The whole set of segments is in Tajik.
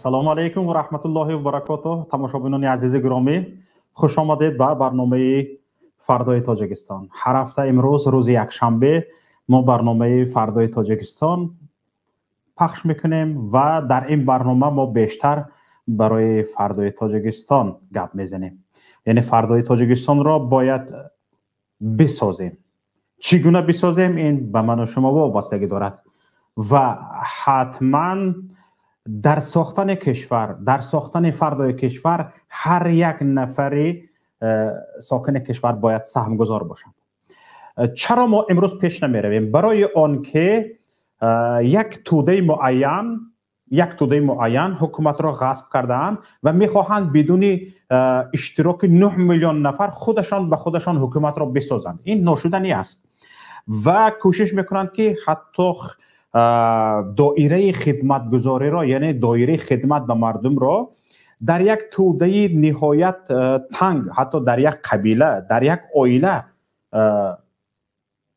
Ассалому алайкум ва раҳматуллоҳи ва баракотуҳ. Тамошобинони азизи гиромӣ, хуш омадед ба барномаи Фардои Тоҷикистон. Ҳар ҳафта имрӯз рӯзи якшанбе мо барномаи Фардои Тоҷикистон пахш мекунем ва дар ин барнома мо бештар барои фардои Тоҷикистон гап мезанем. Яъне фардои Тоҷикистонро бояд бисозем. Чӣ гуна бисозем, ин ба ману шумо вобастагӣ дорад ва ҳатман дар сохтани кишвар, дар сохтани фардои кишвар ҳар як нафари сокини кишвар бояд саҳмгузор бошад. Чаро мо имрӯз пеш намеравем? Барои он ки як тӯдаи муайян ҳукуматро ғасб кардаанд ва мехоҳанд бидуни иштироки 9 миллион нафар худашон ба худашон ҳукуматро бисозанд. Ин ношуданӣ аст ва кӯшиш мекунанд, ки ҳатто доираи хидматгузориро, яъне доираи хидмат ба мардумро дар як тӯдаи ниҳоят танг, ҳатто дар як қабила, дар як оила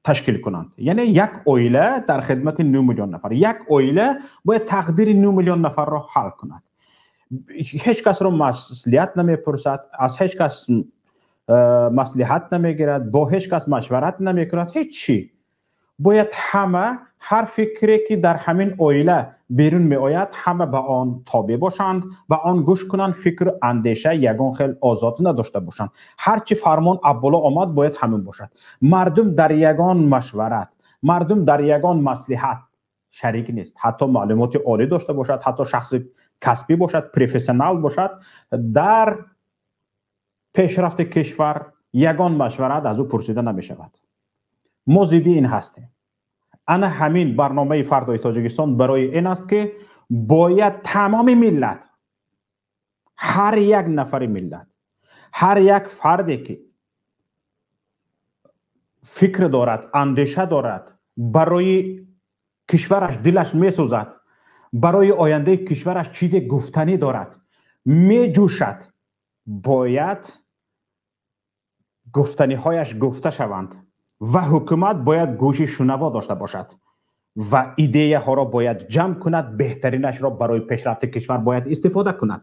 ташкил кунанд. Яъне як оила дар хидмати 9 миллион нафар, як оила бояд тақдири 9 миллион нафарро ҳал кунад. Ҳеҷ касро маслиҳат намепурсад, аз ҳеҷ кас маслиҳат намегирад, бо ҳеҷ кас машварат намекунад, ҳеҷ чӣ. Бояд ҳама, ҳар фикре ки дар ҳамин оила берун меояд, ҳама ба он тобеъ бошанд, ба он гӯш кунанд, фикру андеша ягон хел озод надошта бошанд. Ҳарчи фармон абболо омад, бояд ҳамин бошад. Мардум дар ягон машварат, мардум дар ягон маслиҳат шарик нест. Ҳатто маълумоти олӣ дошта бошад, ҳатто шахси касбӣ бошад, профессионал бошад, дар пешрафти кишвар ягон машварат аз ӯ пурсида намешавад. Мо зидди ин ҳастем. Ана ҳамин барномаи Фардои Тоҷикистон барои ин аст, ки бояд тамоми миллат, ҳар як нафари миллат, ҳар як фарде ки фикр дорад, андеша дорад, барои кишвараш дилаш месӯзад, барои ояндаи кишвараш чизе гуфтанӣ дорад, меҷӯшад, бояд гуфтаниҳояш гуфта шаванд ва ҳукумат бояд гӯши шунаво дошта бошад ва идеяҳоро бояд ҷамъ кунад, беҳтаринашро барои пешрафти кишвар бояд истифода кунад.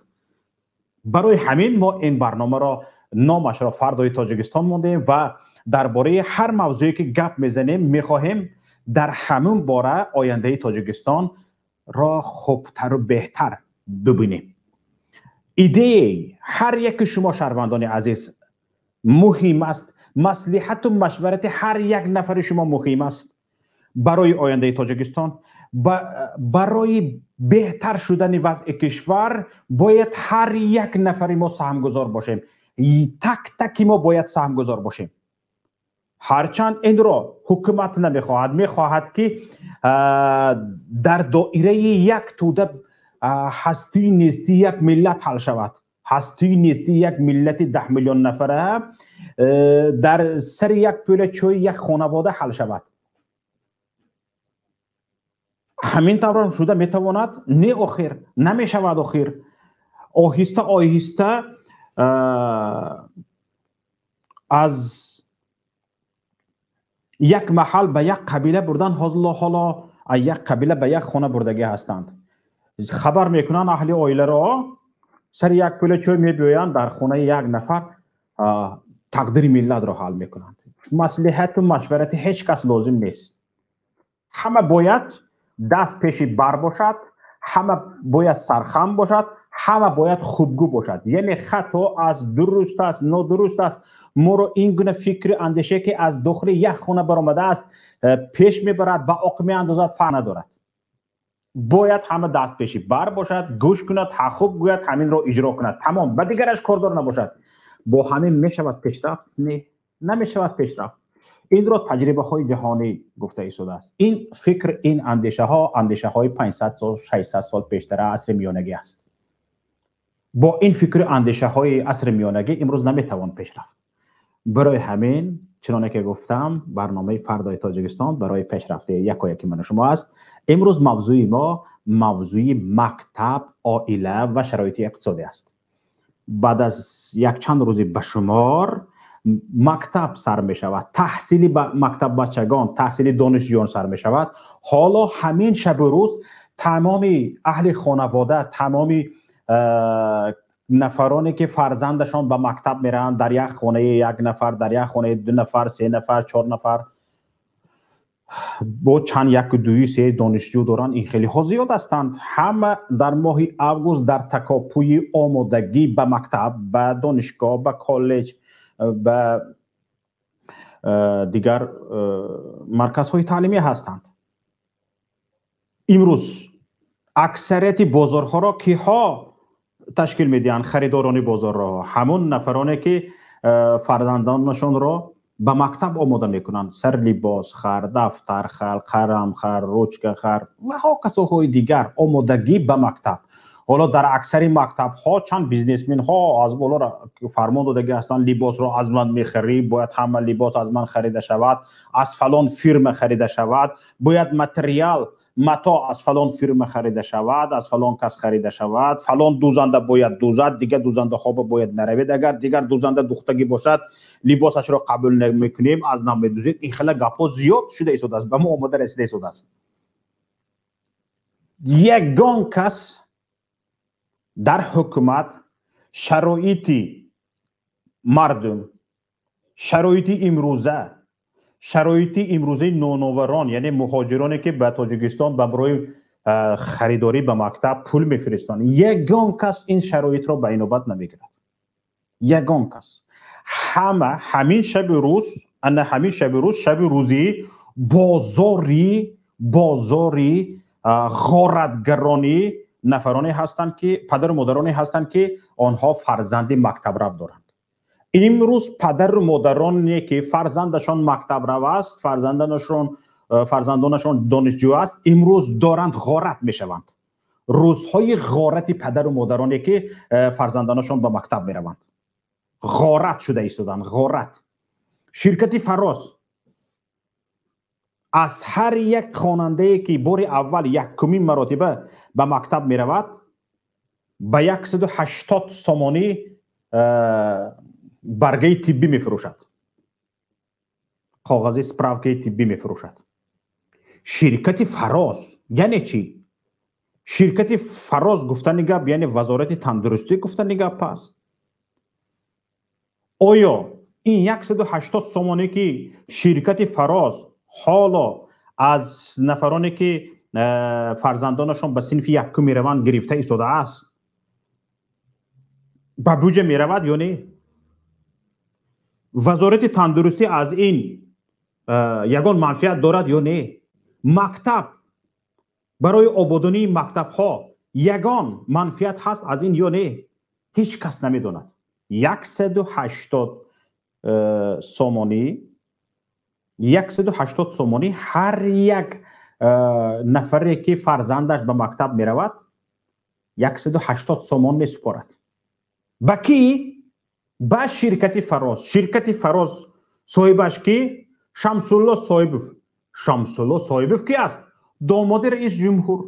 Барои ҳамин мо ин барномаро номашро Фардои Тоҷикистон мондем ва дар бораи ҳар мавзӯе ки гап мезанем, мехоҳем дар ҳамин бора ояндаи Тоҷикистонро хубтару беҳтар бибинем. Идеяи ҳар яки шумо, шаҳрвандони азиз, муҳим аст. Маслиҳату машварати ҳар як нафари шумо муҳим аст барои ояндаи Тоҷикистон. Барои беҳтар шудани вазъи кишвар бояд ҳар як нафари мо саҳмгузор бошем. Так таки мо бояд саҳмгузор бошем. Ҳарчанд инро ҳукумат намехоҳад, мехоҳад ки дар доираи як тӯда ҳастии нестии як миллат ҳал шавад. Ҳастии нестии як миллати 10 миллион нафара дар сари як пӯла чой як хонавода ҳал шавад. Ҳамин тавр шуда метавонад? Не, охир намешавад. Охир оҳиста оҳиста аз як маҳал ба як қабила бурдан, ҳоло аз як қабила ба як хона бурдагӣ ҳастанд. Хабар мекунанд аҳли оиларо, сари як пӯла чой мебиёянд, дар хонаи як нафар тақдири миллатро ҳал мекунанд. Маслиҳату машварати ҳеҷ кас лозим нест. Ҳама бояд даст пеши бар бошад, ҳама бояд сархам бошад, ҳама бояд хубгӯ бошад. Яъне хато аст, дуруст аст, нодуруст аст, моро ин гуна фикру андеше ки аз дохили як хона баромадааст пеш мебарад, ба оқ меандозад, фарқ надорад. Бояд ҳама даст пеши бар бошад, гӯш кунад, хуб гӯяд, ҳаминро иҷро кунад, тамом, ба дигараш кордор набошад. Бо ҳамин мешавад пешрафт? Не, намешавад пешрафт. Инро таҷрибаҳои ҷаҳонӣ гуфта истодааст. Ин фикр, ин андешаҳо андешаҳои 500 сол, 600 сол пештара асри миёнагӣ аст. Бо ин фикру андешаҳои асри миёнагӣ имрӯз наметавон пешрафт. Барои ҳамин, чуноне ки гуфтам, барномаи Фардои Тоҷикистон барои пешрафти якояки ману шумо аст. Имрӯз мавзӯи мо мавзӯи мактаб, оила ва шароити иқтисодӣ аст. Баъд аз якчанд рӯзи ба шумор мактаб сар мешавад, таҳсили мактаббачагон, таҳсили донишҷӯён сар мешавад. Ҳоло ҳамин шабу рӯз тамоми аҳли хонавода, тамоми Нафароне ки фарзандашон ба мактаб мераванд, дар як хонаи як нафар, дар як хонаи ду нафар, се нафар, чор нафар, бо чанд яку дуи се донишҷӯ доранд. Ин хелиҳо зиёд ҳастанд. Ҳама дар моҳи август дар такопӯи омодагӣ ба мактаб, ба донишгоҳ, ба коллеҷ, ба дигар марказҳои таълимӣ ҳастанд. Имрӯз аксарияти бозорҳоро киҳо ташкил медиҳанд? Харидорони бозорро ҳамон нафароне ки фарзандонашонро ба мактаб омода мекунанд. Сар либос хар, дафтар хар, қалам хар, ручка хар ва ҳоказоҳои дигар, омодагӣ ба мактаб. Ҳоло дар аксари мактабҳо чанд бизнесменҳо аз боло фармон додагӣ ҳастанд: либосро аз ман мехарӣ, бояд ҳама либос аз ман харида шавад, аз фалон фирма харида шавад, бояд материал мато аз фалон фирма харида шавад, аз фалон кас харида шавад, фалон дӯзанда бояд дӯзад, дигар дӯзандаҳо бояд наравед, агар дигар дӯзанда духтагӣ бошад, либосашро қабул намекунем, аз нав медӯзед. Ин хела гапҳо зиёд шуда истодааст, ба мо омода расида истодааст. Ягон кас дар ҳукумат шароити мардум, шароити имрӯза, шароити имрӯзаи ноноварон, яъне муҳоҷироне ки ба Тоҷикистон ба барои харидорӣ ба мактаб пул мефиристанд, ягон кас ин шароитро ба инобат намегирад. Ягон кас. Ҳама ҳамин шаби рӯз, ана ҳамин шаби рӯз, шаби рӯзии бозори ғоратгаронӣ нафароне ҳастанд ки падару модароне ҳастанд ки онҳо фарзанди мактабрав доранд. Имрӯз падару модароне ки фарзандашон мактабрав аст, фарзандонашон донишҷӯ аст, имрӯз доранд ғорат мешаванд. Рӯзҳои ғорати падару модароне ки фарзандонашон ба мактаб мераванд, ғорат шуда истоданд. Ғорат. Ширкати Фароз аз ҳар як хонандае ки бори аввал якумин маротиба ба мактаб меравад, ба 180 сомонӣ баргаи тиббӣ мефурӯшад, коғази справкаи тиббӣ мефурӯшад. Ширкати Фароз яъне чӣ? Ширкати Фароз гуфтани гап яъне Вазорати тандурустӣ гуфтани гап аст. Оё ин 180 сомонӣ ки ширкати Фароз ҳоло аз нафароне ки фарзандонашон ба синфи якум мераванд гирифта истодааст, ба буҷа меравад ё не? Вазорати тандурустӣ аз ин ягон манфиат дорад ё не? Мактаб барои ободонии мактабҳо ягон манфиат ҳаст аз ин ё не? Ҳеҷ кас намедонад. 180 сомонӣ, 180 сомонӣ ҳар як нафаре ки фарзандаш ба мактаб меравад, 180 сомон месупорад. Ба кӣ? Ба ширкати Фароз. Ширкати Фароз соҳибаш кӣ? Шамсулло Соҳибов. Шамсулло Соҳибов кӣ аст? Домоди раис ҷумҳур.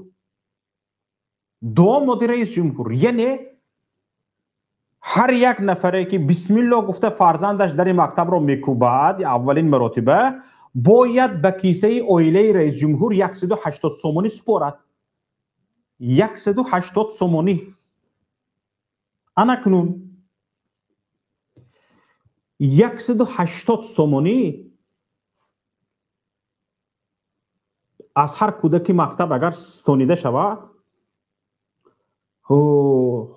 Домоди раис ҷумҳур. Яъне ҳар як нафаре ки бисмилло гуфта фарзандаш дари мактабро мекӯбад аввалин маротиба, бояд ба кисаи оилаи раисҷумҳур 180 сомонӣ супорад. 180 сомонӣ. Анакнун 180 сомонӣ аз ҳар кӯдаки мактаб агар стонида шавад,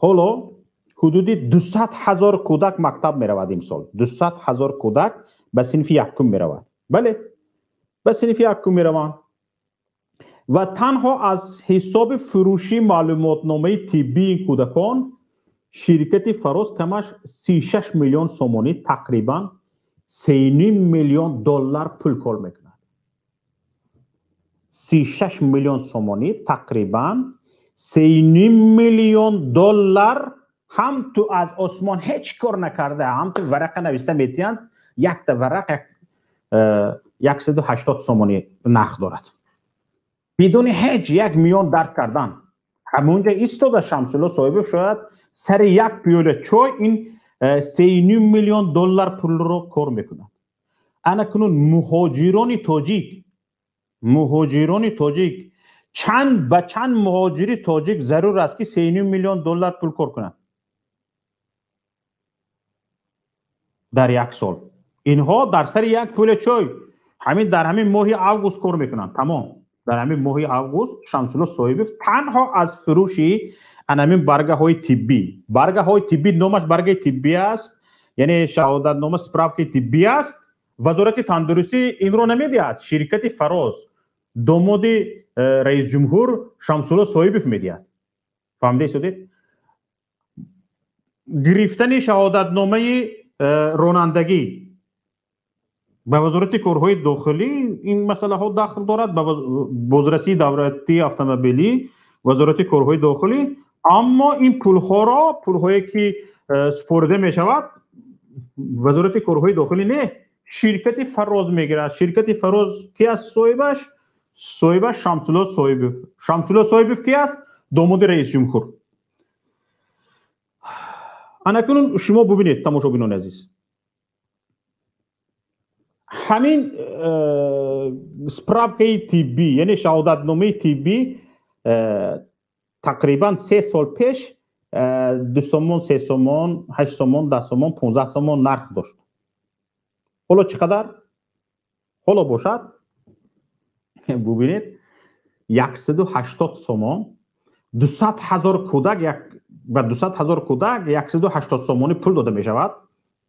ҳоло ҳудуди 200 ҳазор кӯдак мактаб меравад имсол. 200 ҳазор кӯдак ба синфи якум меравад. Бале, ба синфи якум мераванд ва танҳо аз ҳисоби фурӯши маълумотномаи тиббии кӯдакон ширкати Фароз камаш 36 миллион сомонӣ, тақрибан 3,5 миллион доллар пул кор мекунад. 36 миллион сомонӣ, тақрибан 3,5 миллион доллар. Ҳам ту аз осмон ҳеҷ кор накарда, ҳам ту варақа нависта метиҳанд, якта варақ 180 сомонӣ нарх дорад. Бидуни ҳеҷ як миён дард кардан. Ҳамонҷа истода Шамсулло Соҳибов шояд сари як пиёла чой ин 3,5 миллион доллар пулро кор мекунад. Ана кунун муҳоҷирони тоҷик, муҳоҷирони тоҷик Чанд ба чанд муҳоҷири тоҷик зарур аст, ки 3,5 миллион доллар пул кор кунанд дар як сол? Инҳо дар сари як пули чой ҳамин дар ҳамин моҳи август кор мекунанд. Тамом. Дар ҳамин моҳи август Шамсулло Соҳибов танҳо аз фурӯши ҳамин баргаҳои тиббӣ, баргаҳои тиббӣ, номаш баргаи тиббӣ аст, яъне шаҳодатнома, справкаи тиббӣ аст. Вазорати тандурустӣ инро намедиҳад, ширкати Фароз, домоди раисҷумҳур Шамсулло Соҳибов медиҳад. Фаҳмида истодед? Гирифтани шаҳодатномаи ронандагӣ ба вазорати корҳои дохилӣ ин масъалаҳо дахл дорад, ба бозрасии давлатии автомобилӣ, вазорати корҳои дохилӣ. Аммо ин пулҳоро, пулҳое ки супорида мешавад, вазорати корҳои дохилӣ не, ширкати Фароз мегирад. Ширкати Фароз ки аст соҳибаш? Соҳибаш Шамсулло Соҳибов. Шамсулло Соҳибов ки аст? Домоди раисҷумҳур. Анакунун шумо бубинед, тамошобинони азиз, ҳамин справкаи тиббӣ, яъне шаҳодатномаи тиббӣ, тақрибан 3 сол пеш 2 сомон, 3 сомон, 8 сомон, 10 сомон, 15 сомон нарх дошт. Ҳоло чӣ қадар? Ҳоло бошад, бубинед, 180 сомон, 200 ҳазор кӯдак, ба 200 ҳазор кӯдак 180 сомонӣ пул дода мешавад,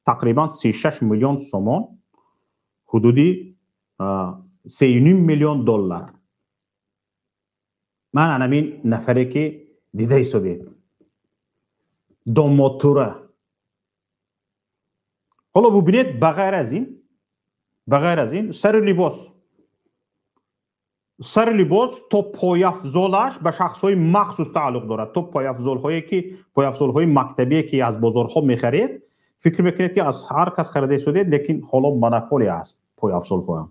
тақрибан 36 миллион сомон, ҳудуди 3,5 миллион доллар. Ман анамин нафаре ки дида истодед, домодтура. Ҳоло бубинед, ба ғайр аз ин сари либос, сари либос то пойафзолаш ба шахсҳои махсус тааллуқ дорад. То пойафзолҳое ки пойафзолҳои мактабие ки аз бозорҳо мехаред, фикр мекунед, ки аз ҳар кас харида истодед, лекин ҳоло монополия аст. Пойафзолҳоям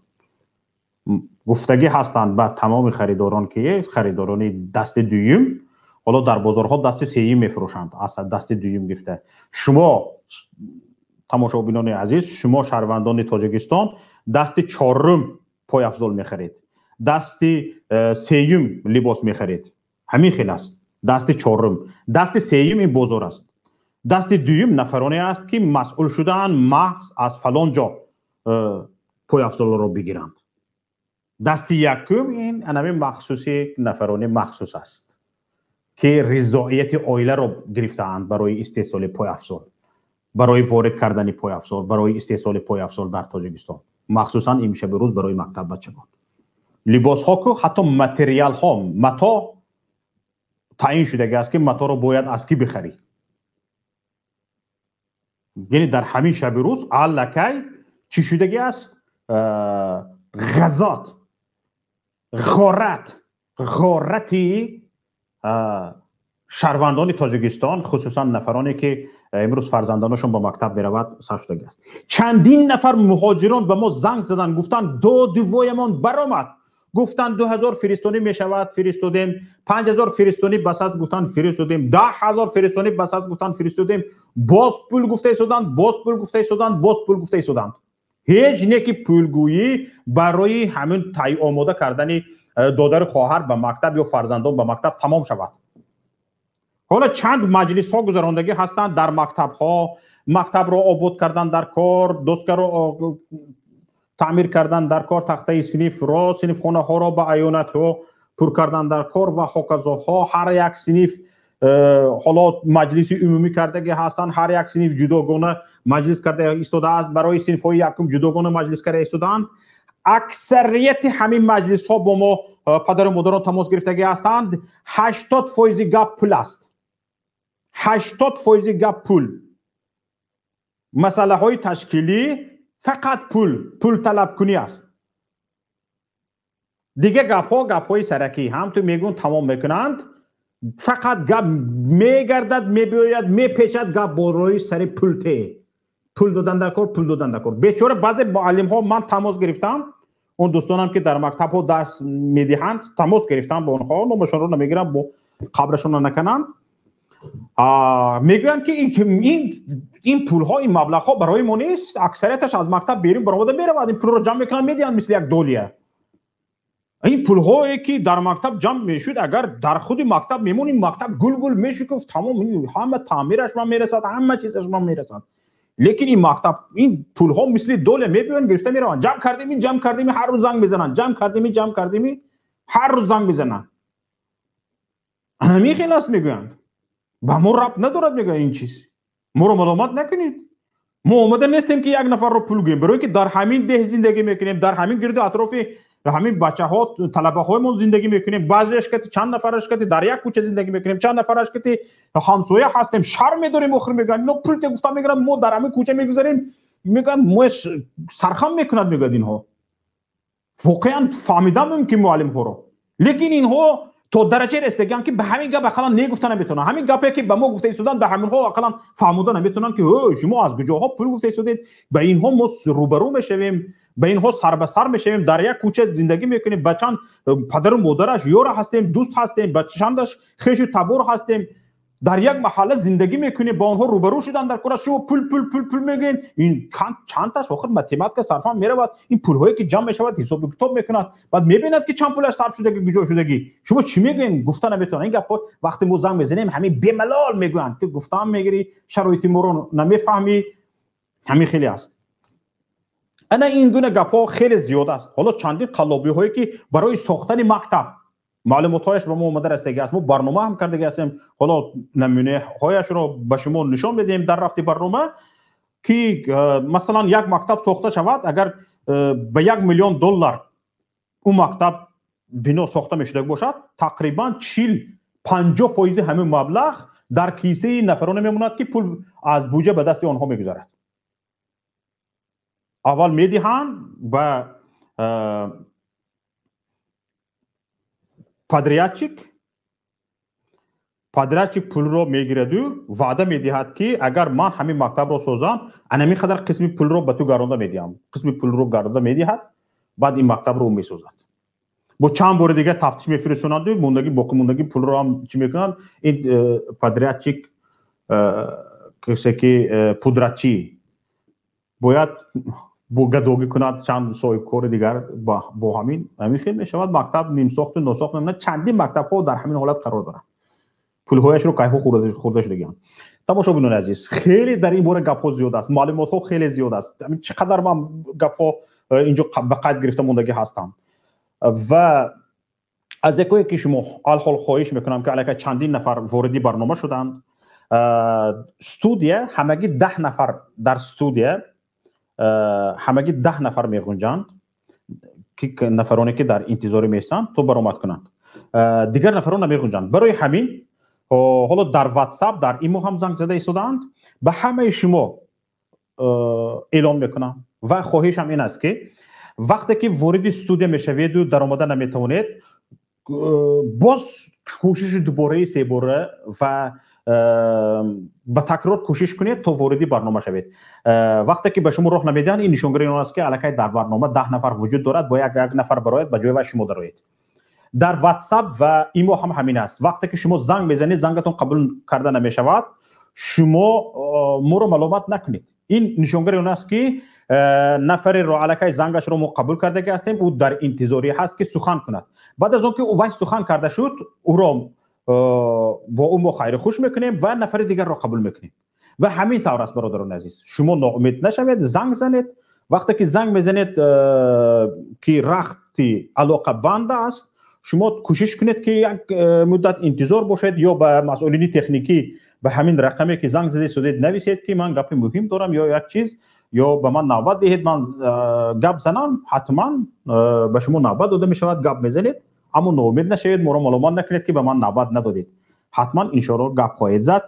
гуфтагӣ ҳастанд ба тамоми харидорон, ки харидорони дасти дуюм ҳоло дар бозорҳо дасти сеюм мефурӯшанд, аз дасти дуюм гирифта. Шумо, тамошобинони азиз, шумо шаҳрвандони Тоҷикистон, дасти чорум пойафзол мехаред, дасти сеюм либос мехаред. Ҳамин хел аст. Дасти чорум, дасти сеюм ин бозор аст. Дасти дуюм нафароне аст, ки масъул шудаанд маҳз аз фалон ҷо пойафзолро бигиранд. Дасти якум ин анами махсуси нафарони махсус аст, ки ризоияти оиларо гирифтаанд барои истеҳсоли пойафзол, барои ворид кардани пойафзол, барои истеҳсоли пойафзол дар Тоҷикистон, махсусан имшаби рӯз барои мактаббачагон. Либосҳо ку ҳатто материалҳо, мато таъин шудагӣ аст, ки маторо бояд аз кӣ бихарӣ. Яъне дар ҳамин шаби рӯз аллакай чӣ шудагӣ аст? Ғазот, ғорат, ғорати шаҳрвандони Тоҷикистон, хусусан нафароне ки имрӯз фарзандонашон ба мактаб меравад, сар шудагӣ аст. Чандин нафар муҳоҷирон ба мо занг заданд, гуфтанд додувоямон баромад. Гуфтанд 2000 фиристонӣ мешавад, фиристодем, 5000 фиристонӣ бас аст, гуфтанд фиристодем, 10 000 фиристонӣ бас аст, гуфтанд фиристодем. Боз пул гуфта истоданд, боз пул гуфта истоданд, боз пул гуфта истоданд. Ҳеҷ не ки пулгӯӣ барои ҳамин тай омода кардани додару хоҳар ба мактаб ё фарзандон ба мактаб тамом шавад. Ҳоло чанд маҷлисҳо гузарондагӣ ҳастанд дар мактабҳо, мактабро обод кардан дар кор, доскаро таъмир кардан дар кор, тахтаи синифро, синифхонаҳоро ба аёнатҳо пур кардан дар кор ва ҳоказоҳо. Ҳар як синиф ҳоло маҷлиси умумӣ кардагӣ ҳастанд, ҳар як синиф ҷудогона маҷлис карда истодааст, барои синфҳои якум ҷудогона маҷлис карда истодаанд. Аксарияти ҳамин маҷлисҳо бо мо падару модарон тамос гирифтагӣ ҳастанд. 80% гап пул аст, 80% гап пул. Масъалаҳои ташкилӣ фақат пул, пул талабкунӣ аст. Дигар гапҳо гапҳои саракӣ, ҳам ту мегӯн тамом мекунанд. Фақат гап мегардад, мебиёяд, мепечад гап борои сари пул, те пул додан дар кор, пул додан дар кор. Бечора баъзе муаллимҳо ман тамос гирифтам, он дӯстонам ки дар мактабҳо дарс медиҳанд, тамос гирифтам бо онҳо, номашонро намегирам, бо қабрашонро наканам. Мегӯянд, ки ин пулҳо, ин маблағҳо барои мо нест, аксарияташ аз мактаб берун баромада меравад, ин пулро ҷамъ мекунанд, медиҳанд мисли як долия. Ин пулҳое ки дар мактаб ҷамъ мешуд, агар дар худи мактаб мемон, ин мактаб гул-гул мешукуфт, тамом, ҳама таъмираш ба мерасад, ҳама чизаш ба мерасад. Лекин ин мактаб, ин пулҳо мисли доля мебиёянд, гирифта мераванд. Ҷамъ кардем, ҷамъ кардем, ҳар рӯз занг мезананд. Ҷамъ кардем, ҷамъ кардем, ҳар рӯз занг мезананд. Ҳамин хел аст, мегӯянд. Ба мо рабт надорад, мегӯянд ин чиз. Моро маломат накунед. Мо омада нестем ки як нафарро пул гӯем, барои ки дар ҳамин деҳ зиндагӣ мекунем, дар ҳамин гирду атрофи ҳамин бачаҳо, талабаҳоямон зиндагӣ мекунем. Баъзеаш кати чанд нафараш кати дар як кӯча зиндагӣ мекунем, чанд нафараш кати ҳамсоя ҳастем, шарм медорем. Охир мегӯянд ино пул те гуфта мегиранд, мо дар ҳамин кӯча мегузарем, мегӯянд мо сархам мекунад, мегӯяд инҳо. Воқеан фаҳмидан мумкин муаллимҳоро, лекин инҳо то дараҷае расидагианд ки ба ҳамин гап ақаллан негуфта наметавонанд. Ҳамин гапе ки ба мо гуфта истоданд, ба ҳаминҳо ақаллан фаҳмода наметавонанд ки шумо аз куҷоҳо пул гуфта истодед, ба инҳо мо рӯбарӯ мешавем, ба инҳо сар ба сар мешавем, дар як кӯча зиндагӣ мекунем, ба чанд падару модараш ёра ҳастем, дӯст ҳастем, ба чандаш хешу табор ҳастем, дар як маҳалла зиндагӣ мекунем, ба онҳо рӯбарӯ шудан дар кора. Шумо пул пул пул пул мегӯед, ин чандташ охир математика сарфам меравад. Ин пулҳое ки ҷамъ мешавад ҳисобу китоб мекунад, баъд мебинад ки чанд пулаш сарф шудаги, куҷо шудаги. Шумо чӣ мегӯед? Гуфта наметавонанд. Ин гапҳо вақте мо занг мезанем, ҳамин бемалол мегӯянд, ту гуфтаам мегирӣ, шароити моро намефаҳмӣ. Ҳамин хеле аст. Ана ин гуна гапҳо хеле зиёд аст. Ҳоло чандин қаллобиҳое ки барои сохтани мактаб маълумотҳояш ба мо омада расидаги аст, мо барнома ҳам кардаги ҳастем. Ҳоло намунаҳояшро ба шумо нишон медиҳем дар рафти барнома, ки масалан як мактаб сохта шавад, агар ба 1 миллион доллар ӯ мактаб бино сохта мешуда бошад, тақрибан 40-50% ҳамин маблағ дар кисаи нафароне мемонад ки пул аз буҷа ба дасти онҳо мегузарад. Аввал медиҳанд ба подрядчик, подрядчик пулро мегираду ваъда медиҳад ки агар ман ҳамин мактабро созам, анамин қадар қисми пулро ба ту гаронда медиҳам. Қисми пулро гаронда медиҳад, баъд ин мактабро ӯ месозад. Бо чанд бори дигар тафтиш мефирисонаду мондаги, боқимондаги пулро ҳам чӣ мекунанд? Ин подрядчик касе ки пудрачӣ бояд бо гадогӣ кунад чанд соҳибкори дигар, бо ҳамин хел мешавад. Мактаб нимсохту носохт мемонад. Чандин мактабҳо дар ҳамин ҳолат қарор доранд, пулҳояшро кайҳо хӯрда шудагианд. Тамошобинони азиз, хеле дар ин бора гапҳо зиёд аст, маълумотҳо хеле зиёд аст. Чӣ қадар ман гапҳо инҷо ба қайд гирифта мондагӣ ҳастам ва аз якое ки шумо алҳол хоҳиш мекунам ки аллакай чандин нафар вориди барнома шуданд. Студия ҳамагӣ 10 нафар, дар студия ҳамагӣ 10 нафар меғунҷанд, ки нафароне ки дар интизорӣ меистанд то баромад кунанд, дигар нафарон намеғунҷанд. Барои ҳамин ҳоло дар WhatsApp, дар имо ҳам занг зада истодаанд. Ба ҳамаи шумо эълон мекунам ва хоҳишам ин аст ки вақте ки вориди студия мешаведу даромада наметавонед, боз кӯшиши дубораи себора ва ба такрор кӯшиш кунед то вориди барнома шавед. Вақте ки ба шумо роҳ намедиҳанд, ин нишонгари он аст ки аллакай дар барнома 10 нафар вуҷуд дорад, бо як нафар барояд, ба ҷои вай шумо дароед. Дар WhatsApp ва имо ҳам ҳамин аст. Вақте ки шумо занг мезанед, зангатон қабул карда намешавад, шумо моро маломат накунед. Ин нишонгари он аст ки нафареро аллакай зангашро мо қабул кардаги ҳастем, ӯ дар интизорӣ ҳаст ки сухан кунад. Баъд аз он ки вай сухан карда шуд, ӯро бо ӯ мо хайру хуш мекунем ва нафари дигарро қабул мекунем. Ва ҳамин тавр аст, бародарони азиз. Шумо ноумед нашавед, занг занед. Вақте ки занг мезанед ки рахти алоқа банд аст, шумо кӯшиш кунед ки як муддат интизор бошед ё ба масъулини техникӣ ба ҳамин рақаме ки занг зада истодед нависед ки ман гапи муҳим дорам ё як чиз, ё ба ман навбат диҳед, ман гап занам. Ҳатман ба шумо навбат дода мешавад, гап мезанед. Аммо ноумед нашавед, моро маломат накунед ки ба ман навбат надодед. Ҳатман иншоалло гап хоҳед зад.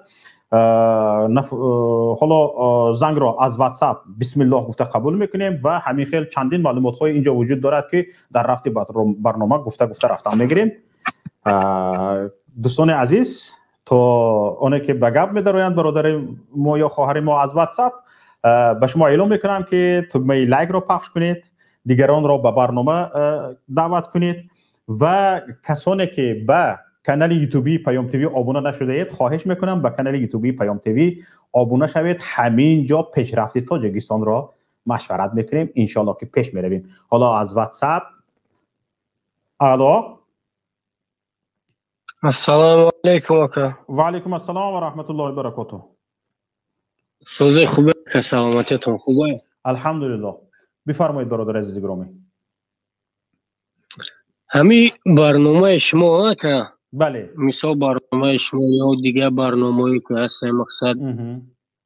Ҳоло зангро аз WhatsApp бисмиллоҳ гуфта қабул мекунем ва ҳамин хел чандин маълумотҳои инҷо вуҷуд дорад ки дар рафти барнома гуфта гуфта рафтан мегирем. Дӯстони азиз, то оне ки ба гап медароянд бародари мо ё хоҳари мо аз WhatsApp, ба шумо эълон мекунам ки тугмаи лайкро пахш кунед, дигаронро ба барнома даъват кунед ва касоне ки ба канали ютуби Паём ТВ обуна нашудаед, хоҳиш мекунам ба канали ютуби Паём ТВ обуна шавед. Ҳамин ҷо пешрафти Тоҷикистонро машварат мекунем, иншоалло ки пеш меравем. Ҳоло аз WhatsApp Алло. Ассалому алайкум, ака. Ва алайкум ассалом ва раҳматуллоҳи ва баракотуҳ. Сози хубе, ака, саломатиятон хубе? Алҳамдулиллоҳ. Бифармоед, бародари азизи гиромӣ. Ҳами барномаи шумо, ака? Бале. Мисол, барномаи шумо ё дигар барномаҳое ки ҳастанд, мақсад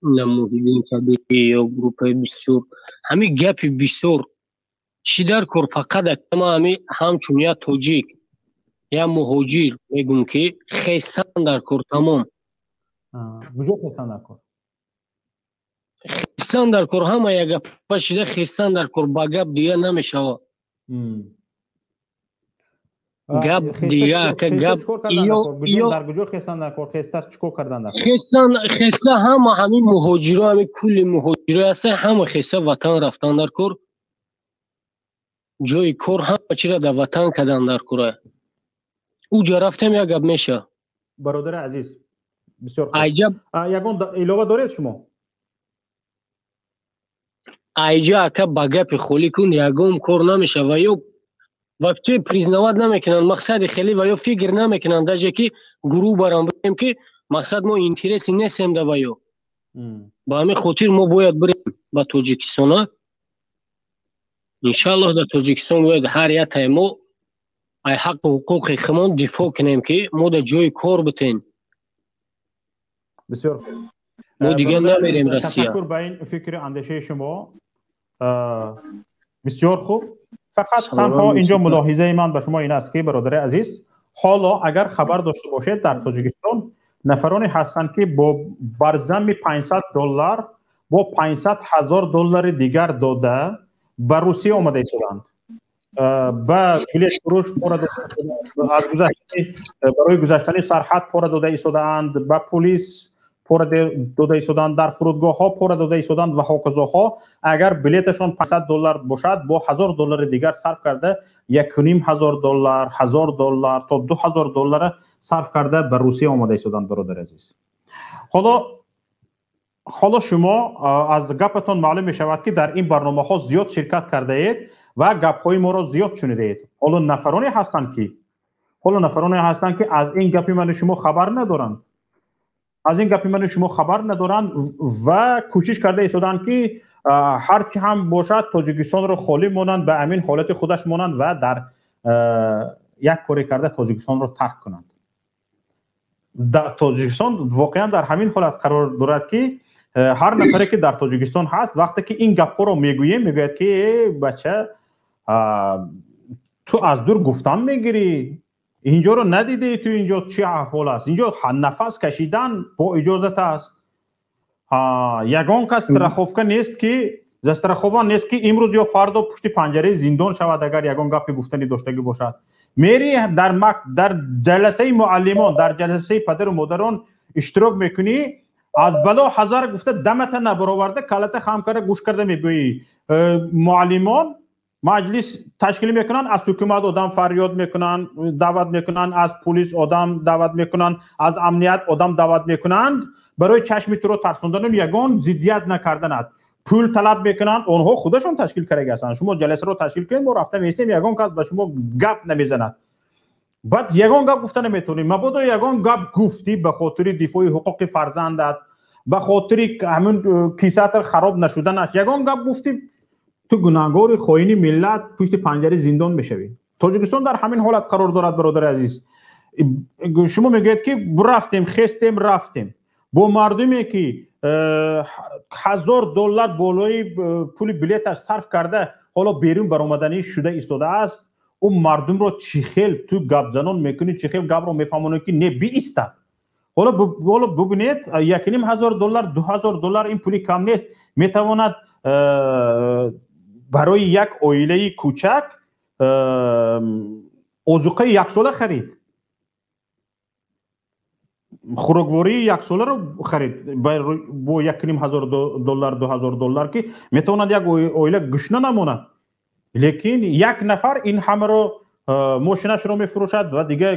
на Муҳиддин Кабирӣ ё группаи бисёр, ҳами гапи бисёр чӣ дар кор? Фақат, ака, ман ҳами ҳамчун як тоҷик, як муҳоҷир мегӯм, ки хестан дар кор, тамом. Куҷо хестан дар кор? Хестан дар кор, ҳама як гапа шида, хестан дар кор, ба гап дига намешавад. Гап дига, ака, гап. Дар куҷо хестан дар кор? Хеста чӣ кор кардан дар кор? Хестан, хеста ҳама ҳамин муҳоҷиро, ҳамин кулли муҳоҷиро ҳастанд, ҳама хеста ватан рафтан дар кор, ҷои кор, ҳама чиро дар ватан кардан дар кора. Уҷа рафтем, як гап меша. Бародари азиз, бисёр хуб. Айҷа. Ягон илова доред шумо? Айҷа, ака, ба гапи холӣ кун, ягон кор намеша, ва ё вообще признавать намекунанд, мақсади хеле ва ё фикр намекунанд даже, ки гурӯҳ барам бирем, ки мақсад мо интереси нестем да ва ё. Ба ҳамин хотир мо бояд бирем ба Тоҷикистона, иншааллоҳ. Дар Тоҷикистон бояд ҳар яктаи мо ай ҳаққу ҳуқуқи худмон дифоъ кунем, ки мо дар ҷои кор битен. Бисёр. Мо дигар намерем Россия. Ташаккур ба ин фикри андешаи шумо, бисёр хуб. Фақат танҳо инҷо мулоҳизаи ман ба шумо ин аст, ки, бародари азиз, ҳоло агар хабар дошта бошед, дар Тоҷикистон нафароне ҳастанд, ки бо барзами 500 доллар бо 500 ҳазор доллари дигар дода ба Русия омада истоданд, ба билетфурӯш пора аз гузаштани, барои гузаштани сарҳад пора дода истодаанд, ба полис пора дода истоданд, дар фурудгоҳҳо пора дода истоданд ва ҳоказоҳо. Агар билеташон 500 доллар бошад, бо 1000 доллари дигар сарф карда, 1500 доллар, 1000 доллар то 2000 доллара сарф карда ба Русия омада истоданд. Бародари азиз, ҳоло шумо аз гапатон маълум мешавад, ки дар ин барномаҳо зиёд ширкат кардаед ва гапҳои моро зиёд шунидаед. Ҳоло нафароне ҳастанд, ки аз ин гапи ману шумо хабар надоранд, аз ин гапи ману шумо хабар надоранд ва кӯшиш карда истоданд, ки ҳар чӣ ҳам бошад, Тоҷикистонро холӣ монанд, ба ҳамин ҳолати худаш монанд ва дар як коре карда Тоҷикистонро тарк кунанд. Тоҷикистон воқеан дар ҳамин ҳолат қарор дорад, ки ҳар нафаре, ки дар Тоҷикистон ҳаст, вақте ки ин гапҳоро мегӯем, мегӯяд, ки бача, ту аз дур гуфтан мегирӣ, инҷоро надидӣ, ту инҷо чӣ аҳвол аст. Инҷо нафас кашидан бо иҷозат аст, ягон кас страховка нест, ки застрахован нест, ки имрӯз ё фардо пушти панҷараи зиндон шавад, агар ягон гапи гуфтанӣ доштагӣ бошад. Мери дар ҷаласаи муаллимон, дар ҷаласаи падару модарон иштирок мекунӣ, аз бало ҳазар гуфта, дамата набароварда, калата хам карда, гӯш карда мебиёӣ. Муаллимон маҷлис ташкил мекунанд, аз ҳукумат одам фарёд мекунанд, даъват мекунанд, аз пулис одам даъват мекунанд, аз амният одам даъват мекунанд барои чашми туро тарсондану ягон зиддият накарданат. Пул талаб мекунанд, онҳо худашон ташкил кардаги ҳастанд. Шумо ҷаласаро ташкил кунед, мо рафта меистем, ягон кас ба шумо гап намезанад. Баъд ягон гап гуфта наметавонӣ. Мабодо ягон гап гуфтӣ ба хотири дифои ҳуқуқи фарзандат, ба хотири ҳамин кисатар хароб нашуданаш ягон гап гуфтӣ, ту гунаҳгори, хоини миллат, пушти панҷараи зиндон мешавӣ. Тоҷикистон дар ҳамин ҳолат қарор дорад. Бародари азиз, шумо мегӯед, ки рафтем, хестем, рафтем бо мардуме, ки 1000 доллар болои пули билеташ сарф карда, ҳоло берун баромаданӣ шуда истодааст. Ӯ мардумро чӣ хел ту гапзанон мекунӣ, чӣ хел гапро мефаҳмонӣ, ки не, биистад? Ҳоло бубинед, 1500 доллар, 2000 доллар, ин пули кам нест, метавонад барои як оилаи кӯчак озуқаи яксола харид, хӯроквории яксоларо харид бо 1500 доллар, 2000 доллар, ки метавонад як оила гушна намонад. Лекин як нафар ин ҳамаро, мошинашро мефурӯшад ва дигар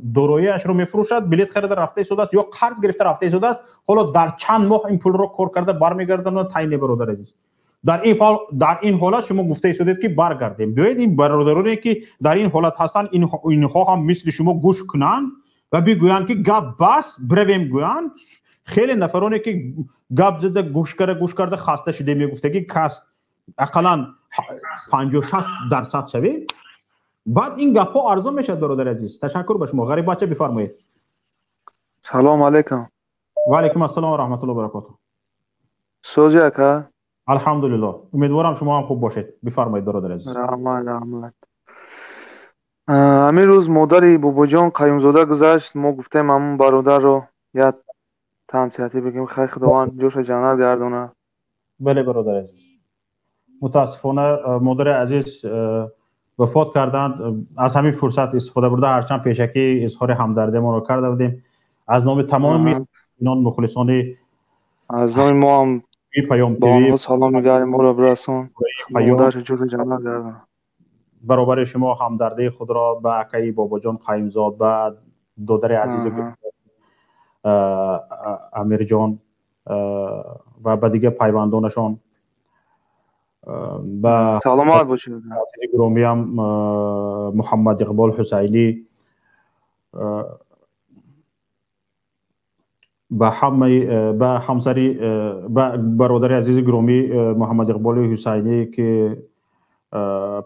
дороиашро мефурӯшад, билет харида рафта истодааст ё қарз гирифта рафта истодааст. Ҳоло дар чанд моҳ ин пулро кор карда бармегардонад, тайне. Бародар азиз, Дар ин ҳолат шумо гуфта истодед, ки баргардем. Биёед, ин бародароне, ки дар ин ҳолат ҳастанд, инҳо ҳам мисли шумо гӯш кунанд ва бигӯянд, ки гап бас, биравем гӯянд. Хеле нафароне, ки гап зада, гӯш карда хаста шуда, мегуфтагӣ кас ақаллан 50-60% шавед, баъд ин гапҳо арзон мешавад. Бародари азиз, ташаккур ба шумо. Ғариббача, бифармоед. Салом алейкум. Ва алейкум ассалом ва раҳматуллоҳи ва баракотуҳ. Сози, ака? Алҳамдулиллоҳ, умедворам, шумо ҳам хуб бошед. Бифармоед, бародари азиз. Раҳмат, раҳмат. Ҳамин рӯз модари Бобоҷон Қаюмзода гузашт. Мо гуфтем, ҳамун бародарро як тансиҳатӣ бигем. Хай, Худованд ҷоша ҷаннат гардонад. Бале, бародари азиз, мутаассифона модари азиз вафот карданд. Аз ҳамин фурсат истифода бурда, ҳарчанд пешакӣ изҳори ҳамдардиамонро карда будем, аз номи тамоми инон мухлисони аз номи мо ҳам Паём ба онҳо саломи гарми моро бирасон. Модарша ҷоша ҷаннат гардонад. Баробари шумо ҳамдардии худро ба акаи Бобоҷон Қаюмзод, ба додари азизу Амирҷон ва ба дигар пайвандонашон, ба Саломат бошед. Гиромиям Муҳаммад Иқбол Ҳусайнӣ, ба ҳамаи, ба ҳамсари, ба бародари азизи гиромӣ Муҳаммад Иқболи Ҳусайнӣ, ки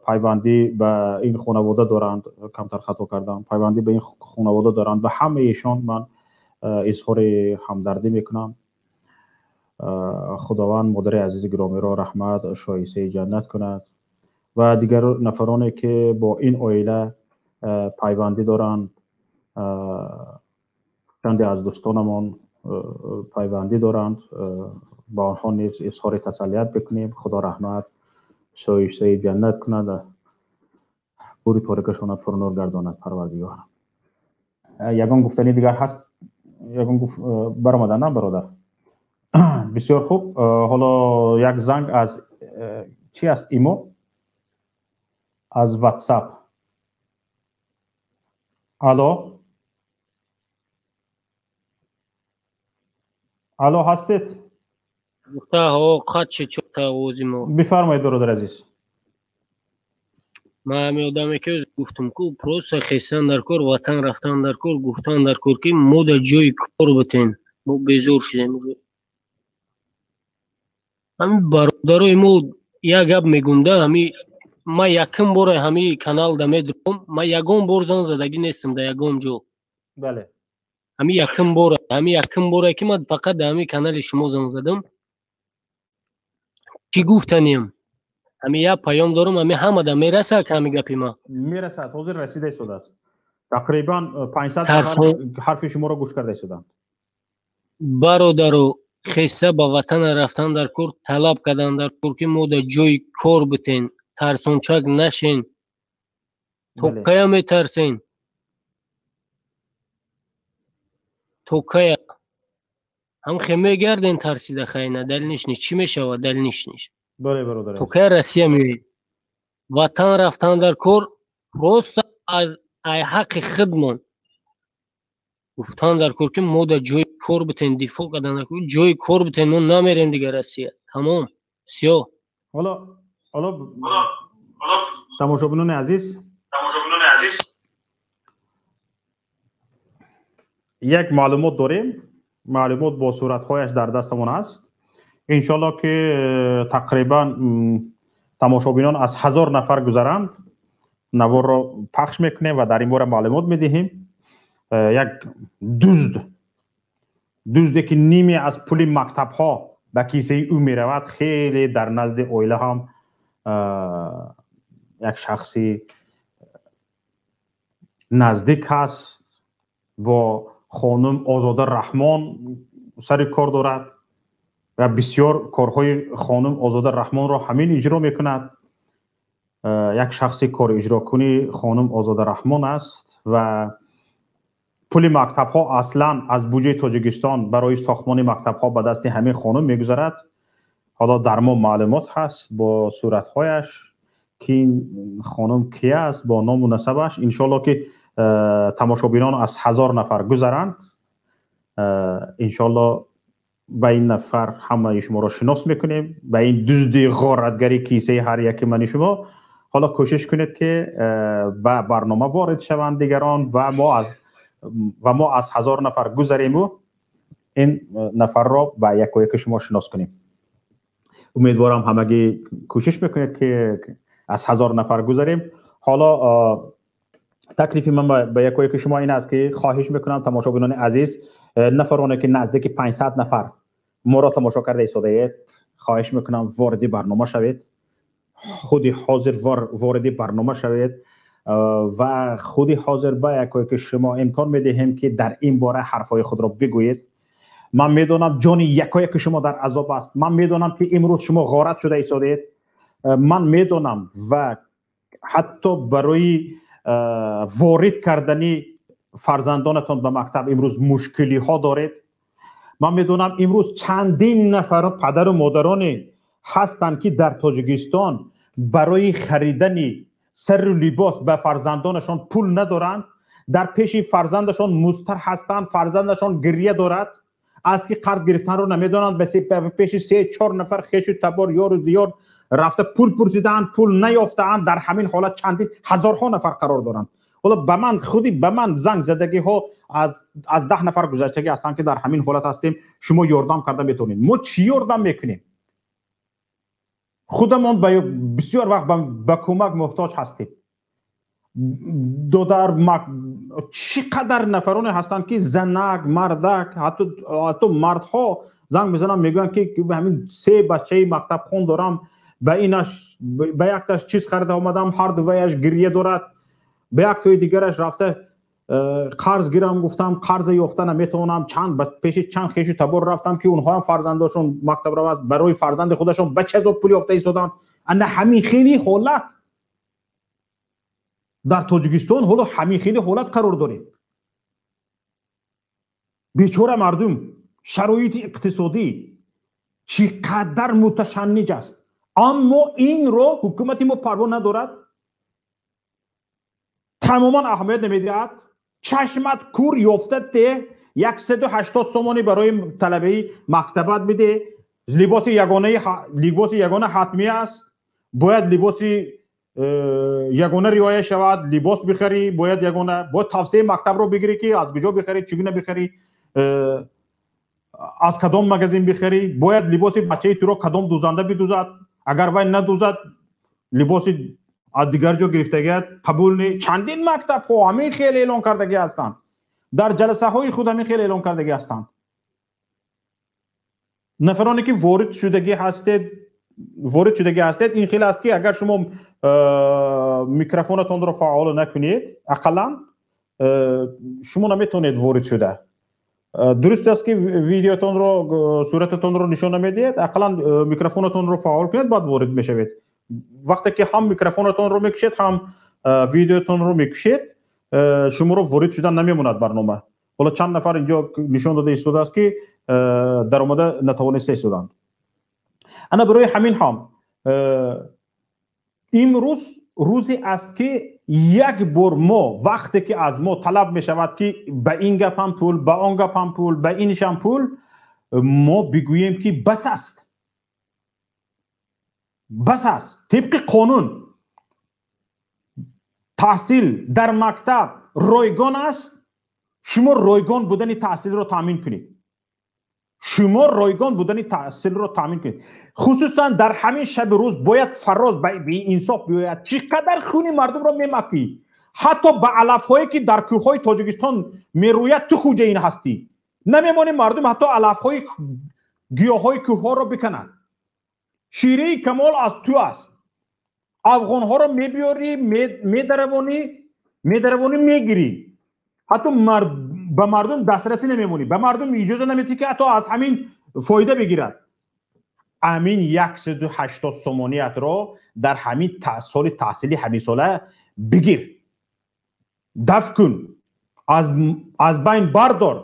пайвандӣ ба ин хонавода доранд, камтар хато кардам, пайвандӣ ба ин хонавода доранд, ба ҳамаи эшон ман изҳори ҳамдардӣ мекунам. Худованд модари азизи гиромиро раҳмат, шоистаи ҷаннат кунад ва дигар нафароне, ки бо ин оила пайвандӣ доранд, чанде аз дӯстонамон пайвандӣ доранд, ба онҳо низ изҳори тасаллият бикунем. Худо раҳмат, шоистаи ҷаннат кунад, гури торикашона пурнур гардонад Парвардигор. Ягон гуфтани дигар ҳаст? Ягон гуфт баромада на, бародар? Бисёр хуб. Ҳоло як занг аз чи аст, имо, аз WhatsApp. Алло, алло, ҳастед? Бифармоед, бародар азиз. Ман ҳамин одаме, ки гуфтам ку, просто хестан дар кор, ватан рафтан дар кор, гуфтан дар кор, ки мо дар ҷои кор битен. Мо безор шудем. Ҳамин бародарои мо, як гап мегум да, ҳами ман якум бора ҳами канал да медурам, ман ягон бор зан задагӣ нестам да ягон ҷо. Ҳами якум бора, ҳами якум бора, ки ман фақат дар ҳами канали шумо зан задам. Чӣ гуфтанем? Ҳами як паём дорам, ҳами ҳама да мерасад ҳами гапи ман? Мерасад, ҳозир расида истодааст. Тақрибан 500 нафар ҳарфи шуморо гӯш карда истоданд. Бародаро, хеса ба ватан рафтан дар кор, талаб кардан дар кор, ки мо дар ҷои кор битен, тарсончак нашен. То кая метарсен? То кая ҳам хе мегарден тарсида? Хайна далнишни чӣ мешавад, далнишниш? Бале, бародар. То кая Россия меоед? Ватан рафтан дар кор, просто аз ай ҳаққи худмон гуфтан дар кор, ки мо дар ҷои кор битен, дифоъ кардан дар кор, ҷои кор битен, мо намерем дигар Россия. Тамом, всё. Ҳоло, тамошобинони азиз, як маълумот дорем, маълумот бо суратҳояш дар дастамон аст. Иншоалло, ки тақрибан тамошобинон аз 1000 нафар гузаранд, наворро пахш мекунем ва дар ин бора маълумот медиҳем. Як дузд, дузде, ки ниме аз пули мактабҳо ба кисаи ӯ меравад, хеле дар назди оила ҳам як шахси наздик аст, бо хонум Озода Раҳмон сари кор дорад ва бисёр корҳои хонум Озода Раҳмонро ҳамин иҷро мекунад. Як шахси кориҷрокуни хонум Озода Раҳмон аст ва пули мактабҳо аслан аз буҷаи Тоҷикистон барои сохтмони мактабҳо ба дасти ҳамин хонум мегузарад. Ҳоло дар мо маълумот ҳаст бо суратҳояш, ки ин хонум ки аст, бо ному насабаш. Иншоалло, ки тамошобинон аз 1000 нафар гузаранд, иншоалло. Ба ин нафар ҳамаи шуморо шинос мекунем, ба ин дузди ғоратгари кисаи ҳар яки мани шумо. Ҳоло кӯшиш кунед, ки ба барнома ворид шаванд дигарон ва мо аз 1000 нафар гузариму ин нафарро ба якояки шумо шинос кунем. Умедворам ҳамагӣ кӯшиш мекунед, ки аз 1000 нафар гузарем. Ҳоло таклифи ман ба якояки шумо ин аст, ки хоҳиш мекунам, тамошобинони азиз, нафароне ки наздики 500 нафар моро тамошо карда истодаед, хоҳиш мекунам вориди барнома шавед, худи ҳозир вориди барнома шавед ва худи ҳозир ба якое ки шумо имкон медиҳем, ки дар ин бора ҳарфҳои худро бигӯед. Ман медонам, ҷони якое ки шумо дар азоб аст. Ман медонам, ки имрӯз шумо ғорат шуда истодаед. Ман медонам, ва ҳатто барои ворид кардани фарзандонатон ба мактаб имрӯз мушкилиҳо доред. Ман медонам, имрӯз чандин нафар падару модароне ҳастанд, ки дар Тоҷикистон барои харидани сару либос ба фарзандонашон пул надоранд, дар пеши фарзандашон музтар ҳастанд, фарзандашон гирья дорад, аз ки қарз гирифтанро намедонанд, ба пеши 3-4 нафар хешу табор, ёру диёр рафта пул пурсидаанд, пул наёфтаанд. Дар ҳамин ҳолат чандин ҳазорҳо нафар қарор доранд. Ҳоло ба ман, худи ба ман занг задагиҳо аз 10 нафар гузаштагӣ ҳастанд, ки дар ҳамин ҳолат ҳастем, шумо ёрдам карда метавонед. Мо чӣ ёрдам мекунем? Худамон бисёр вақт ба кӯмак муҳтоҷ ҳастем. Додар, чӣ қадар нафароне ҳастанд, ки занак, мардак, ҳатто мардҳо занг мезананд, мегӯянд, ки ҳамин се бачаи мактабхон дорам, ба инаш, ба якташ чиз харида омадам, ҳар дуваяш гирья дорад, ба яктои дигараш рафта қарз гирам гуфтам, қарза ёфта наметавонам, чанд пеши чанд хешу табор рафтам, ки онҳоам фарзандошон мактаб раваст, барои фарзанди худашон ба чӣ азоб пул ёфта истоданд. Ана ҳамин хели ҳолат дар Тоҷикистон, ҳоло ҳамин хели ҳолат қарор дорем. Бечора мардум, шароити иқтисодӣ чӣ қадар муташанниҷ аст, аммо инро ҳукумати мо парво надорад, тамоман аҳамият намедиҳад. Чашмат кур, ёфта те 180 сомонӣ барои талабаи мактабат биде. Либоси ягона ҳатмӣ аст, бояд либоси ягона риоя шавад, либос бихарӣ бояд ягона, бояд тавсияи мактабро бигирӣ, ки аз куҷо бихарӣ, чӣ гуна бихарӣ, аз кадом магазин бихарӣ, бояд либоси бачаи туро кадом дузанда бидузад, агар вай надузад, либоси аз дигар ҷо гирифтагият қабул не. Чандин мактабҳо ҳамин хел эълон кардагӣ ҳастанд, дар ҷаласаҳои худ ҳамин хел эълон кардагӣ ҳастанд. Нафароне ки ворид шудагӣ ҳастед, ин хел аст, ки агар шумо микрофонатонро фаъол накунед, ақаллан шумо наметавонед ворид шуда. Дуруст аст, ки видеотонро, сурататонро нишон намедиҳед, ақаллан микрофонатонро фаъол кунед, баъд ворид мешавед. Вақте ки ҳам микрофонатонро мекушед, ҳам видеотонро мекушед, шуморо ворид шудан намемонад барнома. Ҳоло чанд нафар инҷо нишон дода истодааст, ки даромада натавониста истоданд. Ана барои ҳамин ҳам имрӯз рӯзе аст, ки як бор мо, вақте ки аз мо талаб мешавад, ки ба ин гап ҳам пул, ба он гап ҳам пул, ба инишам пул, мо бигӯем, ки бас аст, бас аст. Тибқи қонун таҳсил дар мактаб ройгон аст. Шумо ройгон будани таҳсилро таъмин кунед, шумо ройгон будани таҳсилро таъмин кунед. Хусусан дар ҳамин шаби рӯз бояд фароз ба беинсоф биёяд. Чӣ қадар хуни мардумро мемакӣ? Ҳатто ба алафҳое, ки дар кӯҳҳои Тоҷикистон мерӯяд, ту хуҷаин ҳастӣ. Намемонӣ мардум ҳатто алафҳои гиёҳҳои кӯҳҳоро биканад. Шираи камол аз ту аст. Афғонҳоро мебиёрӣ, медаравонӣ, медаравонӣ, мегирӣ. Ҳатто ба мардум дастрасӣ намемонӣ, ба мардум иҷоза наметӣ, ки ҳатто аз ҳамин фоида бигирад. Ҳамин 180 сомониятро дар ҳамин соли таҳсили ҳаминсола бигир, дафт кун, аз байн бардор.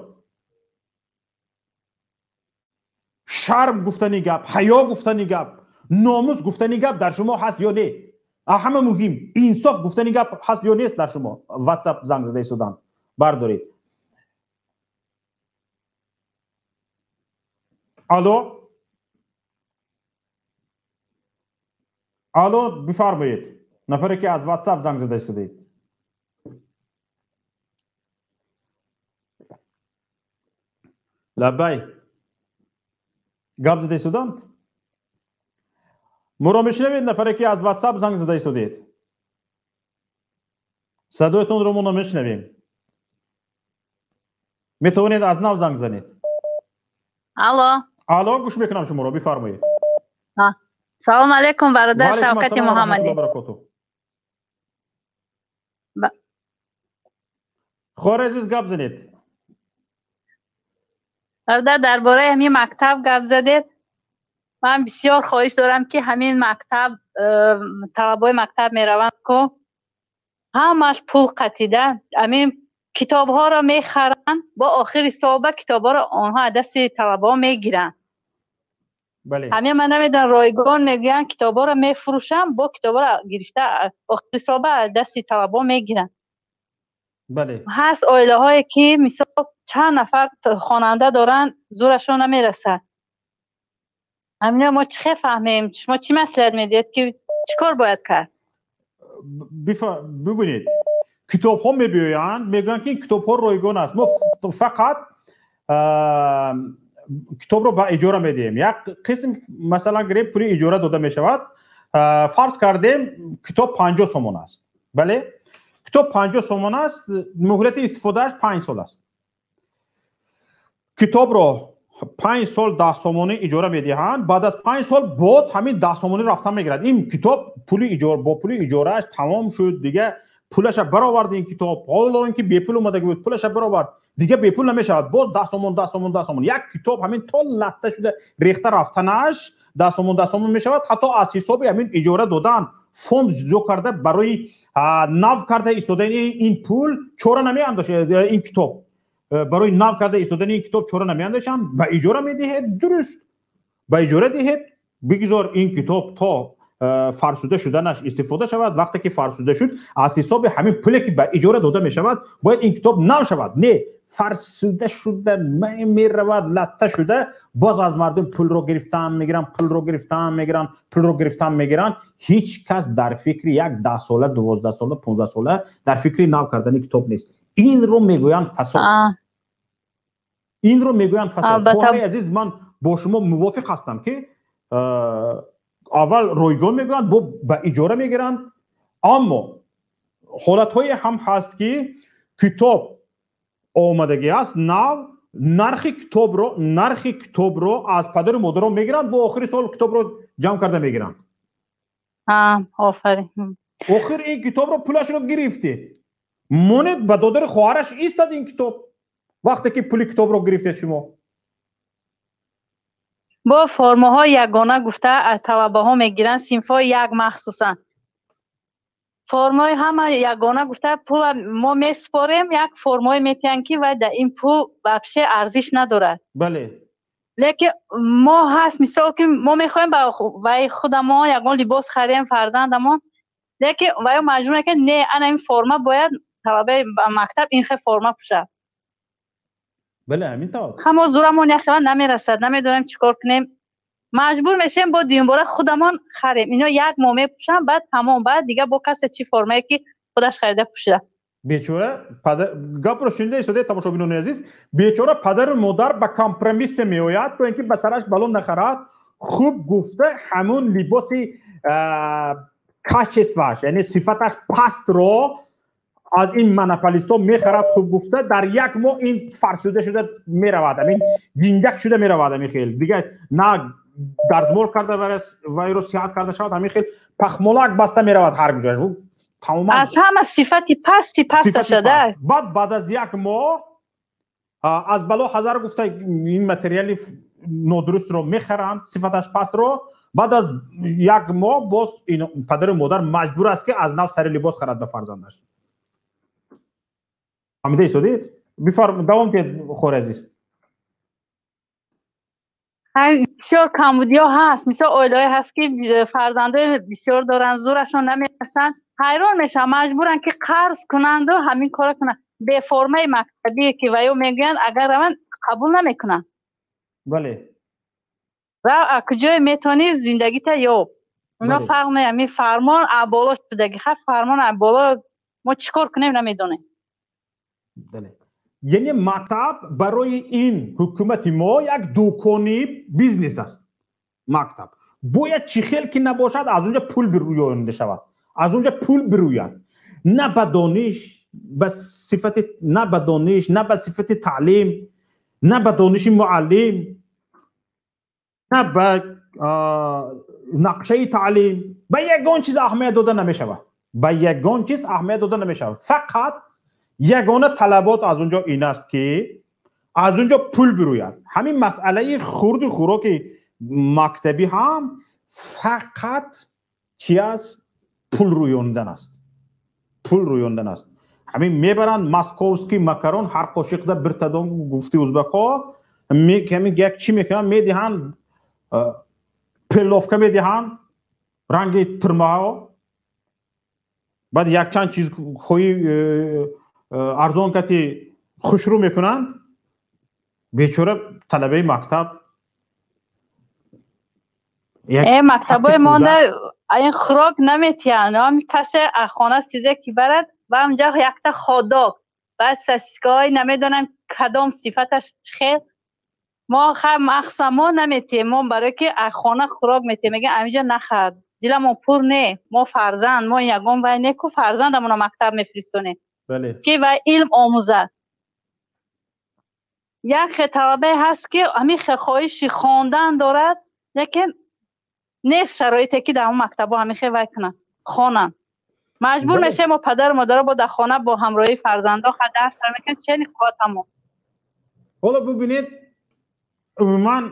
Шарм гуфтани гап, ҳаё гуфтани гап, номус гуфтани гап дар шумо ҳаст ё не? Ҳама муҳим, инсоф гуфтани гап ҳаст ё нест дар шумо? Ватсап занг зада истоданд, бардоред. Алло, алло, бифармоед, нафаре ки аз WhatsApp занг зада истодед. Лаббай, гап зада истоданд? Моро мешунавед, нафаре ки аз WhatsApp занг зада истодед? Садоятонро мо намешунавем. Метавонед аз нав занг занед. Алло. Алло, гӯш мекунам шуморо, бифармоед. Салом алейкум, бародар Шавкати Муҳаммадӣ. Хоҳари азиз, гап занед. Бародар, дар бораи ҳамин мактаб гап задед. Ман бисёр хоҳиш дорам, ки ҳамин мактаб, талабои мактаб мераванд, ку ҳамаш пул қатида, ҳамин китобҳоро мехаранд, бо охири солба китобҳоро онҳо аз дасти талабаҳо мегиранд. Ҳамин ман намедонам, ройгон мегӯянд, китобҳоро мефурӯшанд, бо китобҳоро гирифта охири солба аз дасти талабаҳо мегиранд. Ҳаст оилаҳое ки мисол чанд нафар хонанда доранд, зӯрашон намерасад. Ҳамино мо чӣ хел фаҳмем? Шумо чӣ маслиҳат медиҳед, ки чӣ кор бояд кард? Бибинед, китобҳо мебиёянд, мегӯянд, ки ин китобҳо ройгон аст, мо фақат китобро ба иҷора медиҳем. Як қисм, масалан, гирем, пули иҷора дода мешавад. Фарз кардем, китоб 50 сомон аст. Бале, китоб 50 сомон аст, муҳлати истифодааш 5 сол аст. Китобро 5 сол 10 сомонӣ иҷора медиҳанд, баъд аз 5 сол боз ҳамин 10 сомонӣ рафтан мегирад. Ин китоб пули иҷора, бо пули иҷорааш тамом шуд, дига пулаша баровард ин китоб. Ҳоло ин ки бепул омадаги буд, пулаша баровард, дига бепул намешавад. Боз 10 сомон, 10 сомон, 10 сомон. Як китоб ҳамин то латта шуда рехта рафтанаш 10 сомон, 10 сомон мешавад. Ҳатто аз ҳисоби ҳамин иҷора додан фонд ҷудо карда барои нав карда истодани ин пул чора намеандошад. Ин китоб барои нав карда истодани ин китоб чора намеандешанд, ба иҷора медиҳед, дуруст, ба иҷора диҳед, бигзор ин китоб то фарсуда шуданаш истифода шавад. Вақте ки фарсуда шуд, аз ҳисоби ҳамин пуле ки ба иҷора дода мешавад, бояд ин китоб нав шавад. Не, фарсуда шуда меравад, латта шуда, боз аз мардум пулро гирифтан мегиранд, пулро гирифтан мегиранд, пулро гирифтан мегиранд. Ҳеҷ кас дар фикри як 10 сола, 12 сола, 15 сола дар фикри нав кардани китоб нест. Инро мегӯянд фасод, инро мегӯянд фасод. Хоҳари азиз, ман бо шумо мувофиқ ҳастам, ки аввал ройгон мегӯянд, бо ба иҷора мегиранд, аммо ҳолатҳое ҳам ҳаст, ки китоб омадагӣ аст нав, нархи китобро аз падару модарон мегиранд, бо охири сол китобро ҷамъ карда мегиранд. Офарин. Охир ин китобро пулашро гирифтед, монед, ба додари хоҳараш истад ин китоб, вақте ки пули китобро гирифтед шумо. Бо формаҳои ягона гуфта аз талабаҳо мегиранд, синфҳои як махсусан формаҳои ҳама ягона гуфта пула мо месупорем, як формаҳое метиҳанд, ки вай дар ин пул вообще арзиш надорад. Лекин мо ҳаст, мисол, ки мо мехоҳем ба вай худамон ягон либос харем, фарзандамон, лекин вайо маҷбур мекунад, не, ана ин форма бояд, талабаи мактаб ин хел форма пӯшад. Бале, ҳамин тавр. Ҳамо зӯрамон яхела намерасад, намедонем чӣ кор кунем, маҷбур мешавем, бо дуюмбора худамон харем. Ино як моҳ мепӯшанд, баъд тамом, баъд дига бо касе чӣ формае ки худаш харида пӯшида. Бечора гапро шунида истодаи тамошобинони азиз, бечора падару модар ба компромиссе меояд, то ин ки ба сараш бало нахарад. Хуб гуфта, ҳамун либоси качество аш, яъне сифаташ пастро аз ин монополистҳо мехарад. Хуб гуфта, дар як моҳ ин фарсуда шуда меравад, ҳамин ҷингак шуда меравад. Ҳамин хел дига на дарзмол карда вайро сиҳат карда шавад, ҳамин хел пахмолак баста меравад ҳар куҷош. Тамоман аз ҳама сифати пасти паста шуда. Баъд аз як моҳ аз бало ҳазар гуфта, ин материали нодурустро мехаранд, сифаташ пастро. Баъд аз як моҳ боз падару модар маҷбур аст, ки аз нав сари либос харад ба фарзандаш. Фаҳмида истодед? Давом диҳед, хоҳари азиз. Бисёр камбудиҳо ҳаст. Мисол, оилаҳое ҳаст, ки фарзандои бисёр доранд, зӯрашон намерасанд, ҳайрон мешаванд, маҷбуранд, ки қарз кунанду ҳамин корро кунанд. Беформаи мактабие ки ваё мегӯянд, агар раванд, қабул намекунанд. Бале. Рав, а куҷое метавонӣ зиндагита ёб. Уно фарқ не, ҳамин фармон а боло шудаги, ха, фармон а боло, мо чӣ кор кунем, намедонем. Яъне мактаб барои ин ҳукумати мо як дукони бизнес аст. Мактаб бояд чӣ хел ки набошад, аз унҷа пул бирӯёнда шавад, аз унҷа пул бирӯяд. На ба дониш, ба сифати, на ба дониш, на ба сифати таълим, на ба дониши муаллим, на ба нақшаи таълим, ба ягон чиз аҳамият дода намешавад, ба ягон чиз аҳамият дода намешавад. Фақат ягона талабот аз унҷо ин аст, ки аз унҷо пул бирӯяд. Ҳамин масъалаи хурду хӯроки мактабӣ ҳам фақат чи аст? Пул рӯёндан аст, пул рӯёндан аст. Ҳамин мебаранд московский макарон, ҳар қошиқда бір тадом, гуфти узбакҳо, ҳамин як чӣ мекунанд, медиҳанд, пеловка медиҳанд ранги тирмаҳо, баъд якчанд чизҳои арзон кати хушрӯ мекунанд. Бечора талабаи мактаб. Мактабҳои монда ин хӯрок наметиҳанд. Ҳам касе аз хонаш чизе ки барад, ва ҳамҷа якта хот-дог, баъд сосискаҳои намедонам кадом сифаташ чӣ хел. Мо ха, махсусан мо наметиҳем, мо барое ки аз хона хӯрок метиҳем, мегӯем аминҷа нахар, диламон пур не, мо фарзанд, мо ягон вай не ку, фарзандамонро мактаб мефиристонем, ки вай илм омӯзад. Як хе талабае ҳаст, ки ҳамин хе хоҳиши хондан дорад, лекин нест шароите, ки дар он мактабҳо ҳамин хе вай кунанд, хонанд. Маҷбур мешавем мо, падару модаро, бо дар хона бо ҳамроҳии фарзандо ха дарс мекунем, чени қувватамо. Ҳоло бубинед, умуман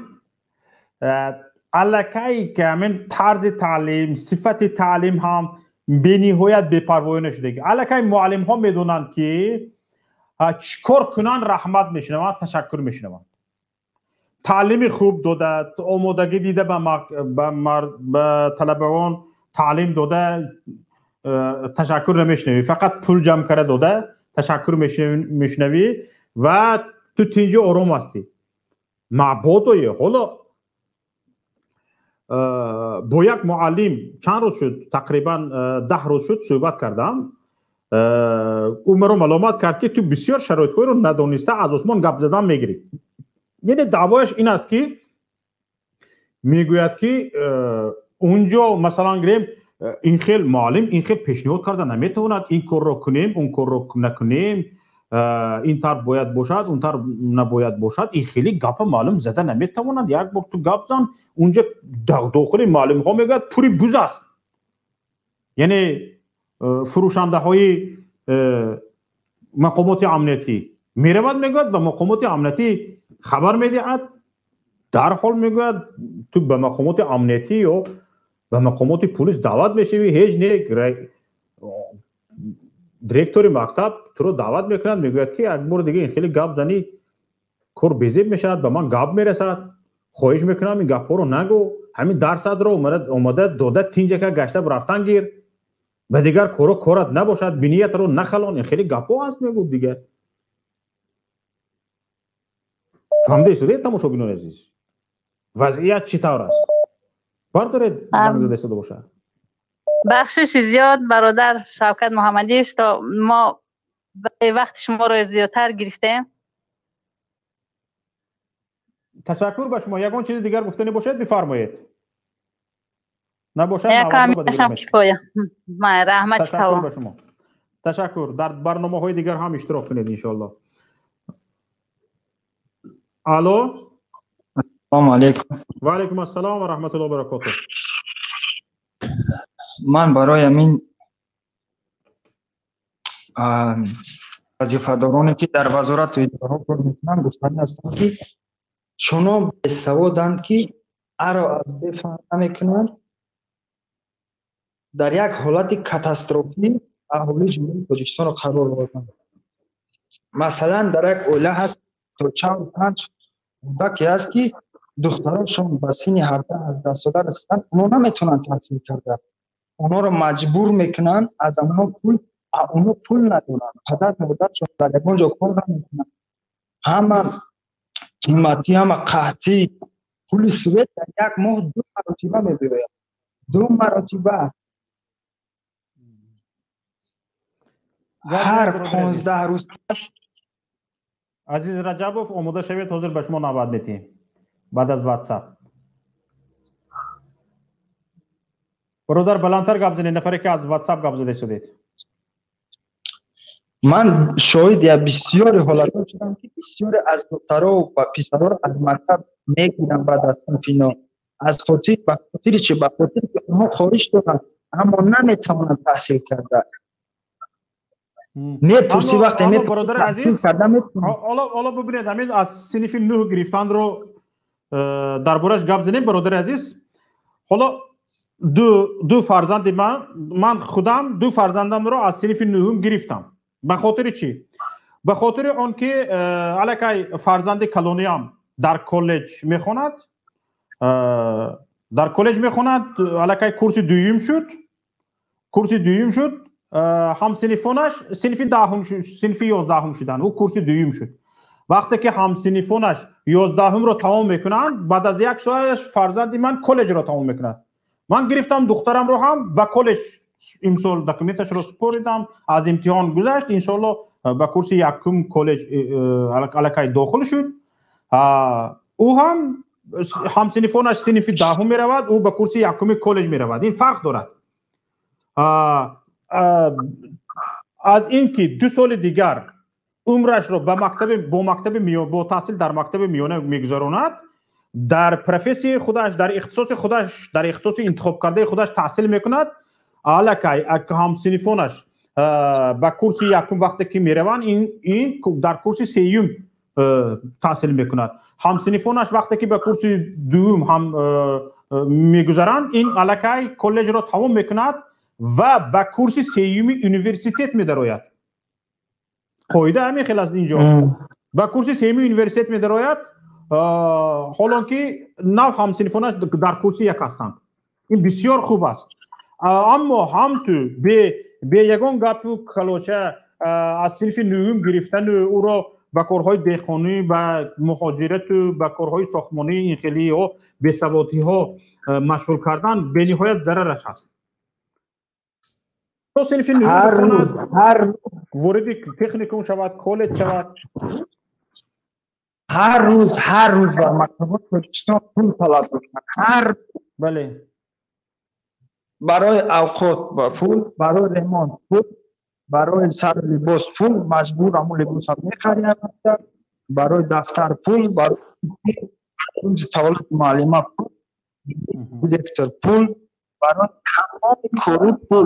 аллакай ки ҳамин тарзи таълим, сифати таълим ҳам бениҳоят бепарвоӣ шудаги. Аллакай муаллимҳо медонанд, ки чӣ кор кунанд, раҳмат мешунаванд, ташаккур мешунаванд. Таълими хуб дода, омодагӣ дида, ба талабагон таълим дода, ташаккур намешунавӣ, фақат пул ҷамъ карда дода ташаккур мешунавӣ ва ту тинҷу ором ҳастӣ. Мабодое ҳоло бо як муаллим чанд рӯз шуд, тақрибан 10 рӯз шуд, суҳбат кардам. Ӯ маро маломат кард, ки ту бисёр шароитҳоеро надониста аз осмон гап задан мегирӣ. Яъне даъвояш ин аст, ки мегӯяд, ки унҷо, масалан гирем, ин хел муаллим ин хел пешниҳод карда наметавонад, ин корро кунем, он корро накунем, ин тарб бояд бошад, он тарб набояд бошад. Ин хеле гапа маълум зада наметавонад. Як бор ту гап зан, унҷа дохили муаллимҳо, мегӯяд, пури буз аст, яъне фурӯшандаҳои мақомоти амниятӣ. Меравад, мегӯяд, ба мақомоти амниятӣ хабар медиҳад, дарҳол, мегӯяд, ту ба мақомоти амниятӣ ё ба мақомоти пулис даъват мешавӣ. Ҳеҷ не, директори мактаб туро даъват мекунад, мегӯяд, ки як бори дига ин хеле гап занӣ, кор безеб мешавад, ба ман гап мерасад, хоҳиш мекунам, ин гапҳоро нагӯ, ҳамин дарсадро омода дода, тинҷака гашта рафтан гир, ба дигар коро корат набошад, биниятро нахалон. Ин хеле гапҳо ҳаст, мегӯ дигар. Фаҳмида истодед, тамошобинони азиз, вазъият чӣ тавр аст? Бардоред, занг зада истода бошад. Бахшиши зиёд, бародар Шавкат Муҳаммадӣ, что мо вақти шуморо зиёдтар гирифтем. Ташаккур ба шумо. Ягон чизи дигар гуфтанӣ бошад, бифармоед. Набошад, кифоя. Раҳмати. Ташаккур ба шумо, ташаккур. Дар барномаҳои дигар ҳам иштирок кунед, иншоалло. Алло. Ассалому алайкум. Ва алайкум ассалом ва раҳматуллоҳи ва баракотуҳ. Ман барои ҳамин вазифадороне, ки дар вазорату идораҳо кор мекунанд, гуфтанӣ ҳастам, ки чунон бесаводанд, ки аро аз бефаҳм намекунанд, дар як ҳолати катастрофӣ аҳолии Ҷумҳурии Тоҷикистонро қарор доданд. Масалан, дар як оила ҳаст то чанд панҷ кӯдаке ҳаст, ки духтарошон ба синни 17-18 сола расиданд, онҳо наметавонанд таҳсил карда, онҳоро маҷбур мекунанд аз онҳо пул. Онҳо пул надоранд, падар модаршон дар ягон ҷо кор намекунанд, ҳама қиматӣ, ҳама қаҳтӣ. Пули свет дар як моҳ 2 маротиба мебиёяд. 2 маротиба. Ҳар 15 рӯз пас. Азиз Раҷабов, омода шавед, ҳозир ба шумо навбат медиҳем баъд аз WhatsApp. Бародар, баландтар гап занед, нафаре ки аз WhatsApp гап зада истодед. Ман шоҳид я бисёри ҳолатҳо шудам, ки бисёре аз духтаро ва писаро аз мактаб мегиранд баъд аз синфи нӯҳ. Аз хотир, ба хотири чи? Ба хотире ки онҳо хоҳиш доранд, аммо наметавонанд таҳсил карда. Мепурсӣ вақте бародари азиз, ҳоло бибинед, ҳамин аз синфи нӯҳ гирифтанро дар бораш гап занем, бародари азиз. Ҳоло ду фарзанди ман худам ду фарзандамро аз синфи нӯҳум гирифтам. Ба хотири чӣ? Ба хотири он ки аллакай фарзанди калониам дар коллеҷ мехонад, дар коллеҷ мехонад, аллакай курси дуюм шуд, курси дуюм шуд, ҳамсинифонаш синфи даҳум, синфи 11-ум шуданд, ӯ курси дуюм шуд. Вақте ки ҳамсинифонаш 11-умро тамом мекунанд, баъд аз як соалаш фарзанди ман коллеҷро тамом мекунад. Ман гирифтам духтарамро ҳам ба коллеҷ, имсол документашро супоридам, аз имтиҳон гузашт, иншоалло ба курси якум коллеҷ аллакай дохил шуд. Ӯ ҳам ҳамсинифонаш синфи даҳум меравад, ӯ ба курси якуми коллеҷ меравад. Ин фарқ дорад. Аз ин ки 2 соли дигар умрашро ба мактаби, бо мактаби, бо таҳсил дар мактаби миёна мегузаронад, дар профессияи худаш, дар ихтисоси худаш, дар ихтисоси интихобкардаи худаш таҳсил мекунад. Аллакай ҳамсинифонаш ба курси якум вақте ки мераванд, ин дар курси сеюм таҳсил мекунад. Ҳамсинифонаш вақте ки ба курси дуюм ҳам мегузаранд, ин аллакай коллеҷро тамом мекунад ва ба курси сеюми университет медарояд. Қоида ҳамин хел аст инҷо. Ба курси сеюми университет медарояд, ҳолон ки нав ҳамсинифонаш дар курси як ҳастанд. Ин бисёр хуб аст. Аммо ҳамту бе ягон гапу калоча аз синфи нӯҳум гирифтану ӯро ба корҳои деҳқонӣ, ба муҳоҷирату ба корҳои сохтмонӣ ин хелиҳо бесаводиҳо машғул кардан бениҳоят зарараш аст. То синфи нӯҳум вориди техникум шавад, коллеҷ шавад. Ҳар рӯз дар мактабҳои Тоҷикистон пул талаб мекунанд. Ҳар бале, барои авқот пул, барои ремонт пул, барои сари либос пул, маҷбур ҳамон либосро мехарӣ, барои дафтар пул, барои рӯзи таваллуди муаллима пул, директор пул, барои тамоми кору пул.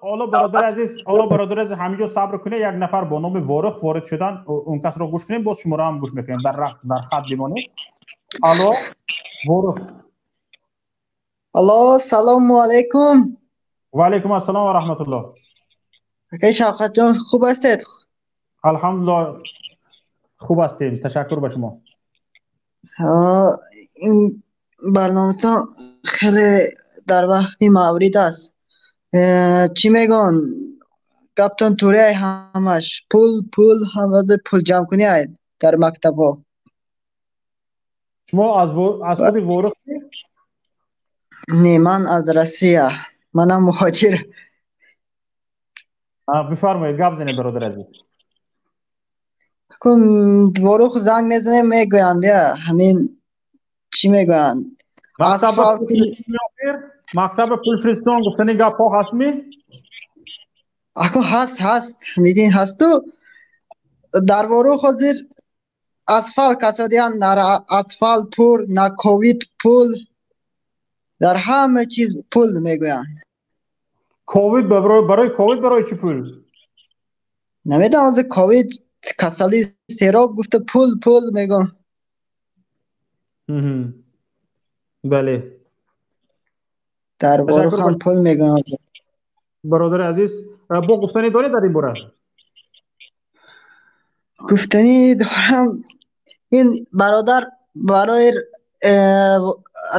Ҳоло бародари азиз, ҳоло бародари азиз, ҳаминҷо сабр кунед, як нафар бо номи Ворух ворид шудан, он касро гӯш кунем, боз шуморо ҳам гӯш мекунем. Дар хат бимонед. Алло, Ворух. Алло, салому алайкум. Ва алайкум ассалом ва раҳматуллоҳ. Акай Шавкатҷон, хуб ҳастед? Алҳамдулиллоҳ, хуб ҳастем, ташаккур ба шумо. Ин барноматон хеле дар вақти маврид аст. Чӣ мегӯянд? Гаптон туреай ҳамаш. Пул, пул, ҳамази пул ҷамъкунӣ ай дар мактабҳо. Шумо аз худи Ворух? Не, ман аз Россия. Манам муҳоҷир. Бифармоед, гап занед, бародари азиз. Ворух занг мезанем, мегӯянд, ҳамин чӣ мегӯянд? Мактаба пулфиристон гуфтани гапҳо ҳастми? Ако ҳаст, ҳаст, мегин ҳасту. Дар Ворух ҳозир асфалт касодиян, на асфалт пул, на ковид пул, дар ҳама чиз пул мегӯянд. Ковид барои ковид барои чӣ пул? Намедонам, ҳозир ковид касалӣ сероб гуфта пул пул мегӯям. Бале. Дар Ворух ҳам пул мегӯянд. Бародари азиз, бо гуфтанӣ доред дар ин бора? Гуфтанӣ дорам, ин бародар барои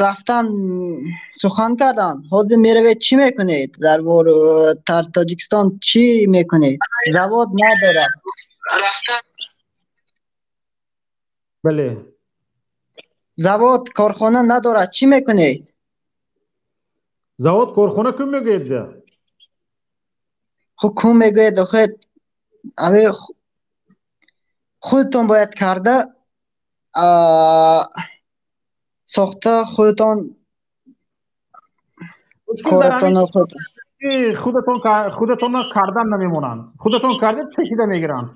рафтан сухан кардан. Ҳозир меравед чӣ мекунед? Дар Тоҷикистон чӣ мекунед? Завод надорад. Бале. Завод, корхона надорад, чӣ мекунед? Завод, корхона кун мегӯед? Хуб, кун мегӯед, охир худтон бояд карда сохта худтон худатонро кардан намемонанд. Худатон кардед, кашида мегиранд.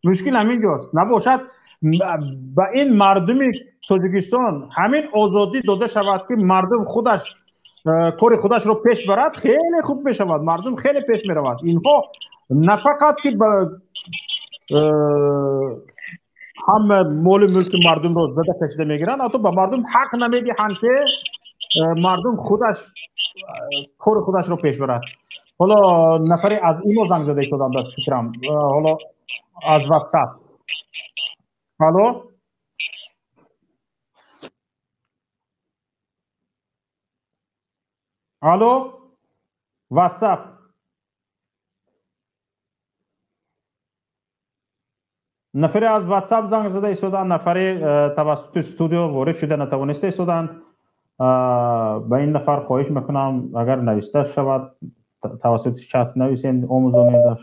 Мушкил ҳамин ҷост. Набошад ба ин мардуми Тоҷикистон ҳамин озодӣ дода шавад, ки мардум худаш кори худашро пеш барад, хеле хуб мешавад. Мардум хеле пеш меравад. Инҳо на фақат ки ҳама моли мулки мардумро зада кашида мегиранд, ҳатто ба мардум ҳақ намедиҳанд, ки мардум худаш кори худашро пеш барад. Ҳоло нафаре аз имо занг зада истодам, ба фикрам, ҳоло аз WhatsApp. Алло, алло, WhatsApp. Нафаре аз WhatsApp занг зада истоданд, нафаре тавассути студио ворид шуда натавониста истоданд. Ба ин нафар хоҳиш мекунам, агар нависта шавад, тавассути чат нависен, омӯзонедаш.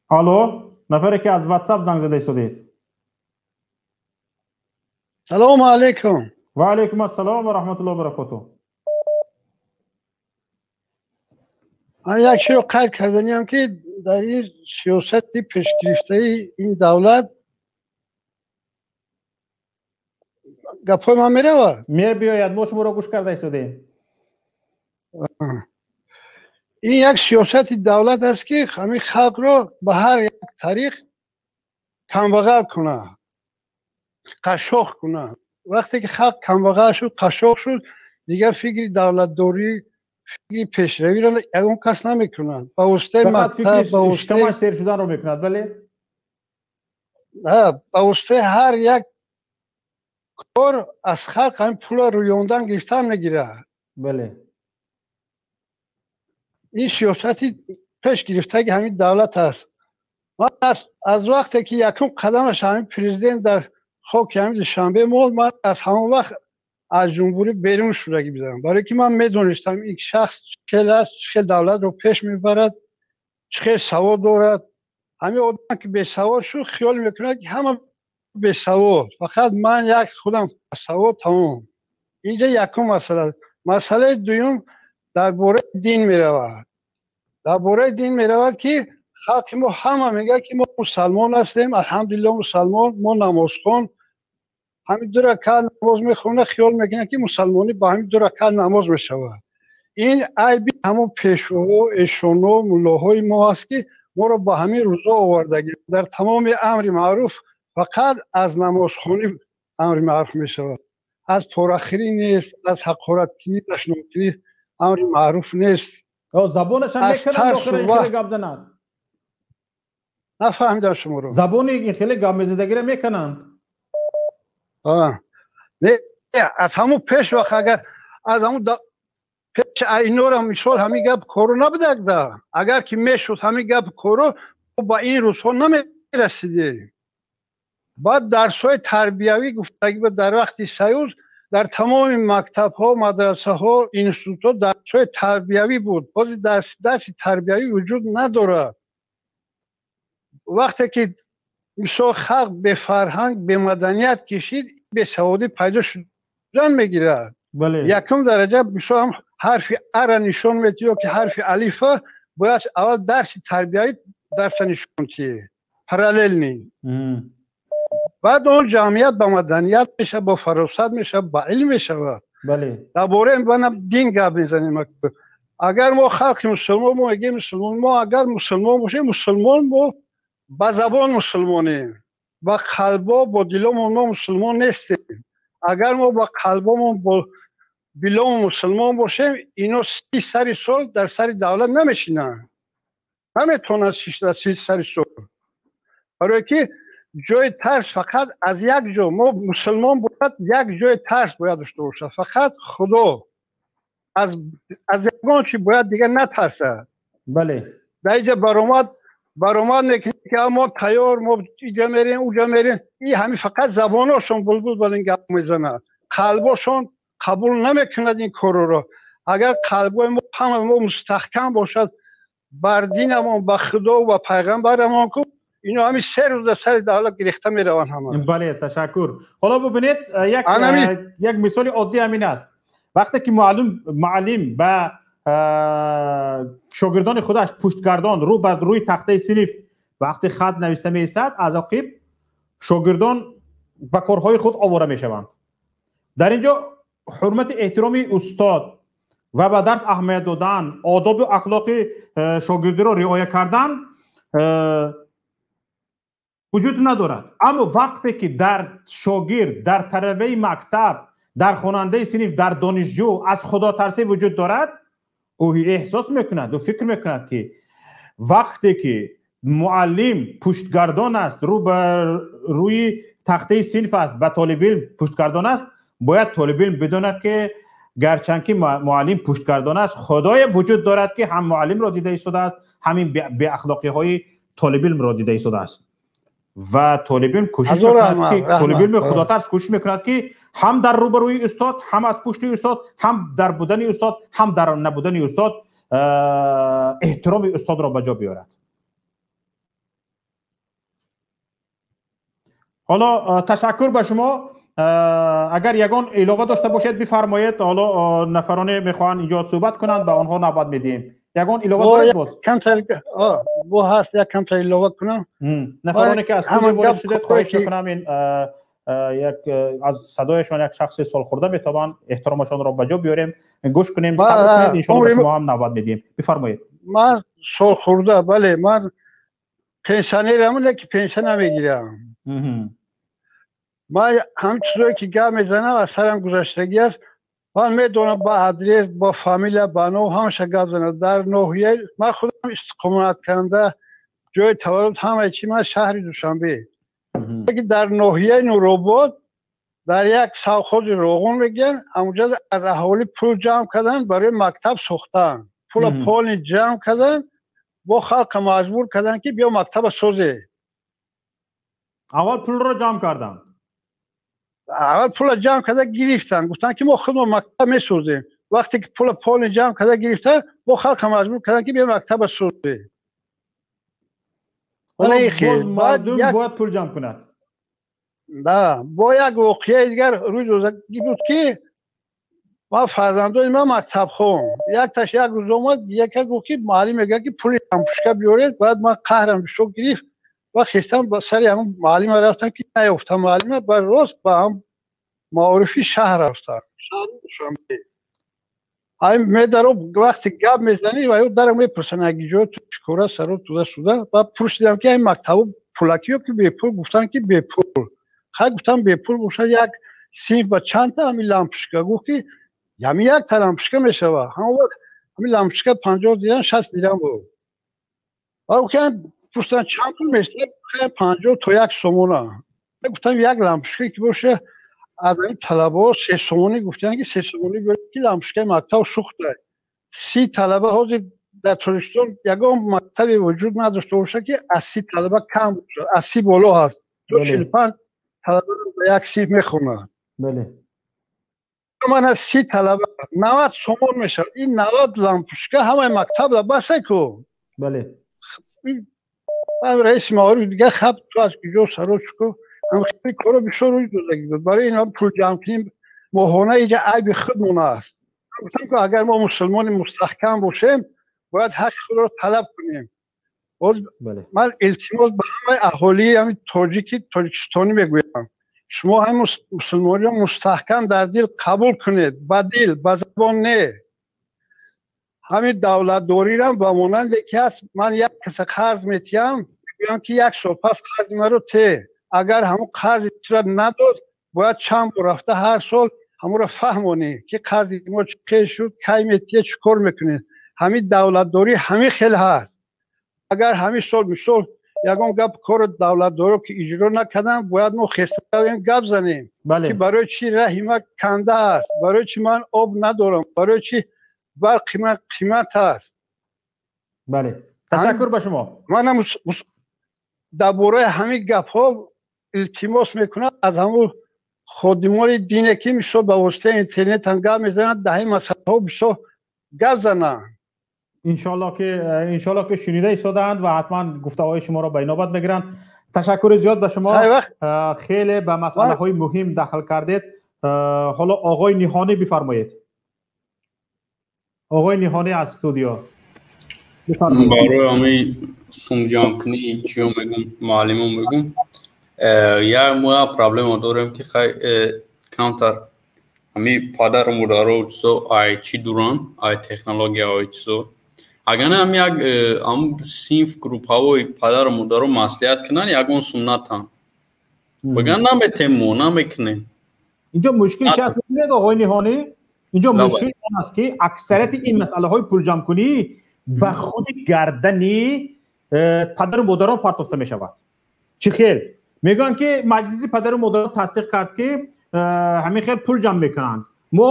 Алло, нафаре ки аз WhatsApp занг зада истодед. Салому алайкум. Ва алайкум ассалом ва раҳматуллоҳи ва баракотуҳ. Ман як чиро қайд карданиям, ки дар ин сиёсати пешгирифтаи ин давлат гапҳои ман меравад? Мебиёяд, мо шуморо гӯш карда истодем. Ин як сиёсати давлат аст, ки ҳамин халқро ба ҳар як тариқ камбағал кунад, қашшоқ кунад. Вақте ки халқ камбағал шуд, қашшоқ шуд, дигар фикри давлатдорӣ, фикри пешравиро ягон кас намекунад. Ба воситаи мактаб, ба воситаи сер шуданро мекунад, бале? Ба воситаи ҳар як кор аз халқ ҳамин пулро рӯёндан гирифтан мегирад. Бале. Ин сиёсати пеш гирифтаги ҳамин давлат аст. Ман аз вақте ки якум қадамаш ҳамин президент дар хоки ҳамин Душанбе монд, ман аз ҳамон вақт аз ҷумҳурӣ берун шудагӣ будам, барои ки ман медонистам ин шахс чӣ хел аст, чӣ хел давлатро пеш мебарад, чӣ хел савод дорад. Ҳамин одам ки бесавод шуд, хиёл мекунад, ки ҳама бесавод, фақат ман як худам савод, тамом. Инҷа якум масъала. Масъалаи дуюм дар бораи дин меравад. Дар бораи дин меравад, ки халқи мо ҳама мегӯяд, ки мо мусалмон ҳастем, алҳамдулилло мусалмон, мо намозхон. Ҳамин ду ракат намоз мехонад, хиёл мекунад, ки мусалмонӣ ба ҳамин ду ракат намоз мешавад. Ин айби ҳамон пешвоҳо, эшоно, муллоҳои мо аст, ки моро ба ҳамин рӯзо овардагӣ. Дар тамоми амри маъруф фақат аз намозхонӣ амри маъруф мешавад, аз порахирӣ нест, аз ҳақораткунӣ, дашномкунӣ амри маъруф нест. Забонашам мекунанд, охир ин хеле гап занад. Нафаҳмидам шуморо. Забони ин хеле гап мезадагиро мекунанд. Не, аз ҳамун пеш вақт, агар аз ҳамун пеш инора мисол ҳамин гап кору набудагда, агар ки мешуд ҳамин гап кору, ба ин рӯзҳо намерасидем. Баъд дарсҳои тарбиявӣ гуфтагӣ ба дар вақти союз дар тамоми мактабҳо, мадрасаҳо, институтҳо дарсҳои тарбиявӣ буд. Ҳозир дарси тарбиявӣ вуҷуд надорад. Вақте ки мисол халқ бефарҳанг, бемаданият кишид, бесаводӣ пайдо шудан мегирад. Якум дараҷа мисол ҳам ҳарфи ара нишон медиҳ ё ки ҳарфи алифа, бояд аввал дарси тарбиявӣ дарса нишон диҳӣ, параллелни. Баъд он ҷамъият ба маданият мешавад, бо фаросат мешавад, ба илм мешавад. Дар бораи дин гап мезанем. Агар мо халқи мусулмон, мо мегӯем мусулмон, мо агар мусулмон бошем, мусулмон мо ба забон мусулмонем, ба қалбо, бо диломон мо мусулмон нестем. Агар мо ба қалбомон, бо биломон мусулмон бошем, ино 30 сари сол дар сари давлат намешинанд, наметавонанд 30 сари сол. Барое ки ҷои тарс фақат аз як ҷо, мо мусулмон бояд як ҷои тарс бояд дошта бошад, фақат Худо. Аз ягон чи бояд дигар натарсад. Бале. Дар инҷа баромад Баромад мекунед ки мо тайёр, мо иҷа мерем, уҷа мерем. И ҳамин фақат забоношон булбул бар ин гап мезанад, қалбошон қабул намекунад ин корро. Агар қалбҳои мо ҳама мо мустаҳкам бошад бар динамон, ба худо ва пайғамбарамон, ку ино ҳамин 3 рӯз дар сари давлат гирифта мераванд ҳама. Бале, ташаккур. Ҳоло бубинед, як мисоли оддӣ ҳамин аст. Вақте ки муаллим ба шогирдони худаш пуштгардон рӯ ба рӯи тахтаи синф вақте хат нависта меистад, аз ақиб шогирдон ба корҳои худ овора мешаванд. Дар ин ҷо ҳурмати эҳтироми устод ва ба дарс аҳамият додан, одобу ахлоқи шогирдиро риоя кардан вуҷуд надорад. Аммо вақте ки дар шогирд, дар талабаи мактаб, дар хонандаи синф, дар донишҷӯ аз худотарсӣ вуҷуд дорад, ӯ эҳсос мекунад, ӯ фикр мекунад, ки вақте ки муаллим пуштгардон аст, рӯ ба рӯи тахтаи синф аст, ба толибилм пуштгардон аст, бояд толибилм бидонад, ки гарчанд ки муаллим пуштгардон аст, худое вуҷуд дорад, ки ҳам муаллимро дида истодааст, ҳамин беахлоқиҳои толибилмро дида истодааст. Ва толибилм кӯшиш мекунад, ки толибилми худотарс кӯшиш мекунад, ки ҳам дар рӯбарӯи устод, ҳам аз пушти устод, ҳам дар будани устод, ҳам дар набудани устод эҳтироми устодро ба ҷо биёрад. Ҳоло ташаккур ба шумо. Агар ягон илова дошта бошед, бифармоед. Ҳоло нафароне мехоҳанд инҷо суҳбат кунанд, ба онҳо навбат медиҳем. Ягон илова доред боз? Камтар бо ҳаст, як камтар илова кунам. Нафароне ки аз студия ворид шудед, хоҳиш мекунам ин як аз садояшон як шахси солхӯрда метавон эҳтиромашонро ба ҷо биёрем, гӯш кунем, сабр кунед, иншоалло ба шумо ҳам навбат медиҳем. Бифармоед. Ман солхӯрда, бале, ман пенсионерам, лекин пенсия намегирам. Ман ҳам чизое ки гап мезанам аз сарам гузаштагӣ аст. Ман медонам ба адрес, ба фамилия, ба ном ҳамаша гап занам. Дар ноҳия ман худам истиқоматкунанда, ҷои таваллуд ҳамаи чи ман шаҳри Душанбе. Дар ноҳияи Нуробод дар як совхози Роғун мегӯянд, ҳамонҷо аз аҳолӣ пул ҷамъ карданд барои мактаб сохтан. Пула полни ҷамъ карданд, бо халқа маҷбур карданд, ки биё мактаба созе. Аввал пулро ҷамъ карданд. Аввал пула ҷамъ карда гирифтанд, гуфтанд, ки мо худмо мактаб месозем. Вақте ки пула полни ҷамъ карда гирифтанд, бо халқа маҷбур карданд, ки биё мактаба созе. Мардум бояд пул ҷамъ кунад. Да, бо як воқеаи дигар рӯй додагӣ буд, ки ман фарзандони ман мактабхон, якташ як рӯз омад, яке гуфт, ки муаллим мегӯяд, ки пули лампушка биёред. Баъд ман қаҳрам бисёр гирифт ва хестам ба сари ҳамон муаллима рафтам, ки наёфтам муаллима, ба рост ба ҳам маорифи шаҳр рафтам, шаҳри Душанбе. Ҳамин медаро вақте гап мезанӣ ва ё дара мепурсанд, аги ҷо ту чӣ кора саро туда суда. Баъд пурсидам, ки ҳамин мактабо пулакӣ ё ки бепул? Гуфтанд, ки бепул. Хай, гуфтам, бепул бошад, як синф ба чандта ҳамин лампушка? Гуфт, ки ҳамин якта лампушка мешавад. Ҳамон вақт ҳамин лампушка 50 дирам, 60 дирам буд. Баъд гуфтанд, пурсиданд, чанд пул мешавад? 50 то 1 сомона. Гуфтам, як лампушка ки боша, аз ҳамин талабаҳо 3 сомонӣ гуфтанд, ки 3 сомонӣ биёред, ки лампушкаи мактаб сӯхта. 30 талаба ҳозир дар Тоҷикистон ягон мактабе вуҷуд надошта бошад, ки аз 30 талаба кам бошад, аз 30 боло ҳаст. То 45 талаба ба як синф мехонад. Ман аз 30 талаба 90 сомон мешавад. Ин 90 лампушка ҳамаи мактаб басе ку. Ман раиси маориф дигар хаб, ту аз куҷо саро чӣ ҳам хеле коро бисёр рӯй додагӣ буд. Барои ин пул ҷамъ кунем моҳона, иҷа айби худмон аст. Гуфтам, ки агар мо мусулмони мустаҳкам бошем, бояд ҳаққи худро талаб кунем. Ман илтимос ба ҳамаи аҳолии ҳамин тоҷики тоҷикистонӣ мегӯям, шумо ҳамин мусулмониро мустаҳкам дар дил қабул кунед, ба дил, ба забон не. Ҳамин давлатдориам ба монанде ки ҳаст, ман як каса қарз метиҳам, мегӯям, ки як сол пас қарзи маро те. Агар ҳамон қарзи тура надод, бояд чанд бор рафта ҳар сол ҳамонро фаҳмонӣ, ки қарзи мо чӣ хел шуд, кай метиҳе, чӣ кор мекунед. Ҳамин давлатдорӣ ҳамин хел ҳаст. Агар ҳамин сол мисол ягон гап корро давлатдоро ки иҷро накарданд, бояд мо хеста равем, гап занем, ки барои чӣ раҳи ман канда аст, барои чӣ ман об надорам, барои чӣ барқи ман қимат аст. Бале, Ташаккур ба шумо. Манам дар бораи ҳамин гапҳо илтимос мекунам аз ҳамун ходимони дине ки мисол ба воситаи интернет ҳам гап мезананд, дар ҳамин масъалаҳо бисёр гап зананд. Иншоаллоҳ ки шунида истодаанд ва ҳатман гуфтаҳои шуморо ба инобат мегиранд. Ташаккури зиёд ба шумо, хеле ба масъалаҳои муҳим дахл кардед. Ҳоло оғои Ниҳонӣ бифармоед. Оғои Ниҳонӣ аз студио. Барои ҳамин сумҷамкунӣ чиё мегум, муаллимо мегум, як мо як проблема дорем ки хай камтар ҳамин падару модаро чизо ай чӣ дуранд, ай технологияҳои чизо. Агар не ҳам як ҳам синф группаҳои падару модаро маслиҳат кунанд, ягон суннатанд. Биган наметем мо, намекунем. Инҷо мушкил чи аст медонед, оғои Ниҳонӣ? Инҷо мушкил он аст ки аксарияти ин масъалаҳои пулҷамъкунӣ ба худи гардани падару модарон партофта мешавад. Чӣ хел? Мегӯянд ки маҷлиси падару модарон тасдиқ кард ки ҳамин хел пул ҷамъ мекунанд. Мо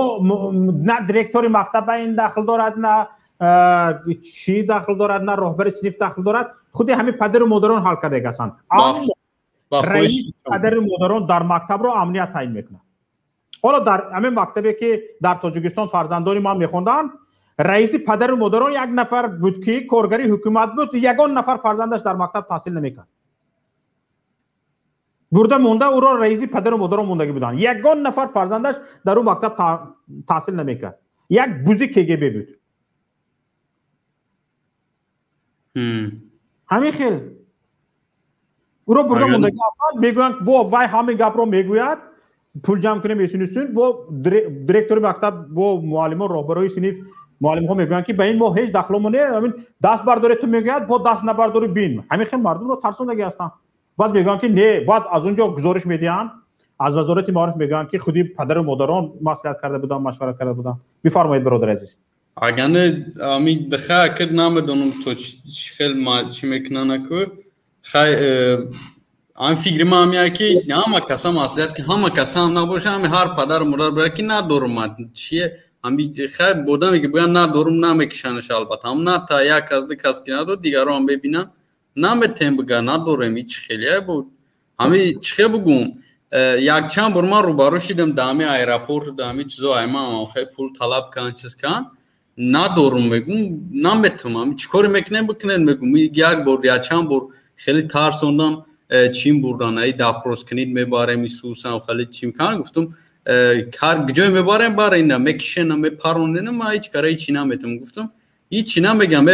на директори мактаб ба ин дахл дорад, на чӣ дахл дорад, на роҳбари синф дахл дорад. Худи ҳамин падару модарон ҳал кардаги ҳастанд. Раиси падару модарон дар мактабро амният таъин мекунад. Ҳоло дар ҳамин мактабе ки дар Тоҷикистон фарзандони ман мехонданд, раиси падару модарон як нафар буд ки коргари ҳукумат буд, ягон нафар фарзандаш дар мактаб таҳсил намекард. Бурда монда ӯро раиси падару модарон мондагӣ буданд. Ягон нафар фарзандаш дар ӯ мактаб таҳсил намекард. Як бузи КГБ буд. Ҳамин хел ӯро бурда мондагӣ мегӯянд, бо вай ҳамин гапро мегӯяд, пул ҷамъ кунем эсинусун, бо директори мактаб, бо муаллимон, роҳбарои синф, муаллимҳо мегӯянд ки ба ин мо ҳеҷ дахломо не, ҳамин даст бардоред ту мегӯяд, бо даст набардорӣ бин. Ҳамин хел мардумро тарсондагӣ ҳастанд. Баъд мегӯянд ки не, баъд аз он ҷо гузориш медиҳанд, аз вазорати маориф мегӯянд ки худи падару модарон маслиҳат карда буданд, машварат карда буданд. Бифармоед, бародари азиз. Агар не ами даха акид намедонам то чӣ хел чӣ мекунанд аку. Хай ам фикри ман ҳамия ки ҳама каса маслиҳат ки ҳама каса ҳам набоша, ҳами ҳар падару модар бояд ки надорум ман чие ҳами хай бодаме ки бояд надорум намекишанаш, албатта ҳам на та як кас ду кас ки надор, дигарон ҳам бебинанд наметем бига надорем ҳеч хеле буд. Ҳами чӣ хел бугум, якчанд бор ман рӯбарӯ шидам дар ҳами аэропорт, дар ҳами чизо, ай ман ҳам хай пул талаб кан чиз кан надорум мегум, наметам, ҳами чӣ коре мекунем бикунед мегум. Як бор якчанд бор хеле тарсондам, чин бурдан, ай допрос кунед мебарем Исусам хеле чим кан гуфтум, ҳар ҷой мебарем бар ина мекишена мепаронена, ман ҳеҷ кара ҳеҷ наметам гуфтум. Ҳеҷ намегам,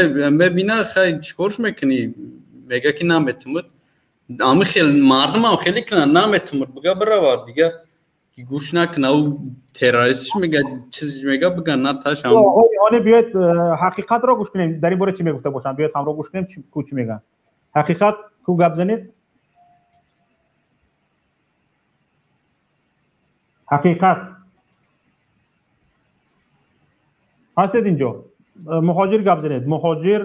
мебина хай чӣ корш мекунӣ, мега ки наметамуд. Ами хел мардум ҳам хеле кунанд наметамуд, бига биравад дига гӯш накуна, ӯ террористш мега чизш мега бига наташ ҳам. Оне биёед ҳақиқатро гӯш кунем, дар ин бора чӣ мегуфта бошанд, биёед ҳамроҳ гӯш кунем ку чӣ мегӯянд. Ҳақиқат ку гап занед? Ҳақиқат ҳастед инҷо? Муҳоҷир гап занед. Муҳоҷир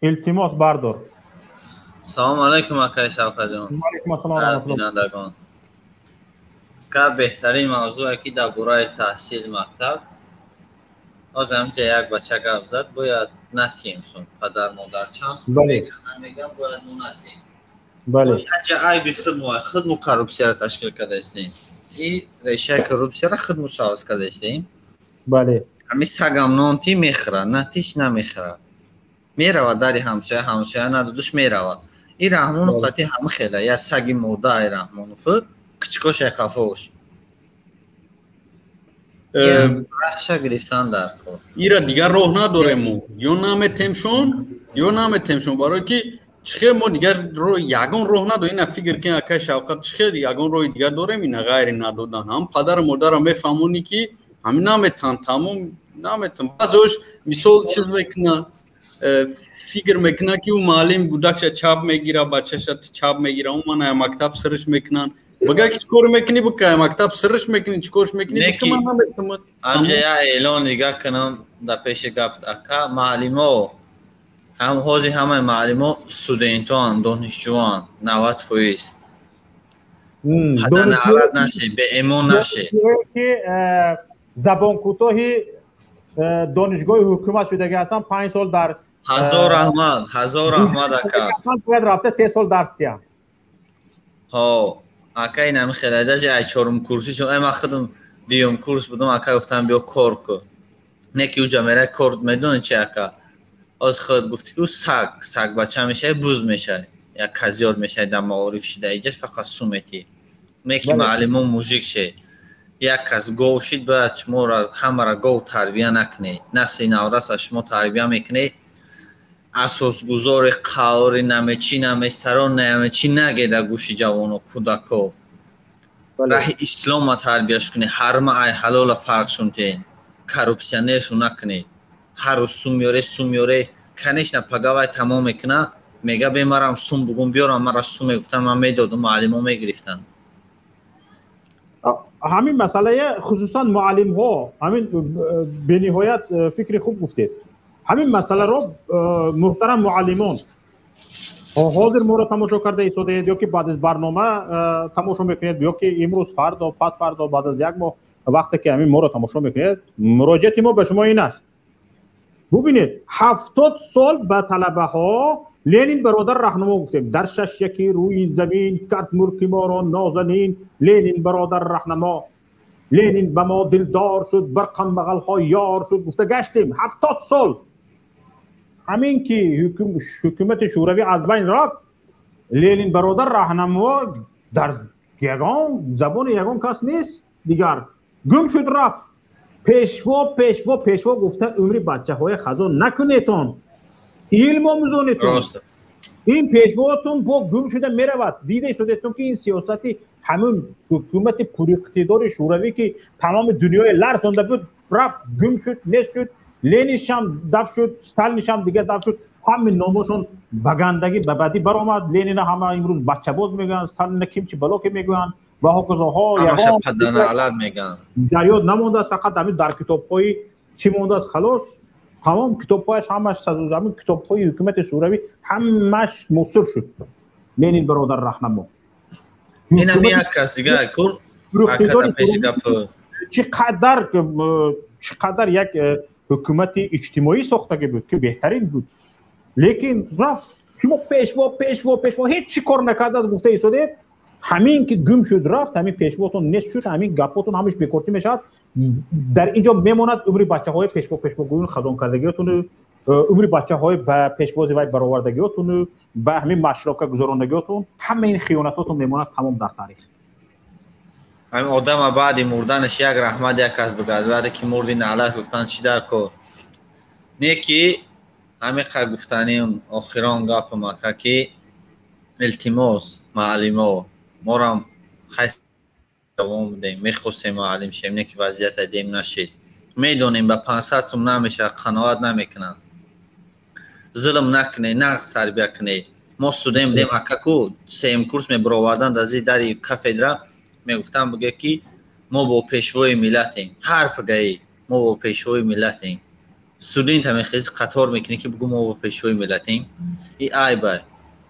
илтимос бардор. Салом алайкум акай Шавкатҷон. Алайкум ассалом ва раҳматуллоҳ. Бинандагон. Ка беҳтарин мавзӯе ки дар бораи таҳсил мактаб. Ҳозир ҳаминҷа як бача гап зад, бояд натием сун падар модар чанд сум мегӯянд, намегӯянд, бояд мо натием. Бале. Аҷа айби худмо, худмо коррупсияро ташкил кардаистем. И решаи коррупсияро худмо савз кардаистем. Бале. Ҳамин сагам нонти мехӯрад, натиш намехӯрад. Меравад дари ҳамсоя, ҳамсоя надодуш меравад. И Раҳмонов қати ҳама хела, я саги мода ай Раҳмонов, кичкош ай қафош. Раҳша гирифтан дар кор. Ира дигар роҳ надорем мо. Ё наметемшон, ё наметемшон, барои ки чӣ хел мо дигар ягон роҳ надорем. Ина фикр кун акай Шавқат, чӣ хел ягон роҳи дигар дорем ина ғайри надодан. Ҳам падару модарам мефаҳмонӣ ки ҳамин наметан, тамом наметан. Баъзеош мисол чиз мекунанд, фикр мекунад ки ӯ муаллим гудакша чап мегира, бачаша чап мегира, ӯ ман ая мактаб сириш мекунанд. Бага ки чӣ кор мекунӣ бика, мактаб сириш мекунӣ, чӣ корш мекунӣ бика, ман наметавонам. Амҷа я эълон дига кунам дар пеши гап ака, муаллимо ҳам ҳозир ҳамаи муаллимо студентоанд, донишҷӯанд, 90%. Паданаалат наше, беэмон наше. Ки забонкӯтоҳи донишгоҳи ҳукумат шудагӣ ҳастанд, 5 сол дар Ҳазор раҳмат, ҳазор раҳмат, ака. Бояд рафта 3 сол дарс диҳам. Ҳо, ака, инами хеле даже ай чорум курсӣ шуд. Ай, ман худам дуюм курс будам, ака, гуфтам, биё кор ку. Не ки уҷа мера кор, медони чи, ака? Оз худ гуфти ки саг сагбача мешавӣ, буз мешавӣ, як казёр мешавӣ. Дар маориф шида иҷа фақат суметӣ не ки муаллимо мужик ше, як кас гов шид, бояд шуморо ҳамаро гов тарбия накунед. Насли навраса шумо тарбия мекунед. Асосгузори қаври намечи наместарон намечи нагеда гӯши ҷавоно, кӯдако. Раҳи ислома тарбияш кунед, ҳарма ай ҳалола фарқшун тен, коррупсионершу накунед. Ҳар рӯз сум меёре, сум меёре, конечно, пагавай тамом мекуна, мега бемарам сум бугум биёрам, мара сум мегуфтам, ман медодум, муаллимо мегирифтанд. Ҳамин масъалае, хусусан муаллимҳо, ҳамин бениҳоят фикри хуб гуфтед. Ҳамин масъаларо, муҳтарам муаллимон, ҳозир моро тамошо карда истодаед ё ки баъд аз барнома тамошо мекунед, ё ки имрӯз, фардо, пас фардо, баъд аз як моҳ, вақте ки ҳамин моро тамошо мекунед, муроҷиати мо ба шумо ин аст: бубинед, 70 сол ба талабаҳо «Ленин бародар раҳнамо» гуфтем. Дар шаш яки рӯи замин кард мулки моро нозанин Ленин бародар раҳнамо, Ленин ба мо дилдор шуд, бар камбағалҳо ёр шуд, гуфта гаштем 70 сол. Ҳамин ки ҳукумати шӯравӣ аз байн рафт, «Ленин бародар раҳнамо» дар ягон забони ягон кас нест, дигар гум шуд, рафт. «Пешво, пешво, пешво» гуфта умри бачаҳои хазон накунетон, илм омӯзонетон. Ин пешвоатон бо гум шуда меравад. Дида истодетон ки ин сиёсати ҳамун ҳукумати пуриқтидори шӯравӣ, ки тамоми дунёи ларзонда буд, рафт, гум шуд, нест шуд. Лениншам дафт шуд, Сталиншам дигар дафт шуд. Ҳамин номошон ба гандагӣ, ба бадӣ баромад. Ленина ҳама имрӯз бачабоз мегӯянд, Сталина кимчи балоке мегӯянд ва ҳоказоҳо. Дар ёд намондааст, фақат ҳамин дар китобҳои чӣ мондааст, халос, тамом. Китобҳояш ҳамаш, ҳамин китобҳои ҳукумати шӯравӣ ҳамаш мусир шуд. «Ленин бародар раҳнамо». Инам як кас дига кур. Чӣ қадар як ҳукумати иҷтимоӣ сохтагӣ буд, ки беҳтарин буд, лекин рафт. Шумо «пешво, пешво, пешво» ҳеҷ чӣ кор накардааст гуфта истодед. Ҳамин ки гум шуд, рафт, ҳамин пешвотон нест шуд, ҳамин гапотон ҳамаш бекорчӣ мешавад. Дар ин ҷо мемонад умри бачаҳои «пешво, пешво» гӯён хазон кардагиётону, умри бачаҳои ба пешвози вай баровардагиётону, ба ҳамин машрока гузарондагиётон, ҳама ин хиёнатотон мемонад тамом дар таърих. Ҳамин одама баъди мурданаш як раҳмат як кас бигӯяд, баъде ки мурди, наълат гуфтан чӣ дар кор? Не ки ҳамин қа гуфтаним, охирон гапам, ака, ки илтимос, муаллимо, морам давом будем, мехостем муаллим шем, не ки вазъията дем нашид. Медонем, ба 500 сум намешавад, қаноат намекунанд. Зулм накунед, нағз тарбия кунед. Мо студент будем, акаку, сеюм курс мебуровардан, дар зери дари кафедра мегуфтам, бигӯ ки мо бо пешвои миллатем. Ҳар пагаи мо бо пешвои миллатем. Студента мехези, қатор мекунӣ, ки бигӯ мо бо пешвои миллатем. И айба.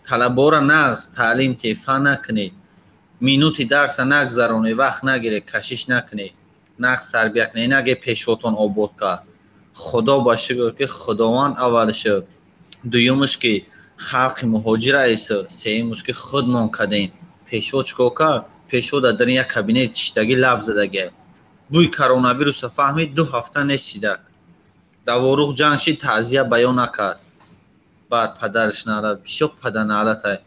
Талабора нағз таълим те, фан накунед, минути дарса нагзаронед, вақт нагиред, кашиш накунед, нағз тарбия кунед. Наге пешвотон обод кард. Худо ба шукр, ки Худованд аввал шуд, дуюмаш ки халқи муҳоҷир айса, сеюмаш ки худмон кардем. Пешво чӣ кор кард? Пешво дар дарин як кабинет чиштагӣ, лаб задагӣ, бӯи коронавируса фаҳмид, 2 ҳафта несидак. Даворуғ ҷанг шид, таъзия баён накард. Бар падараш наълат, бисёр падарнаълатай.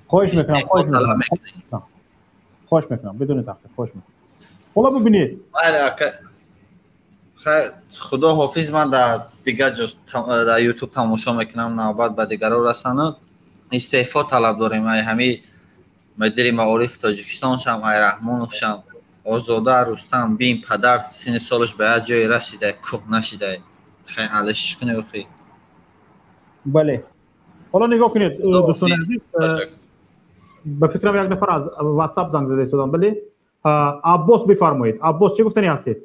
Хоҳиш мекунам, хоҳиш мекунам, хоҳиш мекунам, бидуни таҳқиқ хоҳиш мекунам. Ҳоло бибинед. Худо ҳофиз. Ман дар дигар ҷо, дар Ютуб тамошо мекунам, навбат ба дигаро расанад. Истеъфо талаб дорем ай ҳами мудири маорифи Тоҷикистоншам, ай Раҳмоновшам, Озода Рустам. Бин, падар синни солаш ба як ҷое расида, кӯҳ нашида, хай алишиш кунӣ охи. Бале, ҳоло нигоҳ кунед, дӯстони азиз, ба фикрам, як нафар аз Ватсап занг зада истодам. Бале, Аббос, бифармоед. Аббос, чӣ гуфтани ҳастед?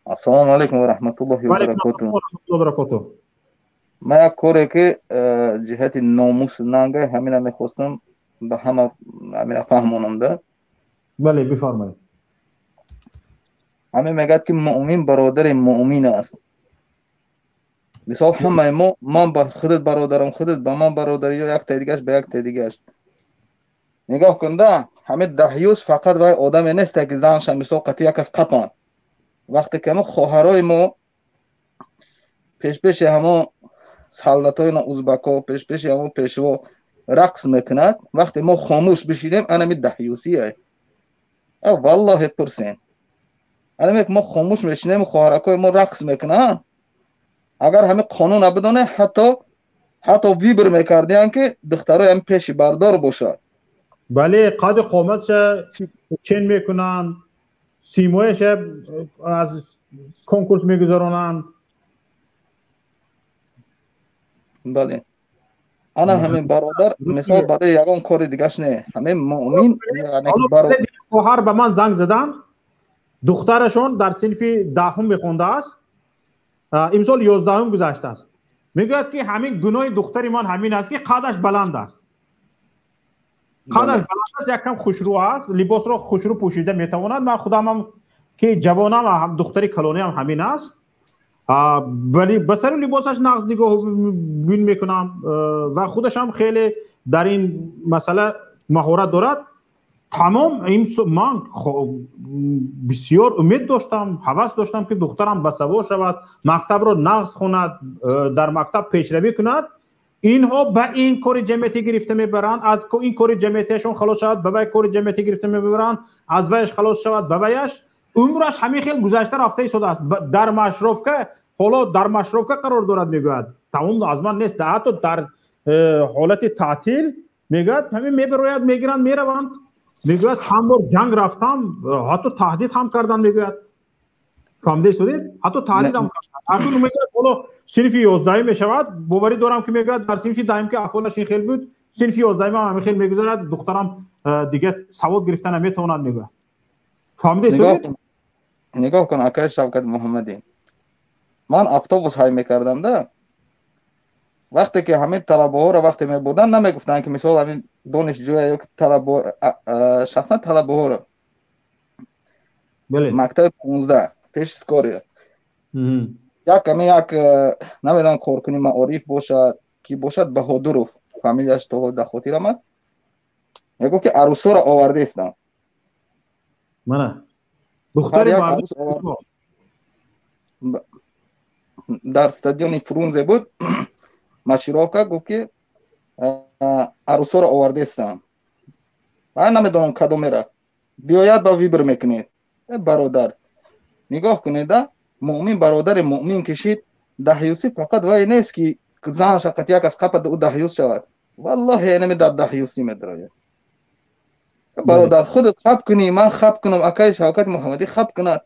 Ассалому алайкум ва раҳматуллоҳи ва баракоту. Баракоту. Ман як коре ки ҷиҳати номусу нанга, ҳамина мехостам ба ҳама ҳамина фаҳмонам да. Бале, бифармоед. Ҳамин мегӯяд, ки муъмин бародари муъмин аст. Мисол ҳамаи мо, ман ба худат бародарам, худат ба ман бародарӣ, ё яктаи дигаш ба яктаи дигаш. Нигоҳ кун да, ҳамин даҳюс фақат вай одаме нест, ки занша мисол қатъи як кас қапанд. Вақте ки ҳамон хоҳарои мо пешпеши ҳамон солдатои узбако, пешпеши ҳамон пешво рақс мекунад, вақте мо хомӯш бишидем, анами даҳюсие. Валлоҳи пурсен. Анаме мо хомӯш мешинем, хоҳаракои мо рақс мекунанд. Агар ҳамин қонун набидоне, ҳатто вибр мекардиянд, ки духтарои ҳам пеши бардор бошад. Бале, қади қоматша чен мекунанд, симояша аз конкурс мегузаронанд. Бале, ана ҳамин бародар, мисол барои ягон кори дигаш не, ҳамин муъмин. Хоҳар ба ман занг заданд, духтарашон дар синфи 10 мехондааст, имсол 11 гузаштааст. Мегӯяд, ки ҳамин гуноҳи духтари ман ҳамин аст, ки қадаш баланд аст. Қадаш баланд аст, якам хушрӯ аст, либосро хушрӯ пӯшида метавонад. Ман худамам ки ҷавонам, духтари калониам ҳамин аст, вале ба сари либосаш нағз нигоҳ бин мекунам ва худашам хеле дар ин масъала маҳорат дорад. Тамом, ман бисёр умед доштам, ҳавас доштам, ки духтарам басаво шавад, мактабро нағз хонад, дар мактаб пешравӣ кунад. Инҳо ба ин кори ҷамъиятӣ гирифта мебаранд, аз ин кори ҷамъиятиашон халос шавад, ба вай кори ҷамъиятӣ гирифта мебаранд, аз ваяш халос шавад, ба ваяш. Умраш ҳамин хел гузашта рафта истодааст. Дар машровка, ҳоло дар машровка қарор дорад, мегӯяд. Тамом, аз ман нест. Ҳатто дар ҳолати таътил мегӯяд, ҳамин мебарояд, мегиранд, мераванд. Мегӯяд, чанд бор ҷанг рафтам, ҳатто таҳдид ҳам карданд, мегӯяд. Фаҳмида истодед? Ҳатто таҳдид ҳам карданд. Акнун мегӯяд, ҳоло синфи 11 мешавад, боварӣ дорам, ки мегӯяд, дар синфи 10 ки аҳволаш ин хел буд, синфи 11 ҳам ҳамин хел мегузарад, духтарам дигар савод гирифта наметавонад, мегӯяд. Фаҳмида истодед? Нигоҳ кун, акаи Шавкат Муҳаммадӣ. Ман автобус ҳай мекардам да. Вақте ки ҳамин талабаҳоро вақте мебурданд, намегуфтанд, ки мисол ҳамин донишҷӯя ё талабо, шахсан талабаҳоро. Мактаби 15 пеши скория. Як ҳамин як намедонам коркуни маориф бошад, ки бошад, Баҳодуров, фамилияш то дар хотирам аст. Мегуфт, ки арӯсоро овардаистам. Мана. Духтари дар стадиони Фрунзе буд, машировка, гуфт, ки арӯсоро овардаистам. Ман намедонам кадомера. Биёяд ба вибр мекунед. Бародар, нигоҳ кунед, муъмин бародари муъмин кишид, даҳюсӣ фақат вай нест, ки занша қат як аз қапад, ӯ даҳюс шавад. Валлоҳи, энами дар даҳюсӣ медарояд. Бародар, худат хаб кунӣ, ман хаб кунам, акаи Шавкат Муҳаммадӣ хаб кунад.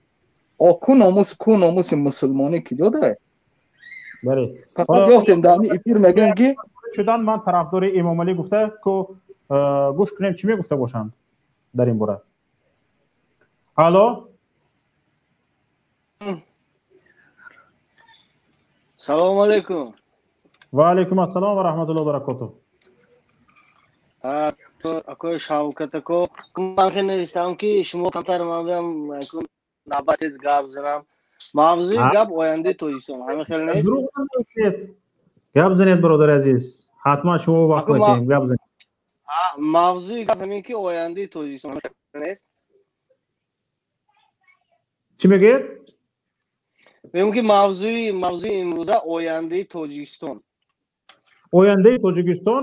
О ку номус, ку номуси мусулмонӣ киҷо дорад? Бале. Фақат ёфтем дар ҳамин эфир, мегӯем, ки шудан ман тарафдори Эмомалӣ гуфта, ку гӯш кунем, чӣ мегуфта бошанд дар ин бора. Алло. Салому алайкум. Ва алайкум ассалом ва раҳматуллоҳи ва баракотуҳ. Акои Шавкат ако, ман хеле навистам, ки шумо камтар ман биям навбатед гап занам. Мавзӯи гап ояндаи Тоҷикистон ҳамин хел нест? Гап занед, бародари азиз, ҳатман шумо вақт мекунем, гап занед. Мавзӯи гап ҳамин ки ояндаи Тоҷикистон нест. Чӣ мегӯед? Мегӯям, ки мавзӯи имрӯза ояндаи Тоҷикистон. Ояндаи Тоҷикистон,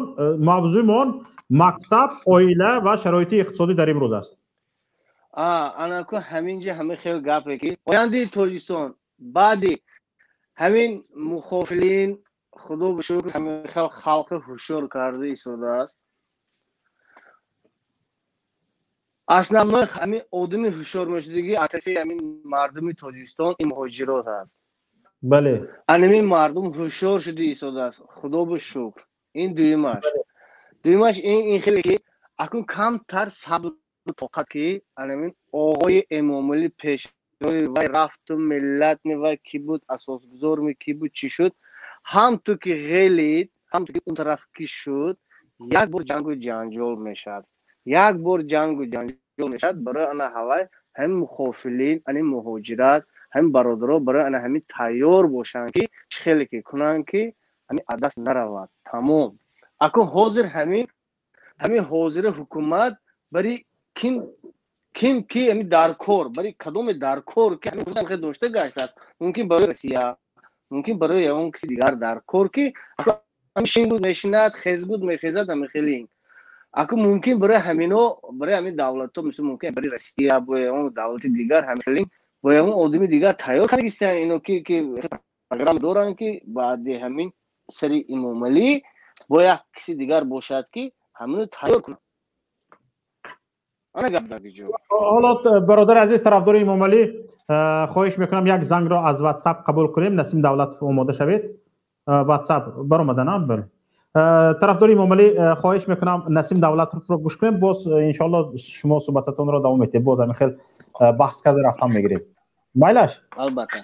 мавзӯимон мактаб, оила ва шароити иқтисодӣ дар имрӯз аст. Анаку ҳамин ҷа ҳамин хел гапе, ки ояндаи Тоҷикистон баъди ҳамин мухофилин, худо бишукр, ҳамин хел халқи ҳушёр карда истодааст. Основной ҳамин одами ҳушёр мешудагӣ атафи ҳамин мардуми Тоҷикистон ин муҳоҷирот аст. Бале. Анамин мардум ҳушёр шуда истодааст, худо бишукр. Ин дуюмаш. Дуюмаш ин хеле, ки акун камтар сабру тоқат, ки анамин оғои Эмомалӣ пешои вай рафту миллатми вай ки буд, асосгузорми ки буд, чӣ шуд, ҳам ту ки ғелид, ҳам ту ки он тараф ки шуд, як бор ҷангу ҷанҷол мешавад, як бор ҷангу ҷанҷол мешавад. Барои ана ҳавай Ҳамин мухофилин, ани муҳоҷират, ҳамин бародаро барои ана ҳамин тайёр бошанд, ки чӣ хеле ки кунанд, ки ҳамин аз даст наравад. Тамом. Акун ҳозир ҳамин ҳозира ҳукумат бари ким ки ҳамин даркор, бари кадоме даркор, ки ҳамин дошта гаштааст, мумкин барои Россия, мумкин барои ягон киси дигар даркор, ки шин буд мешинад, хез буд мехезад, ҳамин хеле. Аку мумкин барои ҳамино, барои ҳамин давлатҳо, мисол, мумкин барои Россия, бо ягон давлати дигар, ҳамин хеле бо ягон одами дигар тайёр кардагистанд ино, ки программа доранд, ки баъди ҳамин сари Имомалӣ бо як киси дигар бошад, ки ҳамино тайёр кунад. Ана гап дар ҷо. Ҳоло, бародари азиз, тарафдори Имомалӣ, хоҳиш мекунам, як зангро аз WhatsApp қабул кунем. Насим Давлатов, омода шавед. WhatsApp баромаданам. Бале, тарафдори Имомалӣ, хоҳиш мекунам, Насим Давлатовро гӯш кунем. Боз, иншоалло, шумо суҳбататонро давом медиҳед. Боз ҳамин хел баҳс карда рафтан мегирем. Майлаш? Албатта.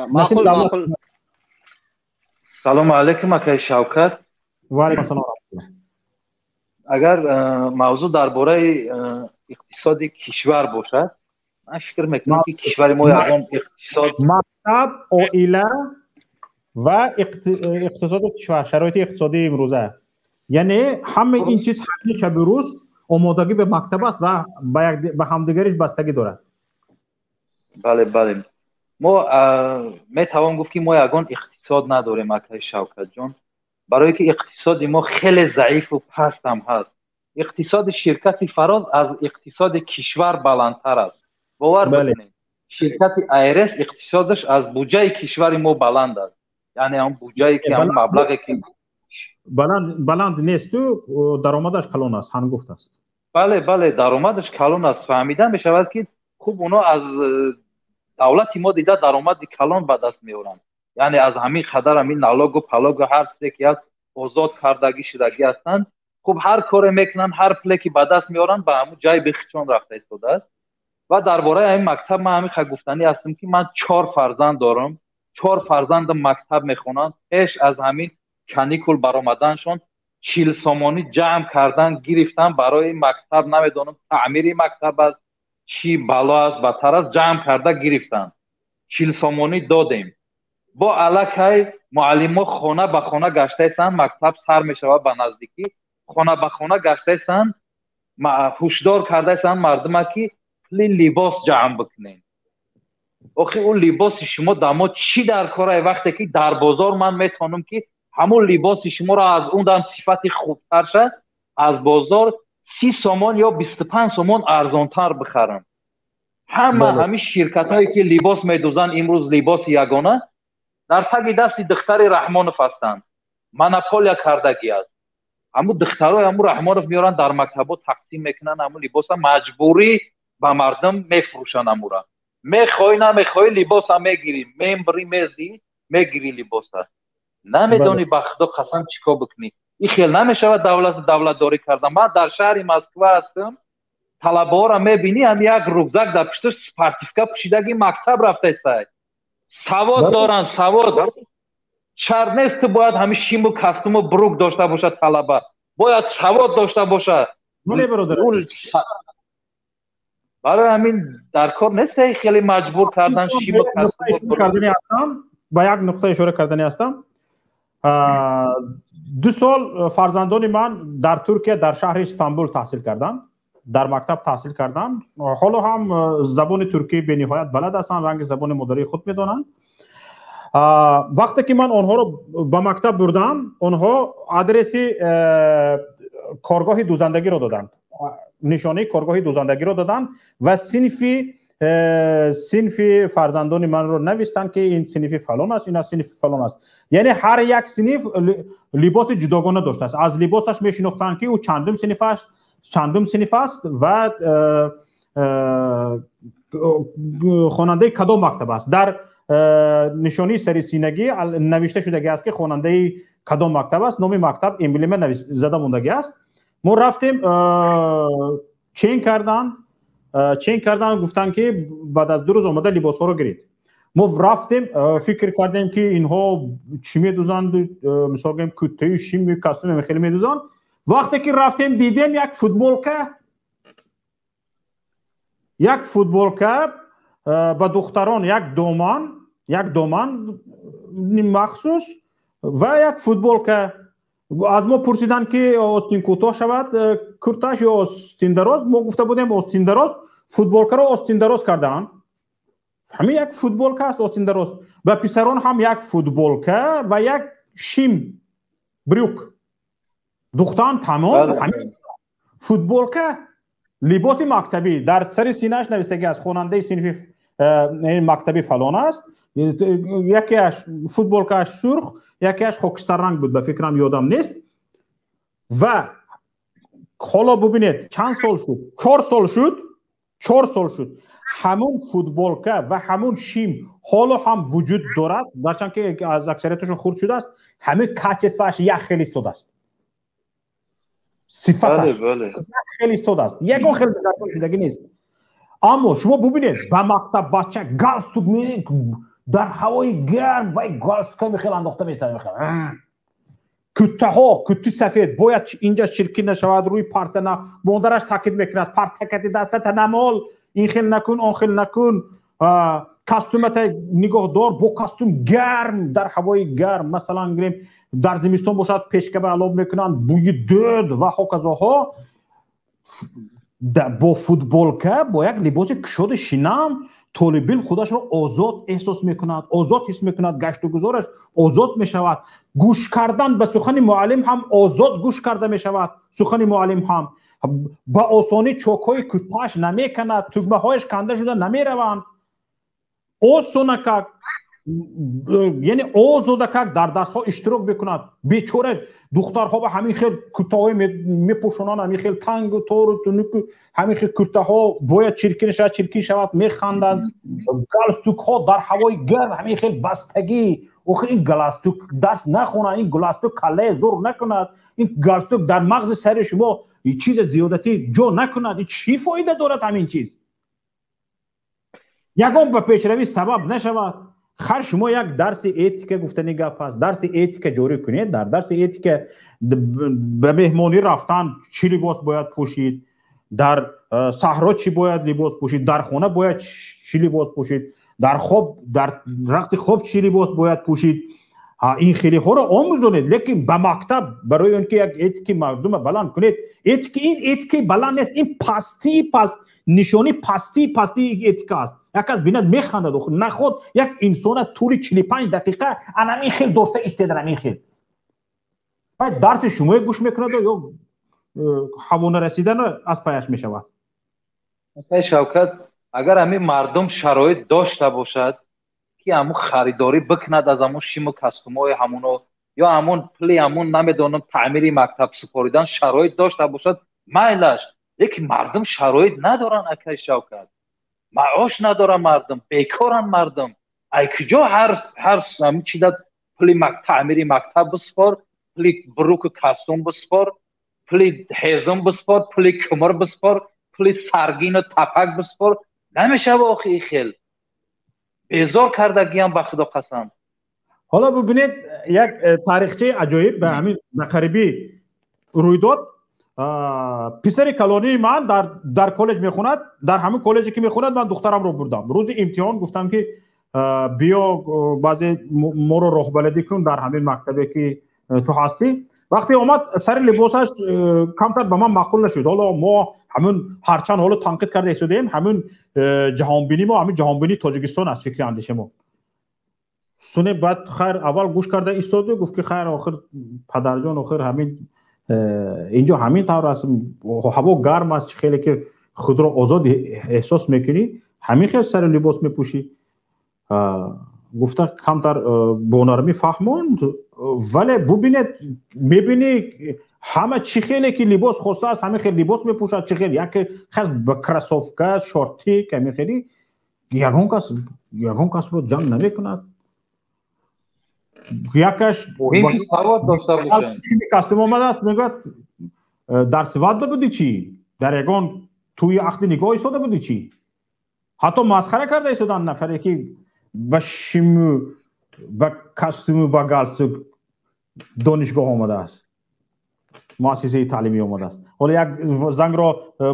Насим. Салому алайкум, акаи Шавкат. Ва алайкум ассалом. Агар мавзӯъ дар бораи иқтисоди кишвар бошад, ман фикр мекунам, ки кишвари мо ягон иқтисод Мактаб, оила ва иқтисоди кишвар, шароити иқтисодии имрӯза, яъне ҳамаи ин чиз ҳамаи шаби рӯз омодагӣ ба мактаб аст ва ба ҳамдигариш бастагӣ дорад. Бале, мо метавон гуфт, ки мо ягон иқтисод надорем, акаи Шавкатҷон, барое ки иқтисоди мо хеле заифу пастам ҳаст. Иқтисоди ширкати Фароз аз иқтисоди кишвар баландтар аст, бовар бикунед. Ширкати Айрес иқтисодаш аз буҷаи кишвари мо баланд аст, яъне он буҷае ки, он маблағе ки Баланд несту, даромадаш калон аст, ҳангуфт аст. Бале, даромадаш калон аст, фаҳмида мешавад, ки хуб, оно аз давлати мо дида даромади калон ба даст меоранд, яъне аз ҳамин қадар ҳамин налогу палогу ҳар чизе ки ҳаст, озод кардагӣ шудагӣ ҳастанд. Хуб, ҳар коре мекунанд, ҳар пуле ки ба даст меоранд, ба ҳамун ҷайби хичон рафта истодааст. Ва дар бораи ҳамин мактаб ман ҳамин ха гуфтанӣ ҳастам, ки ман чор фарзанд дорам, чор фарзандам мактаб мехонанд. Пеш аз ҳамин каникул баромаданшон 40 сомонӣ ҷамъ кардан гирифтан барои мактаб. Намедонам, таъмири мактаб аст, чӣ бало аст, баттар аст, ҷамъ карда гирифтан, 40 сомонӣ додем. Бо аллакай муаллимо хона ба хона гаштаистанд, мактаб сар мешавад ба наздикӣ, хона ба хона гаштаистанд, ҳушдор кардаистанд мардума, ки пули либос ҷамъ бикунем. Охи, ӯ либоси шумо дамо чӣ дар корае, вақте ки дар бозор ман метавонам, ки ҳамун либоси шуморо аз он дам сифати хубтар шад, аз бозор 30 сомон ё 25 сомон арзонтар бихарам? Ҳама ҳамин ширкатҳое ки либос медузанд имрӯз, либоси ягона дар таги дасти духтари Раҳмонов ҳастанд, монополия кардагӣ аст. Ҳамун духтарои ҳамун Раҳмонов меоранд, дар мактабҳо тақсим мекунанд ҳамун либоса, маҷбурӣ ба мардум мефурӯшанд ҳамура. Мехоҳӣ, намехоҳӣ, либоса мегирӣ, мембри, мези, мегирӣ либоса. Намедонӣ, ба Худо қасам, чӣ кор бикунӣ. Ин хел намешавад давлатдорӣ кардан. Ман дар шаҳри Москва ҳастам, талабаҳоро мебинӣ, ҳам як рюкзак дар пушташ, спортивка пӯшидаги мактаб рафта истай. Савод доранд, савод. Шарт нест, ту бояд ҳамин шиму костюму брюк дошта бошад талаба, бояд савод дошта бошад. Барои ҳамин дар кор нест хеле маҷбур кардан шиму костюм. Ба як нуқта ишора кардани ҳастам. 2 сол фарзандони ман дар Туркия, дар шаҳри Истанбул таҳсил карданд, дар мактаб таҳсил карданд. Ҳоло ҳам забони туркӣ бениҳоят балад ҳастанд, ранги забони модарии худ медонанд. Вақте ки ман онҳоро ба мактаб бурдам, онҳо адреси коргоҳи дӯзандагиро доданд, нишонаи коргоҳи дӯзандагиро доданд ва синфи фарзандони манро навистанд, ки ин синфи фалон аст, ин аз синфи фалон аст. Яъне ҳар як синф либоси ҷудогона доштааст, аз либосаш мешинохтанд, ки ӯ чандум синф аст, чандум синф аст ва хонандаи кадом мактаб аст. Дар нишонии сари синагӣ навишта шудагӣ аст, ки хонандаи кадом мактаб аст, номи мактаб, эмблема зада мондагӣ аст. Мо рафтем, чен кардан, гуфтанд, ки баъд аз 2 рӯз омада либосҳоро гиред. Мо рафтем, фикр кардем, ки инҳо чӣ медузанд, мисол гӯем, кӯртаю шими костюме хеле медузанд. Вақте ки рафтем, дидем, як футболка, Як футболка ба духтарон, як доман, як доман махсус ва як футболка. Аз мо пурсиданд, ки остин кӯтоҳ шавад курташ ё остиндароз. Мо гуфта будем остиндароз. Футболкаро остиндароз кардаанд. Ҳамин як футболка аст остиндароз. Ба писарон ҳам як футболка ва як шим, брюк духтан, тамом. Ҳамин футболка, либоси мактабӣ, дар сари синааш навистагӣ аст: хонандаи синфи мактаби фалон аст. Якеаш футболкааш сурх, якеаш хокистарранг буд, ба фикрам, ёдам нест. Ва ҳоло бубинед, чанд сол шуд? 4 сол шуд, 4 сол шуд, ҳамун футболка ва ҳамун шим ҳоло ҳам вуҷуд дорад. Гарчанд ки аз аксарияташон хурд шудааст, ҳамин качество аш як хел истодааст, сифаташ як хел истодааст, ягон хел дигаргун шудагӣ нест. Аммо шумо бубинед, ба мактаб бача галстук, дар ҳавои гарм вай галстука мехел андохта месад, куттаҳо, кутти сафед бояд инҷа чиркин нашавад, рӯи парта на. Модараш таъкид мекунад: партакати дастата намол, ин хел накун, он хел накун, костюмата нигоҳ дор. Бо костюм гарм, дар ҳавои гарм, масалан гирем, дар зимистон бошад, печка ба алоб мекунанд, бӯи дуд ва ҳоказоҳо, бо футболка, бо як либоси кушоди шинам толибилм худашро озод эҳсос мекунад, озод ҳис мекунад, гаштугузораш озод мешавад, гӯш кардан ба сухани муаллим ҳам озод гӯш карда мешавад. Сухани муаллим ҳам ба осонӣ чокҳои кӯтоҳаш намеканад, тугмаҳояш канда шуда намераванд. Осонакак, яъне озодакак дар дарсҳо иштирок мекунад. Бечора духтарҳо ба ҳамин хел куртаҳое мепӯшонанд, ҳамин хел тангу тору тунуку, ҳамин хел куртаҳо бояд чиркин шавад, чиркин шавад, механданд. Галстукҳо дар ҳавои гарм ҳамин хел бастагӣ. Охир ин галстук дарс нахонад, ин галстук каллае зур накунад, ин галстук дар мағзи сари шумо чизи зиёдатӣ ҷо накунад, чӣ фоида дорад ҳамин чиз? Ягон ба пешравӣ сабаб нашавад. Хар шумо як дарси этика гуфтани гап аст, дарси этика ҷорӣ кунед. Дар дарси этика ба меҳмонӣ рафтан чӣ либос бояд пӯшид, дар саҳро чӣ бояд либос пӯшид, дар хона бояд чӣ либос пӯшид, дар хоб, дар рахти хоб чӣ либос бояд пӯшид, ин хелиҳоро омӯзонед. Лекин ба мактаб барои он ки як этики мардума баланд кунед, этики, ин этикаи баланд нест, ин пастии паст, нишони пастии пастии этика аст. Як кас бинад, механдад. Наход як инсона тӯли 45 дақиқа анамин хел дошта истедан, амин хел дарси шумое гӯш мекунад ё ҳаво нарасидан аз паяш мешавад. Шавкат, агар ҳамин мардум шароит дошта бошад, ки ҳамун харидорӣ бикунад аз ҳамун шиму костюмҳои ҳамуно ё ҳамун пули ҳамун, намедонам, таъмири мактаб супоридан шароит дошта бошад, майлаш. Лекин мардум шароит надоранд, акай Шавкат. Маош надоранд мардум, бекоранд мардум. Ай куҷо ҳар ҳамин чида пули таъмири мактаб биспор, пули брюку костюм биспор, пули ҳезум биспор, пули кумр биспор, пули саргину тапак биспор? Намешава охи. И хел безор кардагиям, ба Худо қасам. Ҳоло бубинед, як таърихчаи аҷоиб ба ҳамин ба қарибӣ рӯй дод. Писари калонии ман дар коллеҷ мехонад. Дар ҳамин коллеҷе ки мехонад, ман духтарамро бурдам. Рӯзи имтиҳон гуфтам, ки биё, баъзе моро роҳбаладӣ кун дар ҳамин мактабе ки ту ҳастӣ. Вақте омад, сари либосаш камтар ба ман маъқул нашуд. Ҳоло мо ҳамун, ҳарчанд ҳоло танқид карда истодаем, ҳамун ҷаҳонбинӣ мо ҳамин ҷаҳонбинии Тоҷикистон аст, фикри андеша мо. Суне баъд хайр, аввал гӯш карда истоду гуфт, ки хайр, охир падарҷон, охир ҳамин инҷо ҳамин тавр аст, ҳаво гарм аст, хеле ки худро озод эҳсос мекунӣ, ҳамин хел сари либос мепӯшӣ, гуфта камтар бо нармӣ фаҳмонд. Вале бубинед, мебинӣ, ҳама чӣ хеле ки либос хостааст, ҳамин хел либос мепӯшад. Чӣ хел яке хас ба кроссовка, шортик, ҳамин хели, ягон кас ягон касро ҷанг намекунад. Якаш костюм омадааст, мегӯяд: «Дар свадьба будӣ чӣ? Дар ягон тӯи ақди никоҳ истода будӣ чӣ?» Ҳатто масхара карда истоданд нафаре ки ба шиму, ба костюму, ба галстук донишгоҳ омадааст. Муассисаи таълимӣ омадааст. Ҳоло як зангро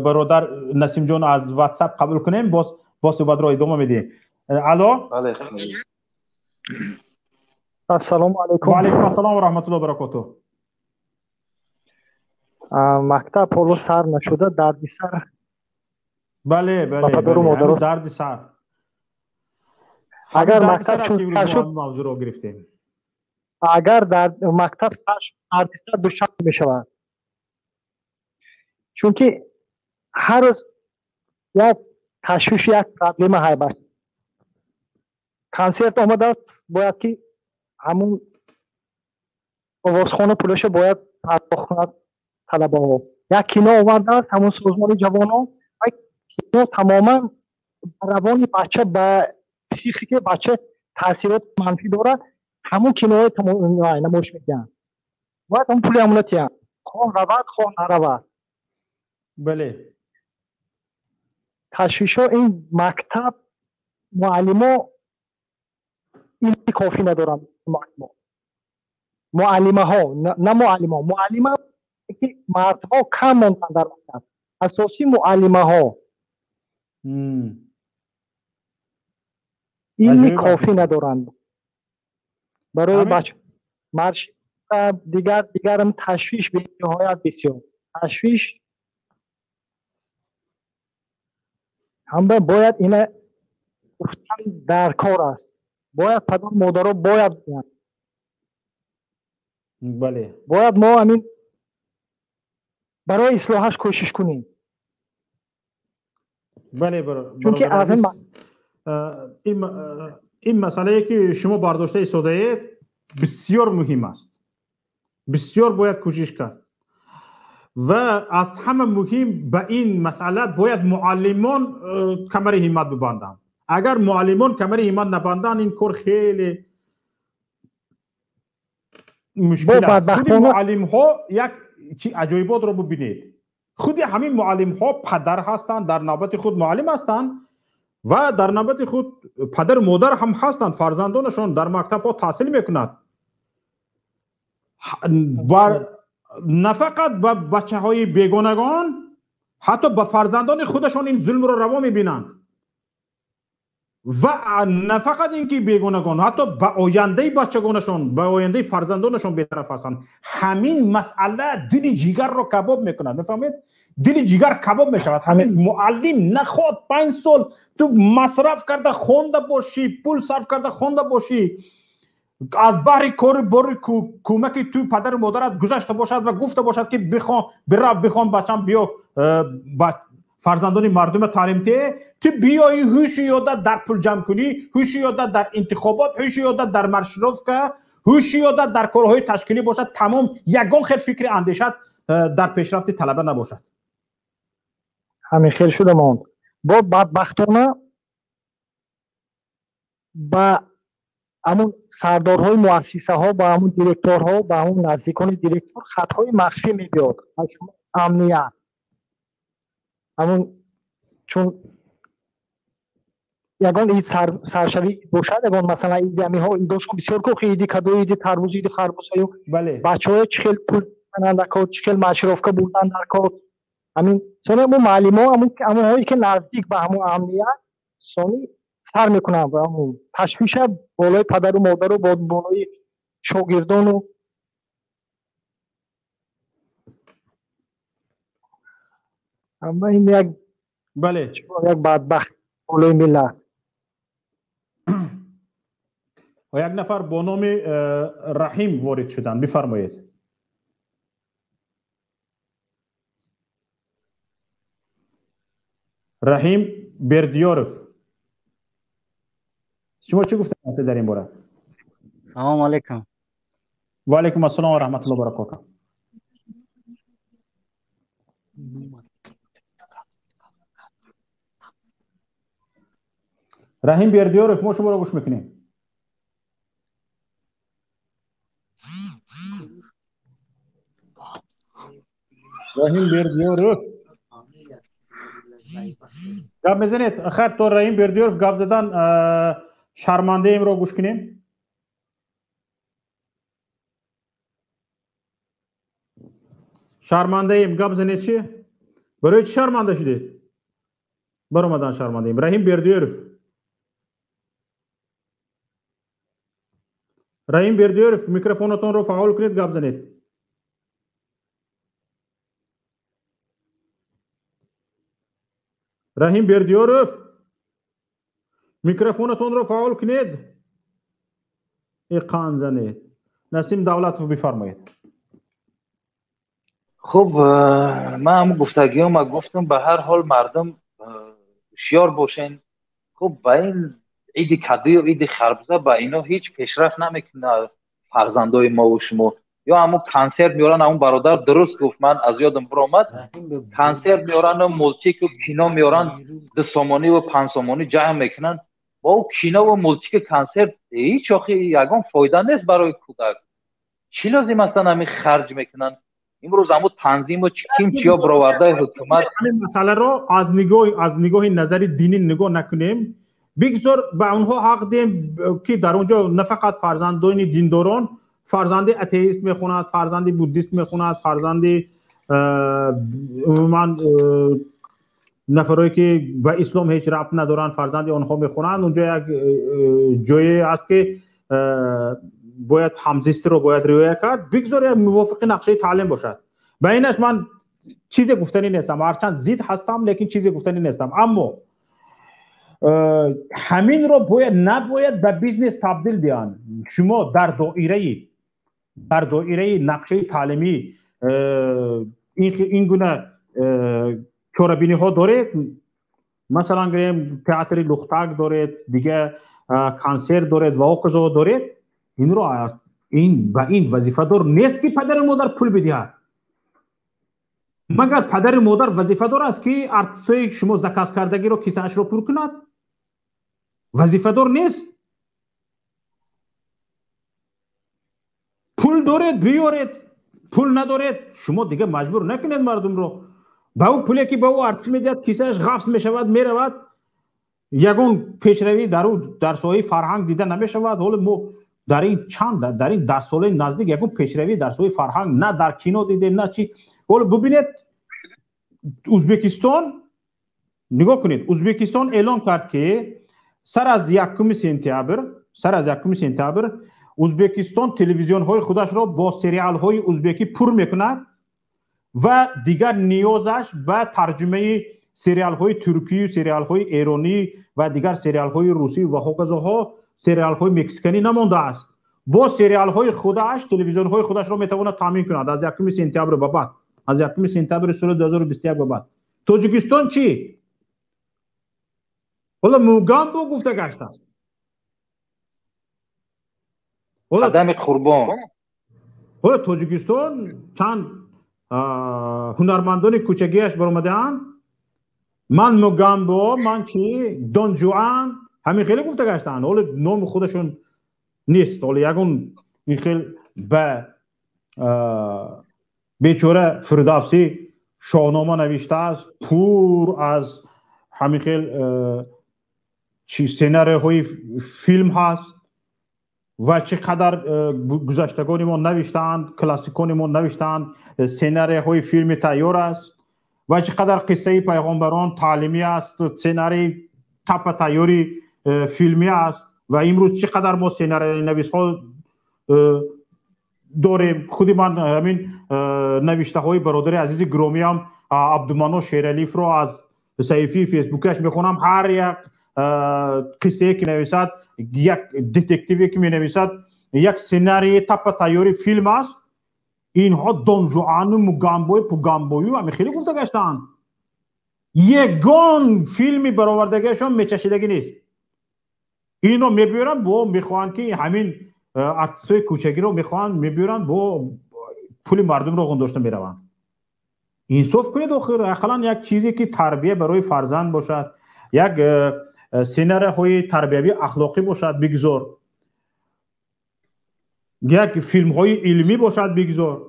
бародар Насимҷон аз WhatsApp қабул кунем, боз суҳбатро идома медиҳем. Алло. Ассалому алайкум. Ва алайкум ассалом ва раҳматуллоҳи ва баракотуҳ. Мактаб ҳоло сар нашуда, дарди сар. Бале, бале, дарди сар. Агар мактаб шуд, мавзӯъро гирифтем. Агар дар мактаб сар шуд, дарди сар душанбе мешавад. Чунки ҳар рӯз як ташвиш, як проблема ҳай бач. Консерт омадааст, бояд ки ҳамун овозхона пулаша бояд пардохт кунад талабаҳо. Як кино овардааст ҳамун созмони ҷавонон, ва кино тамоман ба равони бача, ба психикаи бача таъсироти манфӣ дорад. Ҳамун киноҳои намоиш медиҳанд. Бояд ҳамун пули ҳамуна тиҳанд. Хоҳ равад, хоҳ наравад. Бале. Ташвишҳо ин мактаб, муаллимо илми кофӣ надоранд. Муаллимаҳо, на муаллимо, муаллима ки мардҳо кам монданд дар мактаб. Асосӣ муаллимаҳо. Илми кофӣ надоранд. Барои бача марш дигарам ташвиш бениҳоят бисёр. Ташвиш ҳама бояд ина гуфтан дар кор аст. Бояд падар модаро бояд гӯянд. Бале. Бояд мо ҳамин барои ислоҳаш кӯшиш кунем. Бале, чунки аз ин масъалае ки шумо бардошта истодаед бисёр муҳим аст. Бисёр бояд кӯшиш кард. Ва аз ҳама муҳим ба ин масъала бояд муаллимон камари ҳиммат бибанданд. Агар муаллимон камари ҳиммат набанданд, ин кор хеле мушкил аст. Худи муаллимҳо як чи аҷоиботро бибинед. Худи ҳамин муаллимҳо падар ҳастанд, дар навбати худ муаллим ҳастанд ва дар навбати худ падару модар ҳам ҳастанд. Фарзандонашон дар мактабҳо таҳсил мекунанд. На фақат ба бачаҳои бегонагон, ҳатто ба фарзандони худашон ин зулмро раво мебинанд. Ва на фақат ин ки бегонагон, ҳатто ба ояндаи бачагонашон, ба ояндаи фарзандонашон бетараф ҳастанд. Ҳамин масъала дили ҷигарро кабоб мекунад. Мефаҳмед? Дили ҷигар кабоб мешавад. Ҳамин муаллим наход 5 сол ту масраф карда хонда бошӣ, пул сарф карда хонда бошӣ, аз баҳри кори бори кӯмаки ту падару модарат гузашта бошад ва гуфта бошад ки бихон, бирав бихон бачам, биё фарзандони мардума таълим те, ту биёӣ ҳуши ёдат дар пул ҷамъ кунӣ, ҳуши ёдат дар интихобот, ҳуши ёдат дар маршировка, ҳуши ёдат дар корҳои ташкилӣ бошад, тамом ягон хел фикри андешат дар пешрафти талаба набошад. Ҳамин хел шуда монд. Бо бадбахтона ба ҳамун сардорҳои муассисаҳо, ба ҳамун директорҳо, ба ҳамун наздикони директор хатҳои махфӣ мебиёд аз амният. Ҳамун чун ягон ид саршавӣ бошад, ягон масалан иди ҳаминҳо идошон бисёр ку, иди кадо, иди тарбуз, иди харбузаю бачаҳо чӣ хел пул зананд дар кор, чӣ хел маршировка бурданд дар кор. Ҳамин сони ҳамун муаллимҳо, ҳамонҳое ки наздик ба ҳамун амният сони сар мекунанд ва ҳамун ташвиша болои падару модару болои шогирдону. Аммо ин як бале як бадбахт болои миллат. Ва як нафар бо номи Раҳим ворид шуданд. Бифармоед. Раҳим Бердиёров, шумо чӣ гуфтед дар ин бора? Салому алайкум. Ва алайкум ассалом ва раҳматуллоҳи ва баракотуҳ. Раҳим Бердиёров, мо шуморо гӯш мекунем. Раҳим Бердиёров гап мезанед? Хайр, то Раҳим Бердиёров гап задан шармандаемро гӯш кунем. Шармандаем, гап занед чи? Барои чӣ шарманда шудед? Баромадан шармандаем. Раҳим Бердиёров. Раҳим Бердиёров, микрофонатонро фаъол кунед, гап занед. Раҳим Бердиёров, микрофонатонро фаъол кунед. Э, қанд занед. Насим Давлатов, бифармоед. Хуб, ман ҳамун гуфтагиёма гуфтам. Ба ҳар ҳол, мардум ҳушёр бошен. Хуб, ба ин иди кадию иди харбуза ба ино ҳеҷ пешрафт намекунад фарзандои мову шумо. Ё ҳамун консерт меоран, ҳамун бародар дуруст гуфт, ман аз ёдам биромад, консерт меорану мултику кино меоран, 2 сомониву 5 сомонӣ ҷамъ мекунанд. Бо ӯ кинову мултику консерт ҳеҷ охи ягон фоида нест барои кӯдак. Чӣ лозим астан ҳамин харҷ мекунанд имрӯз ҳамун танзиму ким чиё бировардаи ҳукумат? Ҳамин масъаларо аз нигоҳи назари динӣ нигоҳ накунем. Бигзор ба онҳо ҳақ диҳем, ки дар он ҷо на фақат фарзандони диндорон, фарзанди атеист мехонад, фарзанди буддист мехонад, фарзанди умуман нафарое ки ба ислом ҳеҷ рабт надоранд, фарзанди онҳо мехонанд. Онҷо як ҷое аст, ки бояд ҳамзистиро бояд риоя кард. Бигзор як мувофиқи нақшаи таълим бошад. Ба инаш ман чизе гуфтанӣ нестам, ҳарчанд зид ҳастам, лекин чизе гуфтанӣ нестам. Аммо ҳаминро бояд набояд ба бизнес табдил диҳанд. Шумо дар доираи нақшаи таълимӣ ин гуна чорабиниҳо доред, масалан гирем, театри лухтак доред, дига консерт доред ва ҳоказо доред. Инро ин ба ин вазифадор нест, ки падару модар пул бидиҳад. Магар падари модар вазифадор аст, ки артистҳои шумо заказ кардагиро кисаашро пур кунад? Вазифадор нест. Пул доред, биёред, пул надоред, шумо дига маҷбур накунед мардумро. Ба ӯ пуле, ки ба ӯ артист медиҳад, кисааш ғафс мешавад, меравад. Ягон пешравӣ дар ӯ дар соҳаи фарҳанг дида намешавад. Ҳоло мо дар ин чанд, дар ин 10 солаи наздик ягон пешравӣ дар соҳаи фарҳанг на дар кино дидем, на чи. Ҳоло бубинед, Узбекистон нигоҳ кунед. Узбекистон эълон кард, ки сар аз 1 сентябр Узбекистон телевизионҳои худашро бо сериалҳои узбекӣ пур мекунад ва дигар ниёзаш ба тарҷумаи сериалҳои туркию, сериалҳои эронӣ ва дигар сериалҳои русӣ ва ҳоказоҳо, сериалҳои мексиканӣ намондааст. Бо сериалҳои худаш телевизионҳои худашро метавонад таъмин кунад аз 1 сентябр ба баъд, аз 1 сентябри соли 2021 ба баъд. Тоҷикистон чӣ? Ҳоло Мугамбо гуфта гаштааст. Одами қурбон. Ҳоло Тоҷикистон чанд ҳунармандони кӯчагиаш баромадаанд: ман Мугамбо, ман чи, Дон Жуан, ҳамин хеле гуфта гаштаанд. Ҳоло номи худашон нест. Ҳоло ягон ин хел ба бечора Фирдавсӣ Шоҳнома навиштааст, пур аз ҳамин хел сценарийҳои филм ҳаст ва чӣ қадар гузаштагони мо навиштаанд, классикони мо навиштаанд, сценарийҳои филми тайёр аст ва чӣ қадар қиссаи пайғомбарон таълимӣ аст, сценарий таппа тайёри филмӣ аст. Ва имрӯз чӣ қадар мо сценарийнависҳо дорем. Худи ман ҳамин навиштаҳои бародари азизи гиромиам Абдумано Шералиевро аз саҳифаи фейсбукиаш мехонам. Ҳар як қиссае ки нависад, як детективе ки менависад, як сценарии таппа тайёри филм аст. Инҳо Донжуану Мугамбою Пугамбою ҳамин хеле гуфта гаштаанд. Ягон филми баровардагиашон мечашидагӣ нест. Инро мебиёранд, бо мехоҳанд, ки ҳамин артистҳои кӯчагиро мехоҳанд, мебиёранд, бо пули мардумро ғундошта мераванд. Инсоф кунед охир, ақаллан як чизе, ки тарбия барои фарзанд бошад, як сценарийҳои тарбиявии ахлоқӣ бошад, бигзор, як филмҳои илмӣ бошад, бигзор.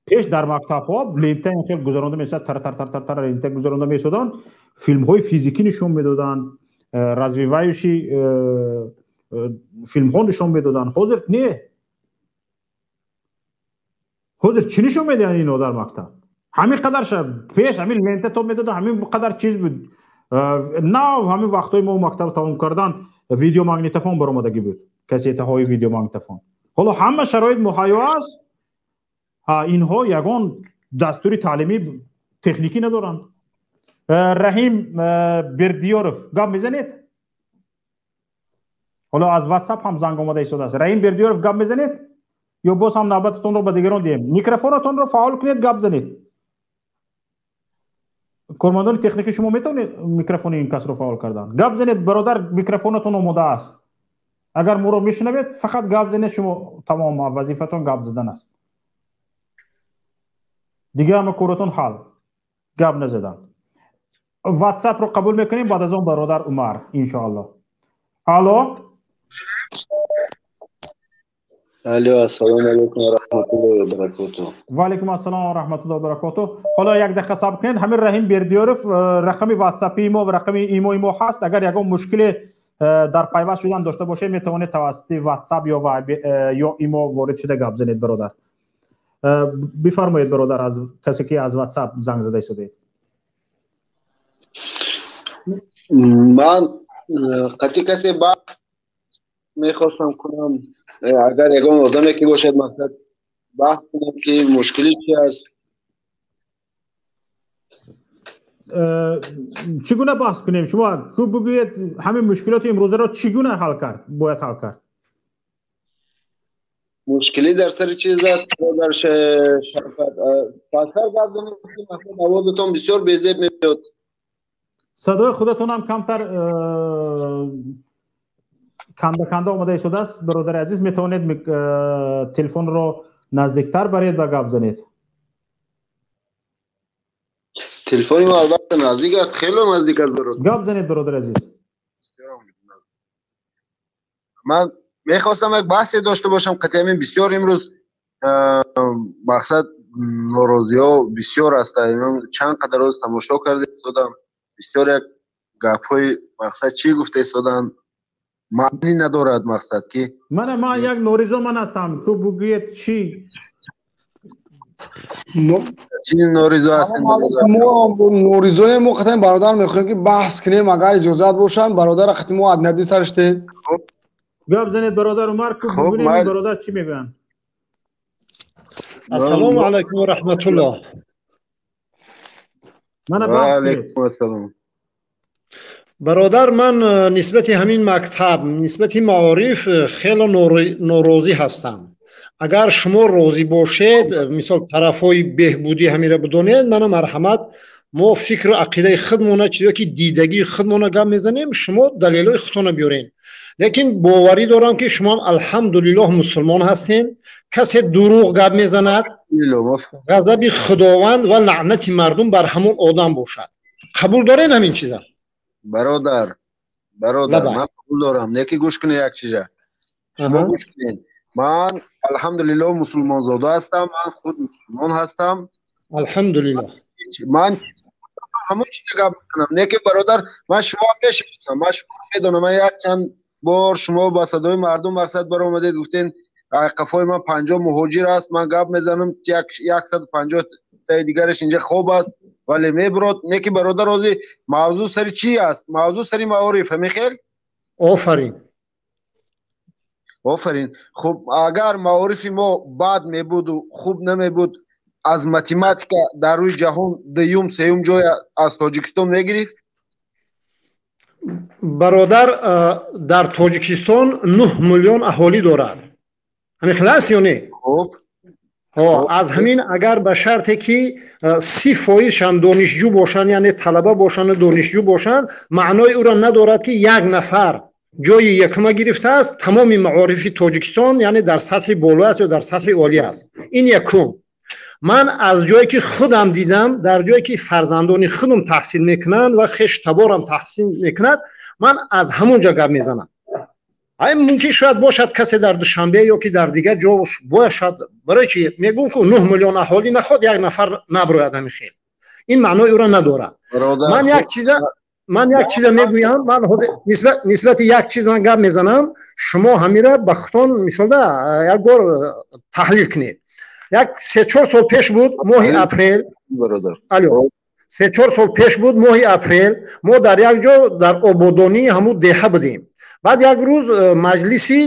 Пеш дар мактабҳо лента хел гузаронда месад, тар тар тар тар тар лента гузаронда месоданд, филмҳои физикӣ нишон медоданд, развивающий филмҳо нишон медоданд. Ҳозир не. Ҳозир чӣ нишон медиҳанд инҳо дар мактаб? Ҳамин қадар пеш ҳамин лента тоб медода, ҳамин қадар чиз буд. Нав ҳамин вақтҳои мо мактаб тамом кардан видеомагнитофон баромадагӣ буд, кассетаҳои видеомагнитофон. Ҳоло ҳама шароит муҳайё аст, инҳо ягон дастури таълимӣ техникӣ надоранд. Раҳим Бердиёров, гап мезанед? Ҳоло аз WhatsApp ҳам занг омада истодааст. Раҳим Бердиёров, гап мезанед ё боз ҳам навбататонро ба дигарон диҳем? Микрофонатонро фаъол кунед, гап занед. Кормандони техникӣ, шумо метавонед микрофони ин касро фаъол кардан? Гап занед, бародар, микрофонатон омода аст. Агар моро мешунавед, фақат гап занед, шумо тамом вазифатон гап задан аст. Дига ҳама коротон ҳал. Гап назадан. WhatsApp-ро қабул мекунем, баъд аз он бародар Умар, иншоаллоҳ. Алло. Алло, ассалому алайкум ва раҳматуллоҳи ва баракотуҳ. Ва алайкум ассалом ва раҳматуллоҳи ва баракотуҳ. Ҳоло як дақиқа сабр кунед. Ҳамин Раҳим Бердиёров рақами WhatsApp-и мо ва рақами имои мо ҳаст. Агар ягон мушкиле дар пайваст шудан дошта бошед, метавонед тавассути WhatsApp ё имо ворид шуда гап занед, бародар. Бифармоед, бародар, аз касе ки аз WhatsApp занг зада истодаед. Ман қатъи касе баҳс мехостам кунам. Агар ягон одаме ки бошад, мақсад баҳс кунам ки мушкили чи аст. Чӣ гуна баҳс кунем? Шумо хуб бигӯед, ҳамин мушкилоти имрӯзаро чӣ гуна ҳал кард, бояд ҳал кард? Мушкилӣ дар сари чиз аст, дар Шавкат. Пасар гап занед, ки мақсад овозатон бисёр безеб меояд. Садои худатон ҳам камтар канда канда омада истодааст, бародари азиз. Метавонед телефонро наздиктар баред ва гап занед. Телефони мо албатта наздик аст, хеле наздик аст, бародар. Гап занед, бародари азиз. Ман мехостам як баҳсе дошта бошам қатъи ҳамин бисёр имрӯз мақсад норозиҳо бисёр аст. Чанд қадар рӯз тамошо карда истодам, бисёр як гапҳои мақсад чӣ гуфта истоданд маънӣ надорад, мақсад ки мана ман як норизо ман ҳастам, ку бигӯед чӣ чӣ норизо ҳастем? Мо норизоем, мо қатъан бародар мехоҳем ки баҳс кунем, агар иҷозат бошанд бародар қатъи мо аднади сарште. Гап занед, бародар Умар, ку бибинем бародар чӣ мегӯянд. Ассалому алайкум ва раҳматуллоҳ. Мана ва алайкум ассалом. Бародар, ман нисбати ҳамин мактаб, нисбати маориф хеле норозӣ ҳастам. Агар шумо розӣ бошед, мисол тарафҳои беҳбудӣ ҳамира бидонед, мана марҳамат, мо фикру ақидаи худмона, чизе ки дидагии худмона гап мезанем, шумо далелҳои худтона биёред. Лекин боварӣ дорам ки шумо алҳамдулиллоҳ мусулмон ҳастед. Касе дурӯғ гап мезанад, ғазаби Худованд ва лаънати мардум бар ҳамон одам бошад. Қабул доред ҳамин чиза? Бародар, бародар, ман қабул дорам. Неки гӯш кунед як чиза. Шумо гӯш кунед. Ман алҳамдулиллоҳ мусулмонзода ҳастам, ман худ мусулмон ҳастам. Алҳамдулиллоҳ. Ман ҳамон чиза гап мезанам. Неки бародар, ман шумо мешиносам, ман шумо медонам. Ман як чанд бор шумо ба садои мардум мақсад баромадед, гуфтен қафои ман 50 муҳоҷир аст, ман гап мезанам, 150 таи дигараш инҷа хоб аст, вале мебурод. Неки бародар, ҳозир мавзӯъ сари чӣ аст? Мавзӯъ сари маориф, ҳамин хел? Офарин. Офарин. Хуб, агар маорифи мо бад мебуду хуб намебуд, аз математика дар рӯи ҷаҳон дуюм, сеюм ҷоя аз Тоҷикистон мегирифт? Бародар, дар Тоҷикистон 9 миллион аҳолӣ дорад. Ҳамин хел аст ё не? Хуб. Аз ҳамин агар ба шарте ки 30%-шам донишҷӯ бошанд, яъне талаба бошанду донишҷӯ бошанд, маънои ӯро надорад ки як нафар ҷои якума гирифтааст, тамоми маорифи Тоҷикистон яъне дар сатҳи боло аст ё дар сатҳи олӣ аст. Ин якум. Ман аз ҷое ки худам дидам, дар ҷое ки фарзандони худам таҳсил мекунанд ва хештаборам таҳсил мекунад, ман аз ҳамон ҷо гап мезанам. Ай мумкин шояд бошад касе дар Душанбе ё ки дар дигар ҷо бошад. Барои чи мегӯм ку 9 миллион аҳолӣ наход як нафар наброяд ҳамин хел. Ин маънои ӯро надорад. Ман як чиза мегӯям, ман ҳозир нисбати як чиз ман гап мезанам, шумо ҳамира ба худтон мисолда як бор таҳлил кунед. Як 3-4 сол пеш буд, моҳи апрел. Алло, 3-4 сол пеш буд, моҳи апрел, мо дар як ҷо дар ободонии ҳамун деҳа будем. Баъд як рӯз маҷлиси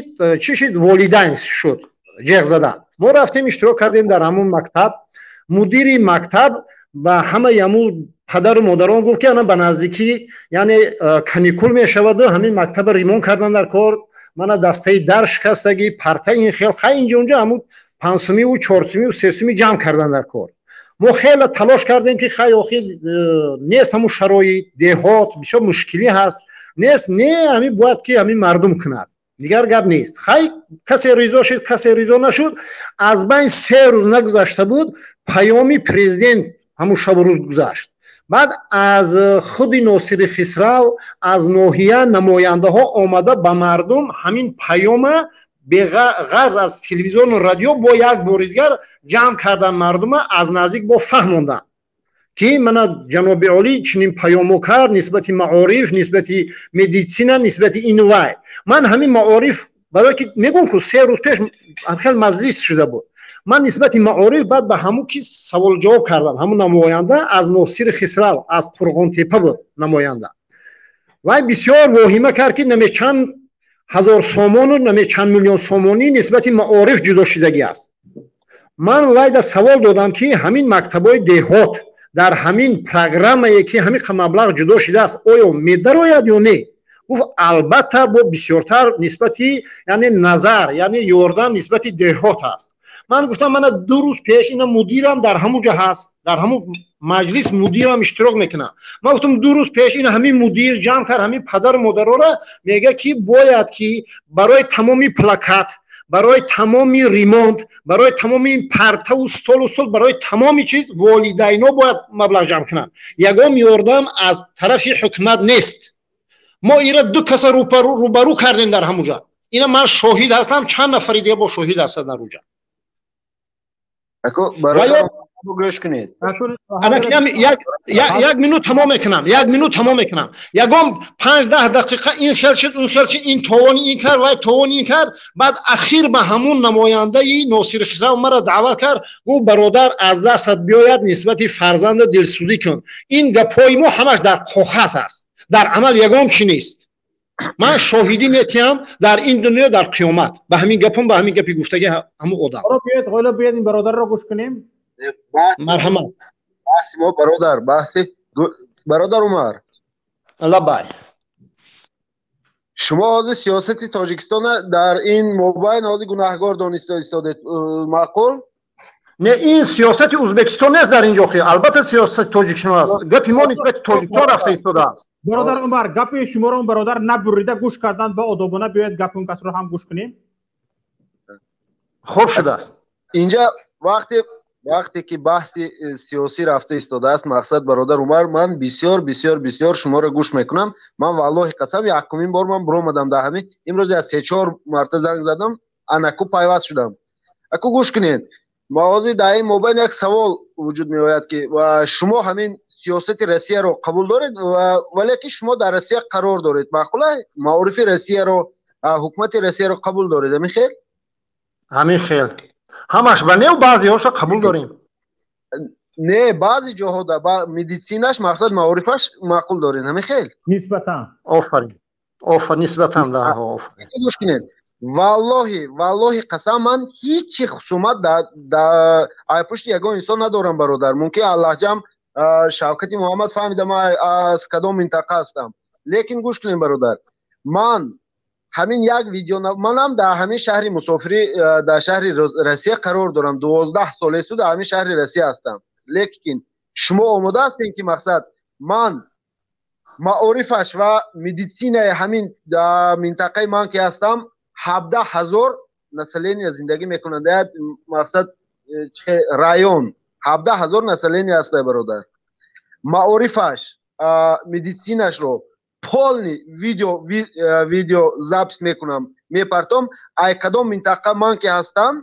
чӣ шид, волидайн шуд, ҷеғ задан. Мо рафтем, иштирок кардем дар ҳамун мактаб. Мудири мактаб ба ҳамаи ҳамун падару модарон гуфт, ки ана ба наздикӣ, яъне каникул мешаваду ҳамин мактаба ремонт кардан дар кор, мана дастаи дар шикастагӣ, парта, ин хел, хай, инҷа унҷа ҳамун 5 сумиву 4 сумиву 3 сумӣ ҷамъ кардан дар кор. Мо хеле талош кардем, ки хай, охир нест ҳамун шароит, деҳот бисёр мушкилӣ ҳаст, нест, не, ҳамин бояд ки ҳамин мардум кунад, дигар гап нест. Хай, касе ризо шуд, касе ризо нашуд. Аз байн 3 рӯз нагузашта буд, паёми президент ҳамун шабу рӯз гузашт. Баъд аз худи Носири Хисрав, аз ноҳия намояндаҳо омада ба мардум ҳамин паёма беғарз аз телевизиону радио бо як бори дигар ҷамъ кардан, мардума аз наздик бо фаҳмондан, ки мана ҷаноби олӣ чунин паёмо кард нисбати маориф, нисбати медитсина, нисбати ину вай. Ман ҳамин маориф, барое ки мегӯм, ку 3 рӯз пеш хел маҷлис шуда буд, ман нисбати маориф баъд ба ҳамун ки савол-ҷавоб кардам, ҳамун намоянда аз Носири Хисрав, аз Қурғонтепа буд намоянда. Вай бисёр воҳима кард, ки наме чанд ҳазор сомону наме чанд миллион сомонӣ нисбати маориф ҷудо шудагӣ аст. Ман вайда савол додам, ки ҳамин мактабҳои деҳот дар ҳамин программае, ки ҳамин маблағ ҷудо шудааст, оё медарояд ё не? Гуфт, албатта, бо бисёртар нисбати, яъне назар, яъне ёрдам нисбати деҳот аст. Ман гуфтам, мана 2 рӯз пеш ина мудирам дар ҳамун ҷо ҳаст, дар ҳамун маҷлис мудирам иштирок мекунад. Ман гуфтам, 2 рӯз пеш ина ҳамин мудир ҷамъ кард ҳамин падару модарора, мега, ки бояд ки барои тамоми плакат, барои тамоми ремонт, барои тамоми партаву столу стол, барои тамоми чиз волидайно бояд маблағ ҷамъ кунанд, ягон ёрдам аз тарафи ҳукумат нест. Мо ира ду каса рӯбарӯ кардем дар ҳамун ҷа. Ина ман шоҳид ҳастам, чанд нафари дига бо шоҳид ҳастанд дар уҷа. Гӯш кунед. Як минут тамом мекунам, як минут тамом мекунам. Ягон 5-10 дақиқа ин хел шуд, он хел шуд, ин товони ин кард, вай товони ин кард. Баъд ахир ба ҳамун намояндаи Носири Хисрав маро даъват кард, гуфт, бародар, аз дастат биёяд, нисбати фарзанда дилсӯзӣ кун. Ин гапҳои мо ҳамаш дар коғаз аст, дар амал ягон чи нест. Ман шоҳидӣ метиҳам дар ин дунё, дар қиёмат ба ҳамин гапам, ба ҳамин гапи гуфтаги ҳамун одам. Ҳоло биёед, ин бародарро гӯш кунем. Марҳамат. Баҳси мо, бародар, баҳси бародар Умар. Лаббай. Шумо ҳозир сиёсати Тоҷикистона дар ин мобайн ҳозир гунаҳгор дониста истодед, маъқул? Не, ин сиёсати Ӯзбекистон нест дар ин ҷо, албатта сиёсати Тоҷикистон аст. Гапи мо нисбати Тоҷикистон рафта истодааст. Бародар Умар, гапи шуморо он бародар набурида гӯш карданд ба одобона. Биёед, гапи он касро ҳам гӯш кунем. Хуб шудааст. Инҷа вақте ки баҳси сиёсӣ рафта истодааст, мақсад, бародар Умар, ман бисёр, бисёр, бисёр шуморо гӯш мекунам. Ман, валлоҳи қасам, якумин бор ман биромадам дар ҳамин имрӯз, як се-чор марта занг задам, анаку пайваст шудам. Аку гӯш кунед, ҳозир дар ин мобайн як савол вуҷуд меояд, ки шумо ҳамин сиёсати Россияро қабул доред, вале ки шумо дар Россия қарор доред, маъқула? Маорифи Россияро, ҳукумати Россияро қабул доред, ҳамин хел? Ҳамин хел, ҳамаш ба нев, баъзеҳоша қабул дорем. Не, баъзе ҷоҳо медицинаш, мақсад, маорифаш маъқул доред, ҳамин хел? Нисбатан. Офарин, офарин, нисбатан да, офарин. Гӯш кунед, валлоҳи, валлоҳи қасам, ман ҳичи хусумат ай пушти ягон инсон надорам, бародар. Мумкин аллаҳҷам Шавкати Муҳаммад фаҳмида, ман аз кадом минтақа ҳастам. Лекин гӯш кунем, бародар, ман ҳамин як видео, манам дар ҳамин шаҳри мусофирӣ, дар шаҳри Россия қарор дорам, 12 солесу дар ҳамин шаҳри Россия ҳастам. Лекин шумо омода ҳастем, ки мақсад, ман маорифаш ва медицинаи ҳамин минтақаи ман ки ҳастам, 17 000 население зиндагӣ мекунанд, мақсад, район 17 000 население ҳаста, бародар, маорифаш, медицинашро полный видео запись мекунам, мепартом. Ай кадом минтақа ман ки ҳастам,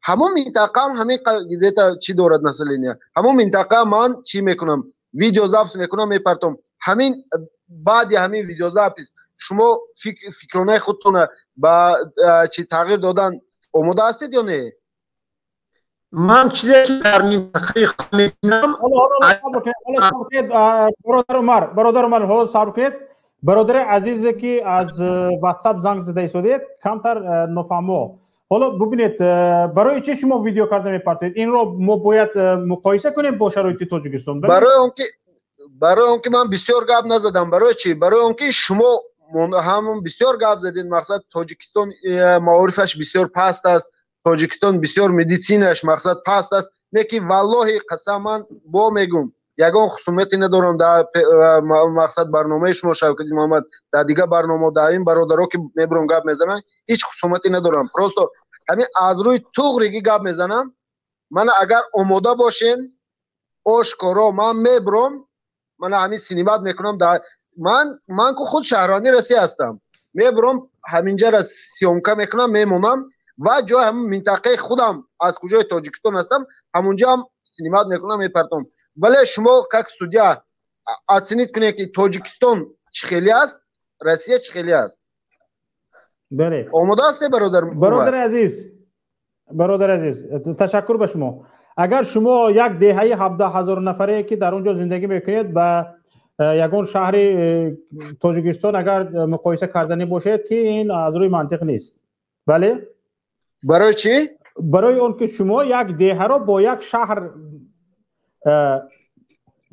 ҳамон минтақаам ҳамин где-то чӣ дорад население, ҳамон минтақа ман чӣ мекунам, видеозапись мекунам, мепартом. Ҳамин баъди ҳамин видеозапись шумо фикронаи худтона ба чӣ тағйир додан омода ҳастед ё не? Ман чизе ки дар минтақаи худ мебинам. Бародар Умар, бародар Умар, ҳоло сабр кунед. Бародари азизе ки аз WhatsApp занг зада истодед, камтар нофаҳмо. Ҳоло бубинед, барои чӣ шумо видео карда мепартоед? Инро мо бояд муқоиса кунем бо шароити Тоҷикистон. Барои он ки ман бисёр гап назадам. Барои чӣ? Барои он ки шумо ҳамон бисёр гап задед. Мақсад, Тоҷикистон маорифаш бисёр паст аст, Тоҷикистон бисёр медицинаш, мақсад, паст аст. Не ки, валлоҳи қасам, ман бо мегум, ягон хусумате надорам дар мақсад барномаи шумо, Шавкати Муҳаммад, дар дигар барномао, дар ин бародаро ки мебурам гап мезанам, ҳеҷ хусумате надорам. Просто ҳамин аз рӯи туғригӣ гап мезанам. Мана, агар омода бошен, ошкоро ман мебурам, мана ҳамин снимать мекунам. Ман ку худ шаҳрванди Россия ҳастам, мебурам, ҳаминҷара съёмка мекунам, мемонам ва ҷои ҳамин минтақаи худам, аз куҷои Тоҷикистон ҳастам, ҳамунҷоам снимать мекунам, мепартом. Вале шумо как судья оценить кунед, ки Тоҷикистон чӣ хеле аст, Россия чӣ хеле аст. Бале. Омода ҳастед, бародар? Бародари азиз, бародари азиз, ташаккур ба шумо. Агар шумо як деҳаи 17 000 нафаре ки дар он ҷо зиндагӣ мекунед, ба ягон шаҳри Тоҷикистон агар муқоиса карданӣ бошед, ки ин аз рӯи мантиқ нест, бале. Барои чӣ? Барои он ки шумо як деҳаро бо як шаҳр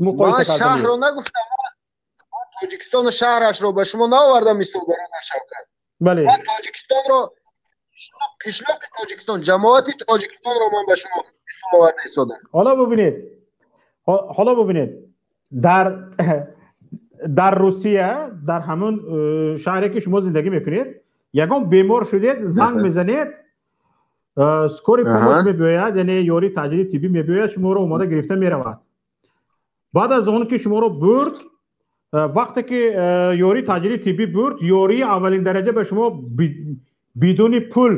муқоиса Ман шаҳрро нагуфтам. Тоҷикистону шаҳрашро ба шумо наовардам мисол, бародар Шавкат. Бале. Ман Тоҷикистонро, қишлоқи Тоҷикистон, ҷамоати Тоҷикистонро ман ба шумо мисол оварда истодам. Ҳоло бубинед, ҳоло бубинед, дар Русия, дар ҳамон шаҳре ки шумо зиндагӣ мекунед, ягон бемор шудед, занг мезанед, скорый помощь мебиёяд, яъне ёрии таъҷили тиббӣ мебиёяд, шуморо омода гирифта меравад. Баъд аз он ки шуморо бурд, вақте ки ёрии таъҷили тиббӣ бурд, ёрии аввалин дараҷа ба шумо бидуни пул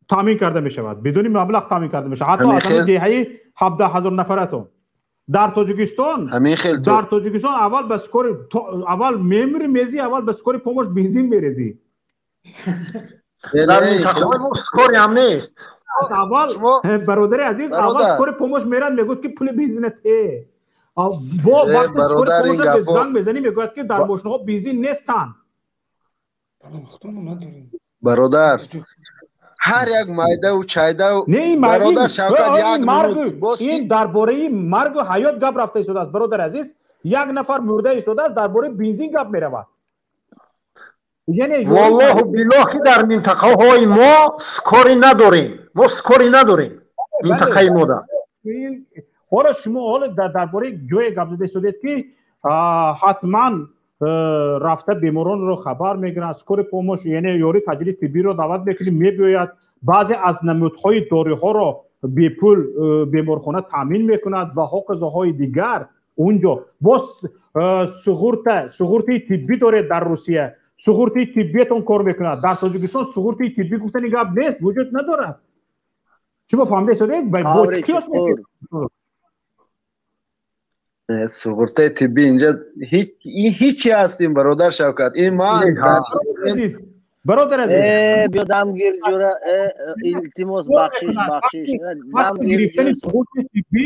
таъмин карда мешавад, бидуни маблағ таъмин карда мешавад, ҳатто аз ҳамин деҳаи 17 000 нафаратон. Дар Тоҷикистон аввал ба скорый, аввал мемири, мези, аввал ба скорый помощь бензин мерезӣ. Дар минтақаҳои мо скорый ҳам нест. Аввал, бародари азиз, аввал скорый помощь мерад, мегӯяд ки пули бензина те. Бо вақти скорый помощь занг мезанӣ, мегӯяд ки дар мошинаҳо бензин нестанд. Бародар, ҳар як майдаву чайдау. Бародар Шавкат, ин дар бораи маргу ҳаёт гап рафта истодааст, бародари азиз. Як нафар мурда истодааст, дар бораи бензин гап меравад. Валлоҳу биллоҳ, ки дар минтақаҳои мо скорый надорем, мо скорый надорем минтақаи мода. Ҳоло шумо ҳоло дар бораи ҷое гап зада истодед, ки ҳатман рафта беморонро хабар мегиранд, скорый помощь, яъне ёрии таъҷили тиббиро даъват мекунем, мебиёяд, баъзе аз намудҳои доруҳоро бепул беморхона таъмин мекунад ва ҳоказоҳои дигар. Унҷо боз суғурта, суғуртаи тиббӣ доред. Дар Русия суғуртаи тиббиятон кор мекунад. Дар Тоҷикистон суғуртаи тиббӣ гуфтани гап нест, вуҷуд надорад. Шумо фаҳмида истодед? Бо қиёс? Суғуртаи тиббӣ инҷа ҳичи ҳастим, бародар Шавкат, ин ман Бародар азиз. Биё, дамгир, ҷура, илтимос, бахшиш, бахшиш. Вақти гирифтани суғуртаи тиббӣ,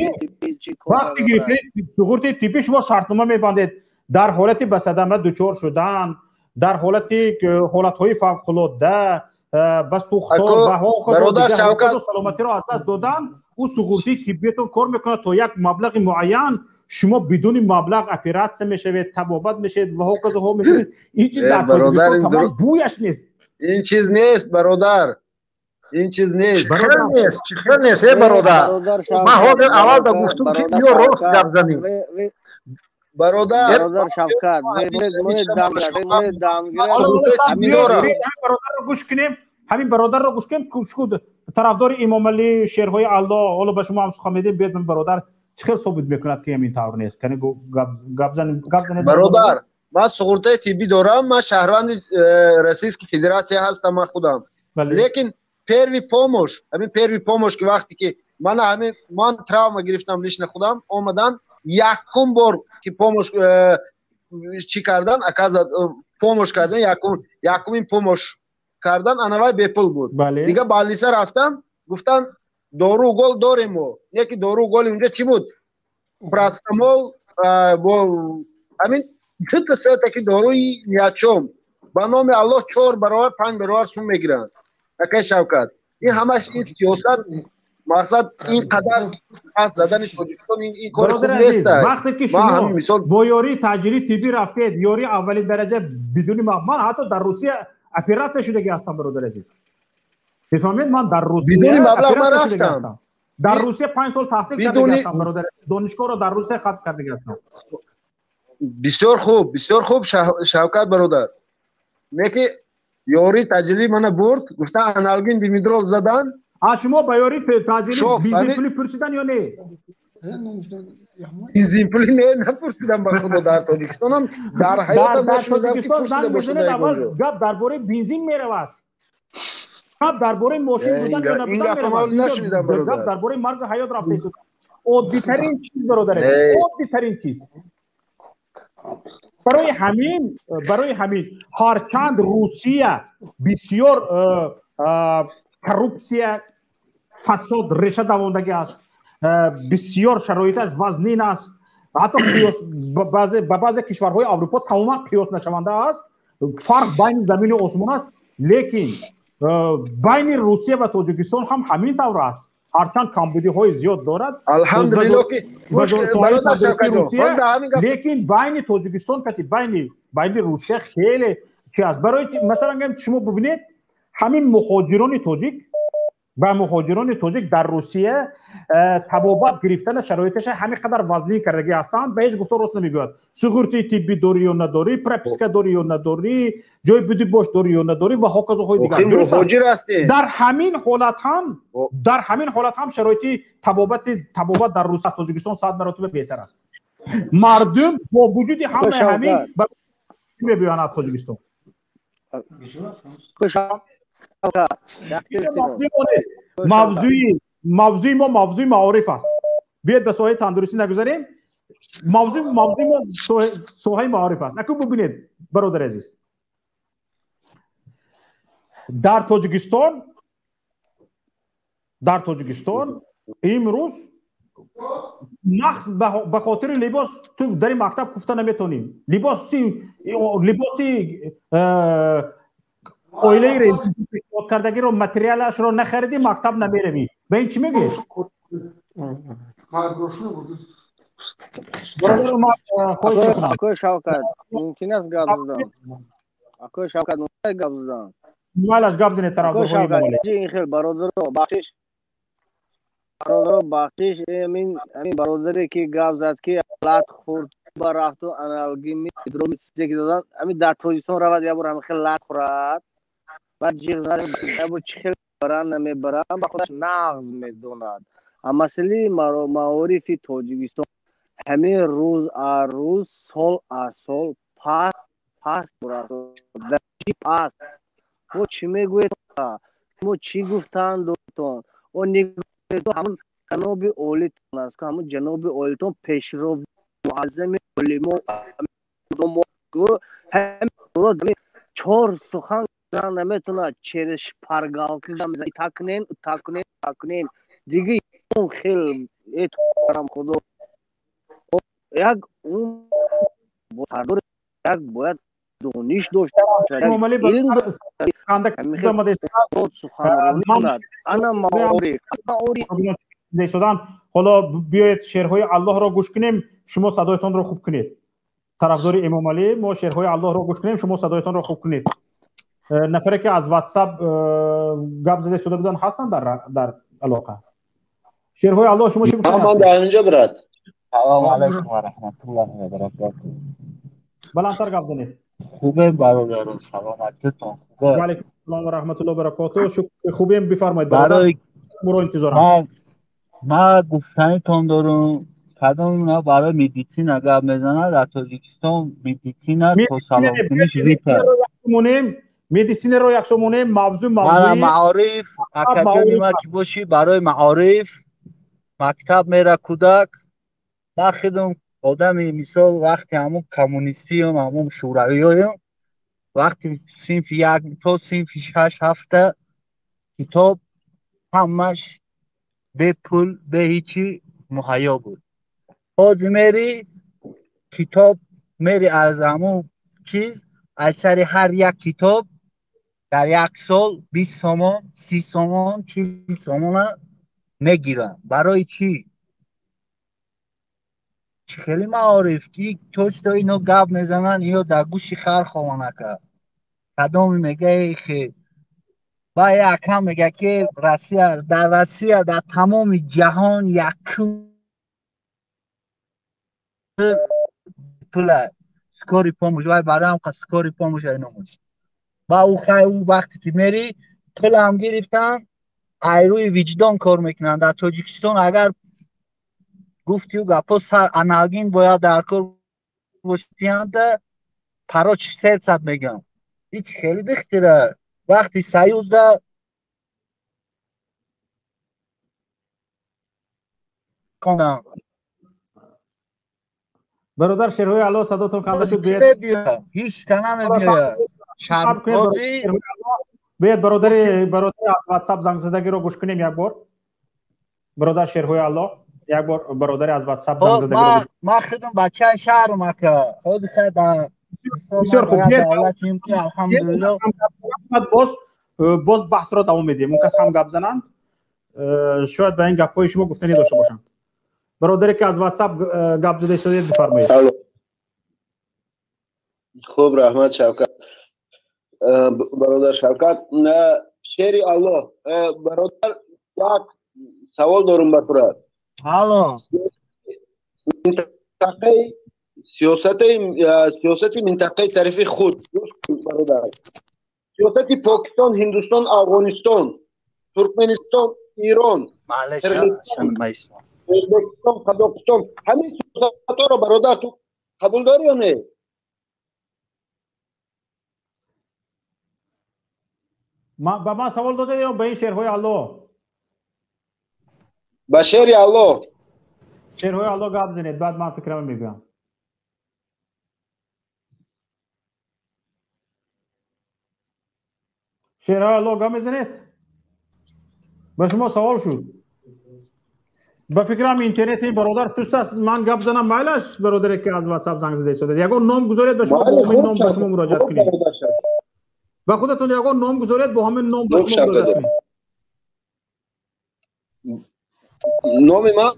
вақти гирифтани суғуртаи тиббӣ шумо шартнома мебандед: дар ҳолати ба садама дучор шудан, дар ҳолати ҳолатҳои фавқулодда, ба сӯхтор ва ҳоказо, саломатиро аз даст додан, ӯ суғуртаи тиббиятон кор мекунад. То як маблағи муайян шумо бидуни маблағ оператсия мешавед, табобат мешавед ва ҳоказоҳо мешавед. Ин чиз дар Тоҷикистон тамом бӯяш нест. Ин чиз нест, бародар, ин чиз нест. Чӣ нест, чӣ хел нест, э бародар? Ман ҳозир аввал да гуфтум, ки биё рост гап занем. Бародар. Бародар Шавкат, Бародарро гӯш кунем, ҳамин бародарро гӯш кунем. Тарафдори Имомалӣ, шерҳои Алло. Ҳоло ба шумо ҳам сухан медиҳем. Биёд, бародар чӣ хел собит мекунад, ки ҳамин тавр нест? Кани, гап занед. Бародар, ман суғуртаи тиббӣ дорам, ман шаҳрванди Российской Федерация ҳастам ман худам, лекин первый помощь, ҳамин первый помощь, ки вақте ки мана ҳамин ман травма гирифтам, лично худам омадан, якум бор ки помощь чӣ кардан, оказать помощь кардан, якумин помощь кардан, анавай бепул буд. Дига больница рафтам, гуфтан Дору гол дорем мо. Не ки дору голи унҷа чӣ буд? Парацетамол бо ҳамин дута сета ки доруи ниячом ба номи Аллоҳ 4 баробар 5 баробар сум мегиранд. Акай Шавкат, ин ҳамаш ин сиёсат, мақсад ин қадар пас задани Тоҷикистон ин кори хуб нест. Вақте ки шумо бо ёрии таъҷилии тиббӣ рафтед, ёрии аввалин дараҷа бидуни ман ҳатто дар Русия оператсия шудагӣ ҳастам, бародари азиз. Мефаҳмед, ман дар Русия оператсия шудагӣ ҳастам. Дар Русия 5 сол таҳсил кардагӣ ҳастам, бародари азиз. Донишгоҳро дар Русия хатм кардагӣ ҳастам. Бисёр хуб, бисёр хуб, Шавкат бародар. Не ки ёрии таъҷилӣ мана бурд, гуфта аналгин димедрол задан. А шумо ба ёрии таъҷилӣ бензинпулӣ пурсидан ё не? Бензинпулӣ не, напурсидам ба худо. Дар Тоҷикистонам дар ҳаётам дар Тоҷикистон занг мезанед, аввал гап дар бораи бензин меравад, гап дар бораи мошин будан ё набудан меравад, гап дар бораи маргу ҳаёт рафта истодааст. Оддитарин чиз, бародари, оддитарин чиз. Барои ҳамин ҳарчанд Русия бисёр коррупсия, фасод реша давондагӣ аст, бисёр шароиташ вазнин аст, ҳатто ба баъзе кишварҳои Аврупо тамоман қиёс нашаванда аст, фарқ байни замину осмон аст, лекин байни Русия ва Тоҷикистон ҳам ҳамин тавр аст. Ҳарчанд камбудиҳои зиёд дорад, алҳамдулиллоҳ ки лекин байни Тоҷикистон каси байни Русия хеле чи аст. Барои масалан гӯем, шумо бибинед, ҳамин муҳоҷирони тоҷик ва муҳоҷирони тоҷик дар Русия табобат гирифтана шароиташа ҳамин қадар вазнин кардагӣ ҳастанд, ба ҳеҷ гуфто рост намегӯяд. Суғуртаи тиббӣ дорӣ ё надорӣ, прописка дорӣ ё надорӣ, ҷои буди бош дорӣ ё надорӣ ва ҳоказоҳои дигар. Дар ҳамин ҳолат ҳам, дар ҳамин ҳолат ҳам шароити табобат дар Русия аз Тоҷикистон 100 маротиба беҳтар аст. Мардум бо вуҷуди ҳамаи ҳамин мебиёянд аз Тоҷикистон. Мавзӯи мо мавзӯи маориф аст. Биёед ба соҳаи тандурустӣ нагузарем. Мавзӯи мо соҳаи маориф аст. Акун бибинед, бародари азиз, дар Тоҷикистон имрӯз махз ба хотири либос ту дар мактаб куфта наметонӣ. Либоси оилаи пешниҳод кардагиро, материалашро нахаридӣ, мактаб намеравӣ. Ба ин чӣ мегӯед? Акои Шавкат, мумкин аст гап задан? Акои Шавкат, мумкин аст гап задан? Майлаш, гап занед, тарафдорҳои Эмомалӣ. Ин хел бародаро, бахшиш, бародаро, бахшиш, ҳамин бародаре ки гап зад, ки лат хӯрд ба рафту аналгин чизе ки доданд, ҳамин дар Тоҷикистон равад, як бор ҳамин хел лат хӯрад, баъд ҷиғ зад, як бор чӣ хел баранд намебаранд, ба худаш нағз медонад. Масъалаи маорифи Тоҷикистон ҳамин рӯз аз рӯз, сол аз сол пас пас пас. Мо чӣ мегӯед? Мо чӣ гуфтанд дӯстон? О нигоҳ, ҳамон ҷаноби олитон аст, ҳамон ҷаноби олитон пешрав муаззами олимо чор сухан наметавонад, через шпаргалка такнен такнен такнен дига он хел эътиборам худо як сардор як бояд дониш дошта бошад, илм суханронӣ кунад. Ана маориф. Ҳоло биёед шеърҳои Аллоҳро гӯш кунем, шумо садоятонро хуб кунед. Тарафдори Эмомалӣ, мо шеърҳои Аллоҳро гӯш кунем, шумо садоятонро хуб кунед. Нафаре ки аз WhatsApp гап зада шуда буданд ҳастанд дар алоқа. Шеърҳои Аллоҳ шумо чӣ гуфтанд? Ман дар инҷо брат. Салом алайкум ва раҳматуллоҳи ва баракатуҳ. Баландтар гап занед. Хубе бародарон, саломатитон хубе. Ва алайкум ассалом ва раҳматуллоҳи ва баракатуҳ. Шукр, хубем, бифармоед бародар. Моро интизорам. Ман гуфтанитон дорам, кадом на барои медицина гап мезанад, дар Тоҷикистон медицина то саломкуниш випа. Медицинаро яксо монем, мавзӯ маориф, акаҷони ма ки бошӣ, барои маориф мактаб мера кӯдак. Ман худам одами мисол вақти ҳамун коммунистиюм, ҳамун шӯравиёюм, вақти синфи як то синфи 6-7 китоб ҳамаш Бепул, бе ҳичи муҳайё буд. Ҳозир мери китоб, мери аз ҳамун чиз, аз сари ҳар як китоб дар як сол 20 сомон, 30 сомон, 40 сомона мегиранд. Барои чӣ? Чӣ хеле маориф ки точно ино гап мезананд, ино дар гӯши хар хованака. Кадоме мега хе ба якам мега ки Россия, дар Россия, дар тамоми ҷаҳон якум пула скорый помощь, вай барои ҳам скорый помощь ай номуш. Ба ӯ хай ӯ вақте ки мери пулам гирифтан, ай рӯи виҷдон кор мекунанд. Дар Тоҷикистон агар гуфтию гапо сар аналгин бояд дар кор бошиянда пароч серсад мегӯям. Ҳеч хеле дихтира вақти союзда хондам. Бародар Шерҳои Алло, садотон канда шуд. Ҳеч ка намебиёяд. Биёед бародари аз WhatsApp зангзадагиро гӯш кунем як бор. Бародар Шерҳои Алло, як бор бародари аз WhatsApp зангзадагиро. Ман худам бачаи шаҳрам ака. Ҳозир хай дар бисёр хуб. Алҳамдулилло. Боз баҳсро давом медиҳем. Он кас ҳам гап зананд, шояд ба ин гапҳои шумо гуфтанӣ дошта бошанд. Бародаре ки аз WhatsApp гап зада истодед, бифармоед. Хуб, раҳмат Шавкат. Бародар Шавкат, Шери Аллоҳ, бародар як савол дорум ба тура. Алло. Минтақаи сиёсати минтақаи тарафи худ, гӯш кун бародар. Сиёсати Покистон, Ҳиндустон, Афғонистон, Туркманистон, Эрон, Ӯзбекистон, Қазоқистон, ҳамин сиёсатҳоро бародар ту қабул дорӣ ё не? Ба ман савол додед ё ба ин Шерҳои Алло? Ба Шери Алло. Шерҳои Алло гап занед, баъд ман фикрамо мегӯям. Шерҳои Алло гап мезанед? Ба шумо савол шуд. Ба фикрам интернети бародар суст аст. Ман гап занам майлаш, бародаре ки аз WhatsApp занг зада истодед. Ягон ном гузоред, ба шумо бо ҳамин ном ба шумо муроҷиат кунед. Ба худатон ягон ном гузоред, бо ҳамин ном ба шумо муроҷиат кунед. Номи ман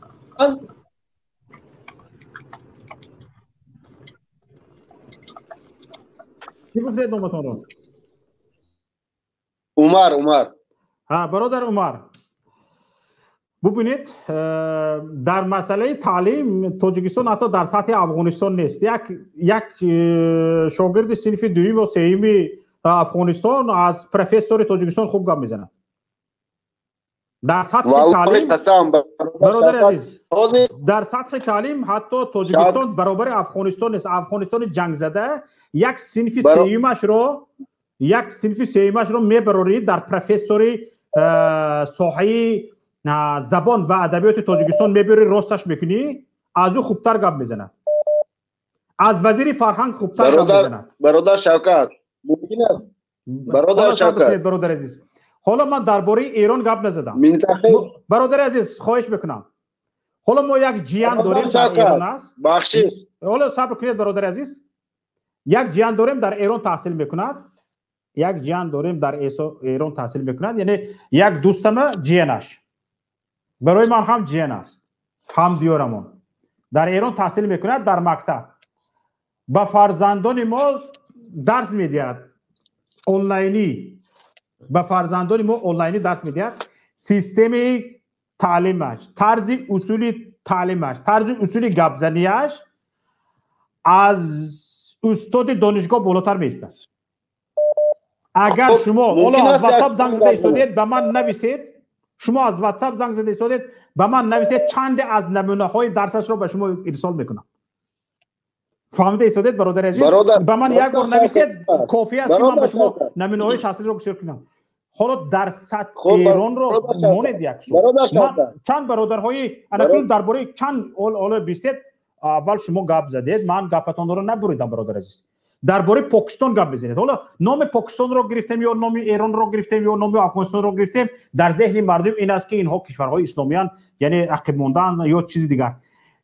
чӣ гуфтед номатонро? Умар, Умар. Ҳа, бародар Умар. Бубинед, дар масъалаи таълим Тоҷикистон ҳатто дар сатҳи Афғонистон нест. Як шогирди синфи дуюм ё сеюми Афғонистон аз профессори Тоҷикистон хуб гап мезанад. Дар сатҳи таълим, бародари азиз, дар сатҳи таълим ҳатто Тоҷикистон баробари Афғонистон нест. Афғонистони ҷангзада як синфи сеюмашро мебарорид дар профессори соҳаи забон ва адабиёти Тоҷикистон мебиёри, росташ мекунӣ, аз ӯ хубтар гап мезанад. Аз вазири фарҳанг хубтар гап мезанад. Бародар Шавкат, мумкин аст? Бародар Шавкат, бародари азиз, ҳоло ман дар бораи Эрон гап назадам. Бародари азиз, хоҳиш мекунам. Ҳоло мо як ҷиян дорем дар Эрон аст. Бахшиш. Ҳоло сабр кунед бародари азиз. Як ҷиян дорем дар Эрон таҳсил мекунад. Як ҷиян дорем дар Эрон таҳсил мекунад. Яъне як дӯстама ҷиянаш. Барои ман ҳам ҷиян аст, ҳам диёрамон. Дар Эрон таҳсил мекунад дар мактаб. Ба фарзандони мо дарс медиҳад онлайнӣ. Ба фарзандони мо онлайнӣ дарс медиҳад. Системаи таълимаш, тарзи усули таълимаш, тарзи усули гапзанияш аз устоди донишгоҳ болотар меистад. Агар шумо ҳоло аз WhatsApp занг зада истодед, ба ман нависед. Шумо аз WhatsApp занг зада истодед, ба ман нависед, чанде аз намунаҳои дарсашро ба шумо ирсол мекунам. Фаҳмида истодед бародари азиз? Ба ман як бор нависед, кофӣ аст ки ман ба шумо намунаҳои таҳсилро гусел кунам. Ҳоло дар сатҳ Эронро монед як су. Чанд бародарҳои анакун дар бораи чанд ҳоло бисед, аввал шумо гап задед, ман гапатонро набуридам бародари азиз. Дар бораи Покистон гап мезанед. Ҳоло номи Покистонро гирифтем ё номи Эронро гирифтем ё номи Афғонистонро гирифтем, дар зеҳни мардум ин аст, ки инҳо кишварҳои исломиянд, яъне ақиб мондаанд ё чизи дигар.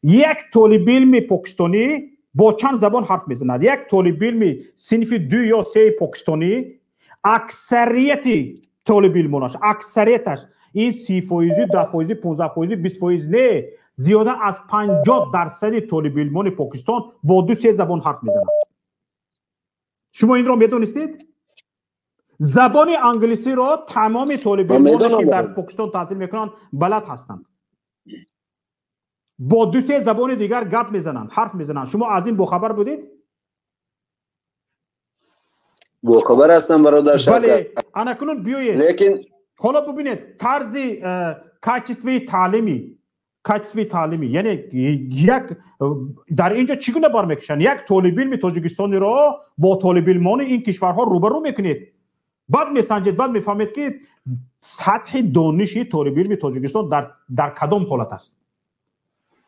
Як толибилми покистонӣ бо чанд забон ҳарф мезанад. Як толибилми синфи 2 ё 3 покистонӣ, аксарияти толибилмонаш, аксарияташ ин 30%, 10%, 15%, 20% не, зиёда аз 50% толибилмони Покистон бо 2-3 забон ҳарф мезанад. Шумо инро медонистед? Забони англисиро тамоми толибилмоне, ки дар Покистон таҳсил мекунанд, балад ҳастанд. Бо 2-3 забони дигар гап мезананд, ҳарф мезананд. Шумо аз ин бохабар будед? Бохабар ҳастам, бародар Шавкат. Бале, анакунун биёед. Лекин ҳоло бубинед тарзи качествои таълимӣ, яъне як дар инҷо чӣ гуна бармекашанд? Як толибилми тоҷикистониро бо толибилмони ин кишварҳо рӯбарӯ мекунед, баъд месанҷед, баъд мефаҳмед, ки сатҳи дониши толибилми Тоҷикистон дар кадом ҳолат аст,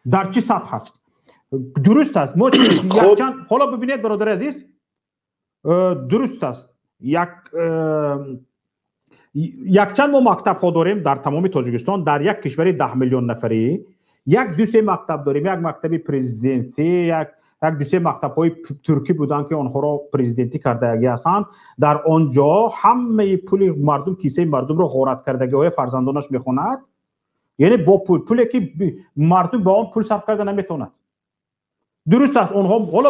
дар чӣ сатҳ аст. Дуруст аст, мо якчанд ҳоло бибинед, бародари азиз, дуруст аст, якчанд мо мактабҳо дорем дар тамоми Тоҷикистон. Дар як кишвари 10 миллион нафарӣ 1-2-3 мактаб дорем. Як мактаби президентӣ, 1-2-3 мактабҳои туркӣ буданд, ки онҳоро президентӣ кардагӣ ҳастанд. Дар он ҷо ҳамаи пули мардум, кисаи мардумро ғорат кардагиҳои фарзандонаш мехонад, яъне бо пул, пуле ки мардум ба он пул сарф карда наметавонад. Дуруст аст, онҳо ҳоло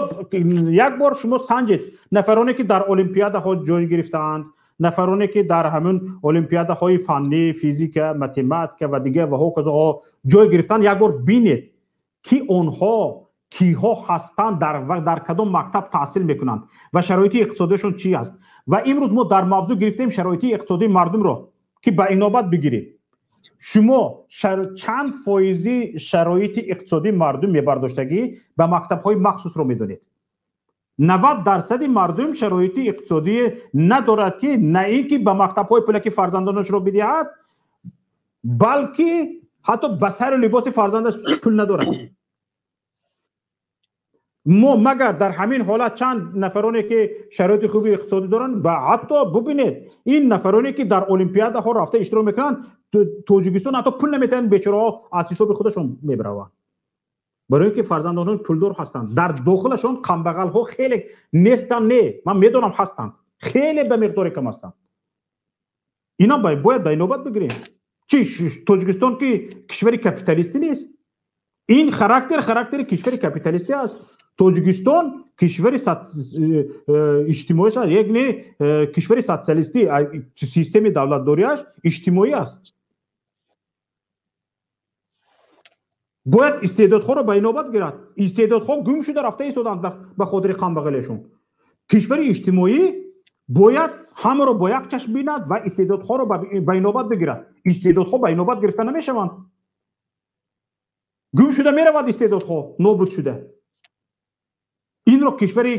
як бор шумо санҷед нафароне, ки дар олимпиадаҳо ҷой гирифтаанд, нафароне, ки дар ҳамин олимпиадаҳои фаннӣ, физика, математика ва дигар ва ҳоказоҳо ҷой гирифтанд, як бор бинед, ки онҳо киҳо ҳастанд, дар кадом мактаб таҳсил мекунанд ва шароити иқтисодиашон чӣ аст. Ва имрӯз мо дар мавзӯъ гирифтем шароити иқтисодии мардумро, ки ба инобат бигирем. Шумо чанд фоизи шароити иқтисодии мардум мебардоштагӣ ба мактабҳои махсусро медонед? 90% мардум шароити иқтисодӣ надорад, ки на ин ки ба мактабҳои пулаки фарзандонашро бидиҳад, балки ҳатто ба сару либоси фарзандаш пул надорад. Мо магар дар ҳамин ҳолат чанд нафароне, ки шароити хуби иқтисодӣ доранд, ва ҳатто бубинед ин нафароне, ки дар олимпиадаҳо рафта иштирок мекунанд, Тоҷикистон ҳатто пул наметиҳанд, бечораҳо аз ҳисоби худашон мебараванд, барои ки фарзандонашон пулдор ҳастанд. Дар дохилашон камбағалҳо хеле нестанд, не, ман медонам ҳастанд, хеле ба миқдори кам ҳастанд. Инам бояд ба инобат бигирем. Чи Тоҷикистон ки кишвари капиталистӣ нест, ин характери кишвари капиталистӣ аст. Тоҷикистон кишвари иҷтимоӣ аст, яъне кишвари социалистӣ, системи давлатдориаш иҷтимоӣ аст. Бояд истеъдодҳоро ба инобат гирад. Истеъдодҳо гум шуда рафта истоданд ба хотири камбағалиашон. Кишвари иҷтимоӣ бояд ҳамаро бо як чашм бинад ва истеъдодҳоро ба инобат бигирад. Истеъдодҳо ба инобат гирифта намешаванд, гум шуда меравад истеъдодҳо, нобуд шуда. Инро кишвари,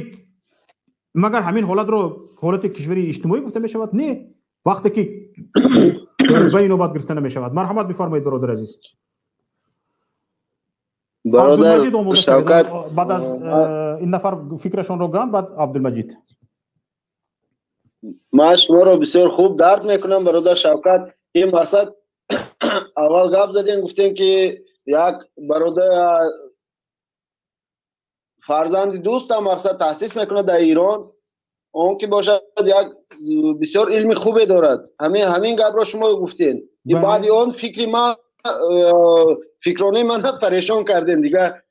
магар ҳамин ҳолатро ҳолати кишвари иҷтимоӣ гуфта мешавад? Не, вақте ки ба инобат гирифта намешавад. Марҳамат бифармоед, бародари азиз. Бародар Шавкат, баъд аз ин нафар фикрашонро гӯянд, баъд Абдулмаҷид. Ман шуморо бисёр хуб дард мекунам, бародар Шавкат. Ин мақсад аввал гап задем, гуфтем, ки як бародар фарзанди дӯстам мақсад таҳсис мекунад дар Эрон, он ки бошад як бисёр илми хубе дорад. Ҳамин гапро шумо гуфтем. Баъди он фикри ман, фикрони ман парешон кардем, дигар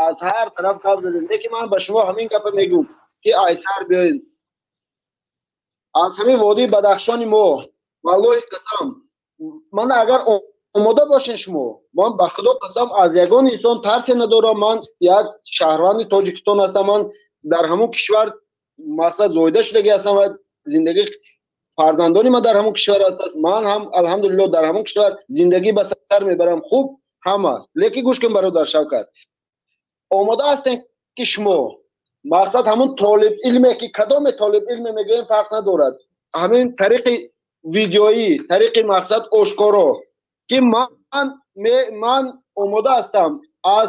аз ҳар тараф гап задем. Лекин ман ба шумо ҳамин гапа мегӯм, ки айсар биёед аз ҳамин водии Бадахшони мо, валлоҳи қасам, ман агар омода бошен шумо, ман ба Худо қасам аз ягон инсон тарсе надорам. Ман як шаҳрванди Тоҷикистон ҳастам, ман дар ҳамон кишвар мақсад зоида шудагӣ ҳастам ва зиндагӣ фарзандони ман дар ҳамон кишвар аст. Ман ҳам алҳамдулиллоҳ дар ҳамон кишвар зиндагӣ ба сар мебарам, хуб ҳама. Лекин гӯш кун, бародар Шавкат, омода ҳастем, ки шумо мақсад ҳамон толиб илме, ки кадоме толиб илме мегӯем фарқ надорад, ҳамин тариқи видеоӣ, тариқи мақсад ошкоро, ки ман омода ҳастам аз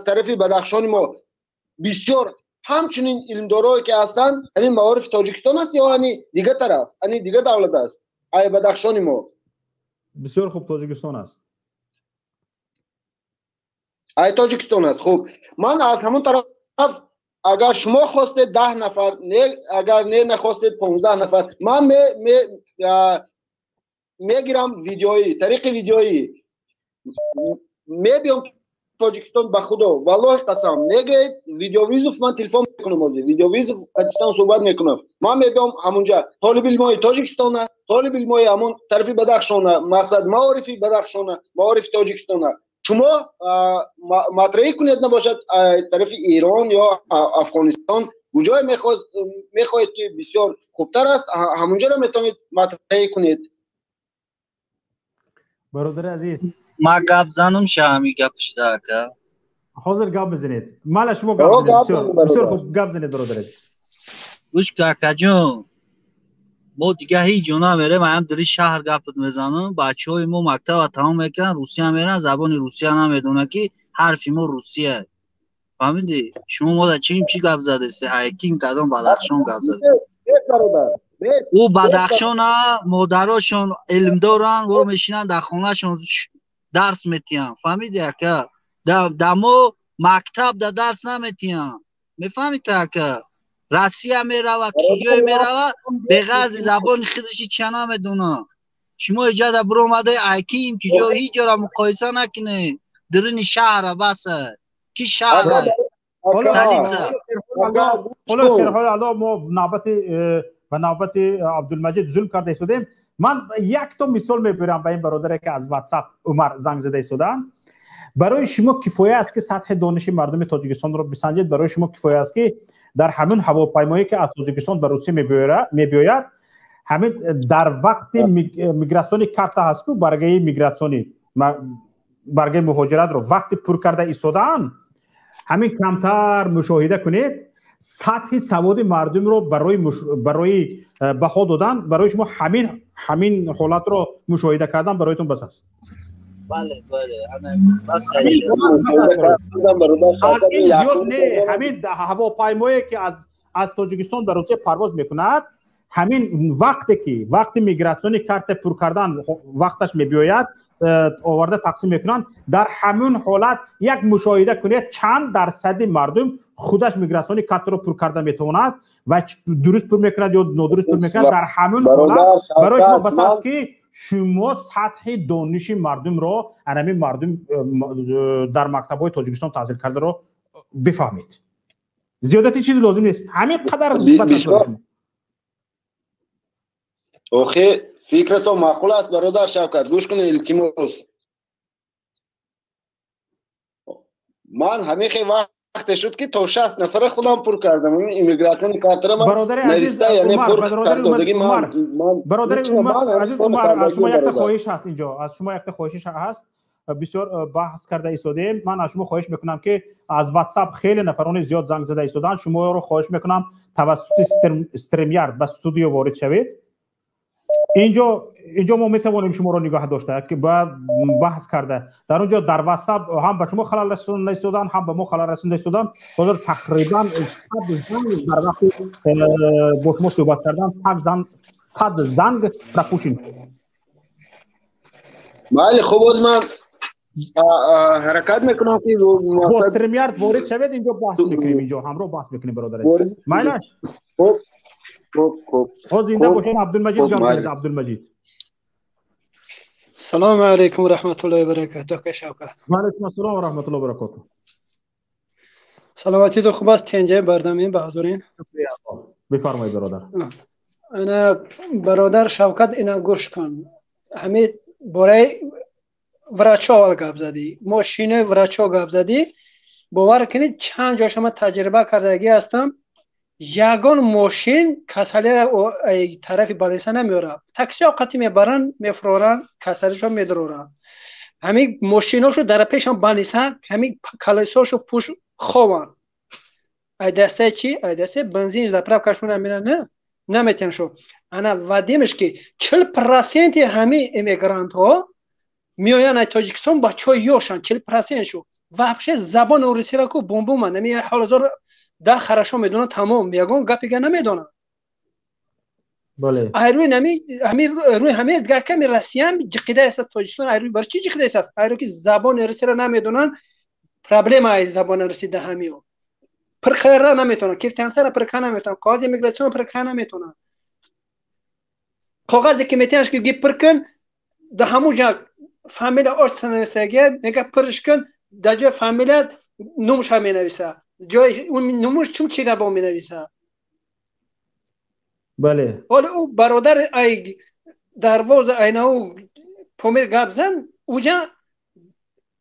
тарафи Бадахшони мо бисёр Ҳамчунин илмдорое ки ҳастанд, ҳамин маорифи Тоҷикистон аст ё ани дига тараф, ани дига давлат аст, ай Бадахшони мо? Бисёр хуб, Тоҷикистон аст. Ай Тоҷикистон аст. Хуб, ман аз ҳамон тараф, агар шумо хостед 10 нафар, не, агар не нахостед 15 нафар, ман мегирам видеоӣ, тариқи видеоӣ мебиём Тоҷикистон. Ба худо, валлоҳи қасам, негӯед, видеовызов ман телефон мекунам, ҳозир видеовызов Пакистон суҳбат мекунам. Ман мебиём ҳамунҷа, толибилмои Тоҷикистона, толибилмои ҳамон тарафи Бадахшона, мақсад маорифи Бадахшона, маорифи Тоҷикистона шумо матраҳӣ кунед, набошад тарафи Эрон ё Афғонистон, куҷое мехоҳед ки бисёр хубтар аст, ҳамунҷоро метавонед матраҳӣ кунед. Бародари азиз, ма гап занам ша ҳами гап шуда, ака? Ҳозир гап мезанед. Мала, шумо гап занед. Бисёр хуб, гап занед, бародари. Гӯш ка, акаҷон, мо дига ҳеҷ ҷо намерем, ҳам дари шаҳр гапат мезанам. Бачаҳои мо мактаба тамом мекунанд, Русия меранд, забони русия намедонанд, ки ҳарфи мо русия. Фаҳмидӣ? Шумо мода чим чӣ гап задасе? Айкин кадом Бадахшон гап зада? Ӯ Бадахшона модарошон илм доранд, вор мешинанд дар хонашон дарс метиҳанд. Фаҳмидӣ, ака? Да мо мактаб да дарс наметиҳанд. Мефаҳмид, ака? Россия мерава, киҷое мерава, беғарзи забони худаши чия намедонад. Шумо иҷода биромадаи айким киҷо, ҳеҷ ҷора муқоиса накунед. Дурини шаҳра баса ки шаҳра. Ҳоло, шерҳои Алло, мо навбати ба навбати Абдулмаҷид зулм карда истодем. Ман якто мисол мебирам ба ин бародаре ки аз Ватсап Умар занг зада истодаанд. Барои шумо кифоя аст ки сатҳи дониши мардуми Тоҷикистонро бисанҷед. Барои шумо кифоя аст ки дар ҳамин ҳавопаймое ки аз Тоҷикистон ба Русия мебиёяд, ҳамин дар вақти миграционный карта ҳаст ку, баргаи миграционӣ, баргаи муҳоҷиратро вақти пур карда истодаанд, ҳамин камтар мушоҳида кунед сатҳи саводи мардумро. Барои баҳо додан барои шумо ҳамин ҳолатро мушоҳида кардан бароятон бас аст. Бале, бале. Аз ин зиёд не. Ҳамин ҳавопаймое ки аз Тоҷикистон ба Русия парвоз мекунад, ҳамин вақте ки вақти миграционный карта пур кардан вақташ мебиёяд, оварда тақсим мекунанд, дар ҳамун ҳолат як мушоҳида кунед, чанд дарсади мардум худаш миграционный картаро пур карда метавонад ва дуруст пур мекунад ё нодуруст пур мекунад. Дар ҳамун ҳолат барои шумо бас аст ки шумо сатҳи дониши мардумро, анами мардум дар мактабҳои Тоҷикистон таҳсил кардаро бифаҳмед. Зиёдати чиз лозим нест, ҳамин қадар бас аст. Охи, фикратон маъқул аст, бародар Шавкат. Гӯш кунед, илтимос. Ман ҳамин хел вақте шуд ки то 60 нафара худам пур кардам иммиграционный картара. Ман бародари азиз Умар, бародари Умар, бародари азиз Умар, аз шумо якта хоҳиш ҳаст инҷо, аз шумо якта хоҳиш ҳаст. Бисёр баҳс карда истодем. Ман аз шумо хоҳиш мекунам ки аз WhatsApp хеле нафарони зиёд занг зада истоданд. Шуморо хоҳиш мекунам, тавассути StreamYard ба студио ворид шавед. Инҷо мо метавонем шуморо нигоҳ дошта ки ба баҳс карда. Дар он ҷо дар WhatsApp ҳам ба шумо халал расонда истоданд, ҳам ба мо халал расонда истоданд. Ҳозир тақрибан 100 занг дар вақти бо шумо суҳбат кардан 100 занг пропущен шуд. Майли, хуб, боз ман ҳаракат мекунам ки бо StreamYard ворид шавед, инҷо баҳс мекунем, инҷо ҳамроҳ баҳс мекунем, бародар азиз. Майлаш? Хуб, хуб, хуб. Ҳозир зинда бошед, Абдулмаҷид, гап занед, Абдулмаҷид. Салому алайкум ва раҳматуллоҳи ва баракатуҳ, ака Шавкат. Ва алайкум ассалом ва раҳматуллоҳи ва баракатуҳ. Саломатитон хуб аст? Тенҷа бардамин ба ҳузурин. Бифармоед, бародар. Ана, бародар Шавкат, ина гӯш кун. Ҳамин бораи врачо аввал гап задӣ, мошинои врачо гап задӣ. Бовар кунед, чанд ҷоша ман таҷриба кардагӣ ҳастам, ягон мошин касалиро тарафи больница намеорад. Таксиҳо қатӣ мебаранд, мефуроранд, касалишо медуроранд. Ҳамин мошиношо дар пешам больница, ҳамин колесошу пуш хованд. Ай дастаи чӣ? Ай дастаи бензин заправкашон намера, на наметиҳанд шо. Ана вадимш ки 40% ҳамин эмигрантҳо меоянд аз Тоҷикистон, бачаҳои ёшанд, 40% шу вообще забони урусиро ку бумбуманд. Ами ҳолозор Да, хорошо медонад, тамом, ягон гапига намедонад. Бале. Айрӯи нами ҳами рӯи ҳами ками Россиям ҷиқида аст, Тоҷикистон айрӯи бар чӣ ҷиқида аст? Айрӯ ки забони русиро намедонанд, проблема ай забони руси да ҳамиё. Пир карда наметавонанд, квитансияро пир карда наметавонанд, коғази мигратсионро пир карда наметавонанд. Коғазе ки метиҳанд ки ги пир кун, да ҳамун ҷа фамилия отчество нависагия, мега пирш кун, дар ҷои фамилия номша менависа. Ҷои номуш чун чира бо менависа. Бале. Ҳоло ӯ бародар ай дарвоза айнау Помир гап зан, уҷа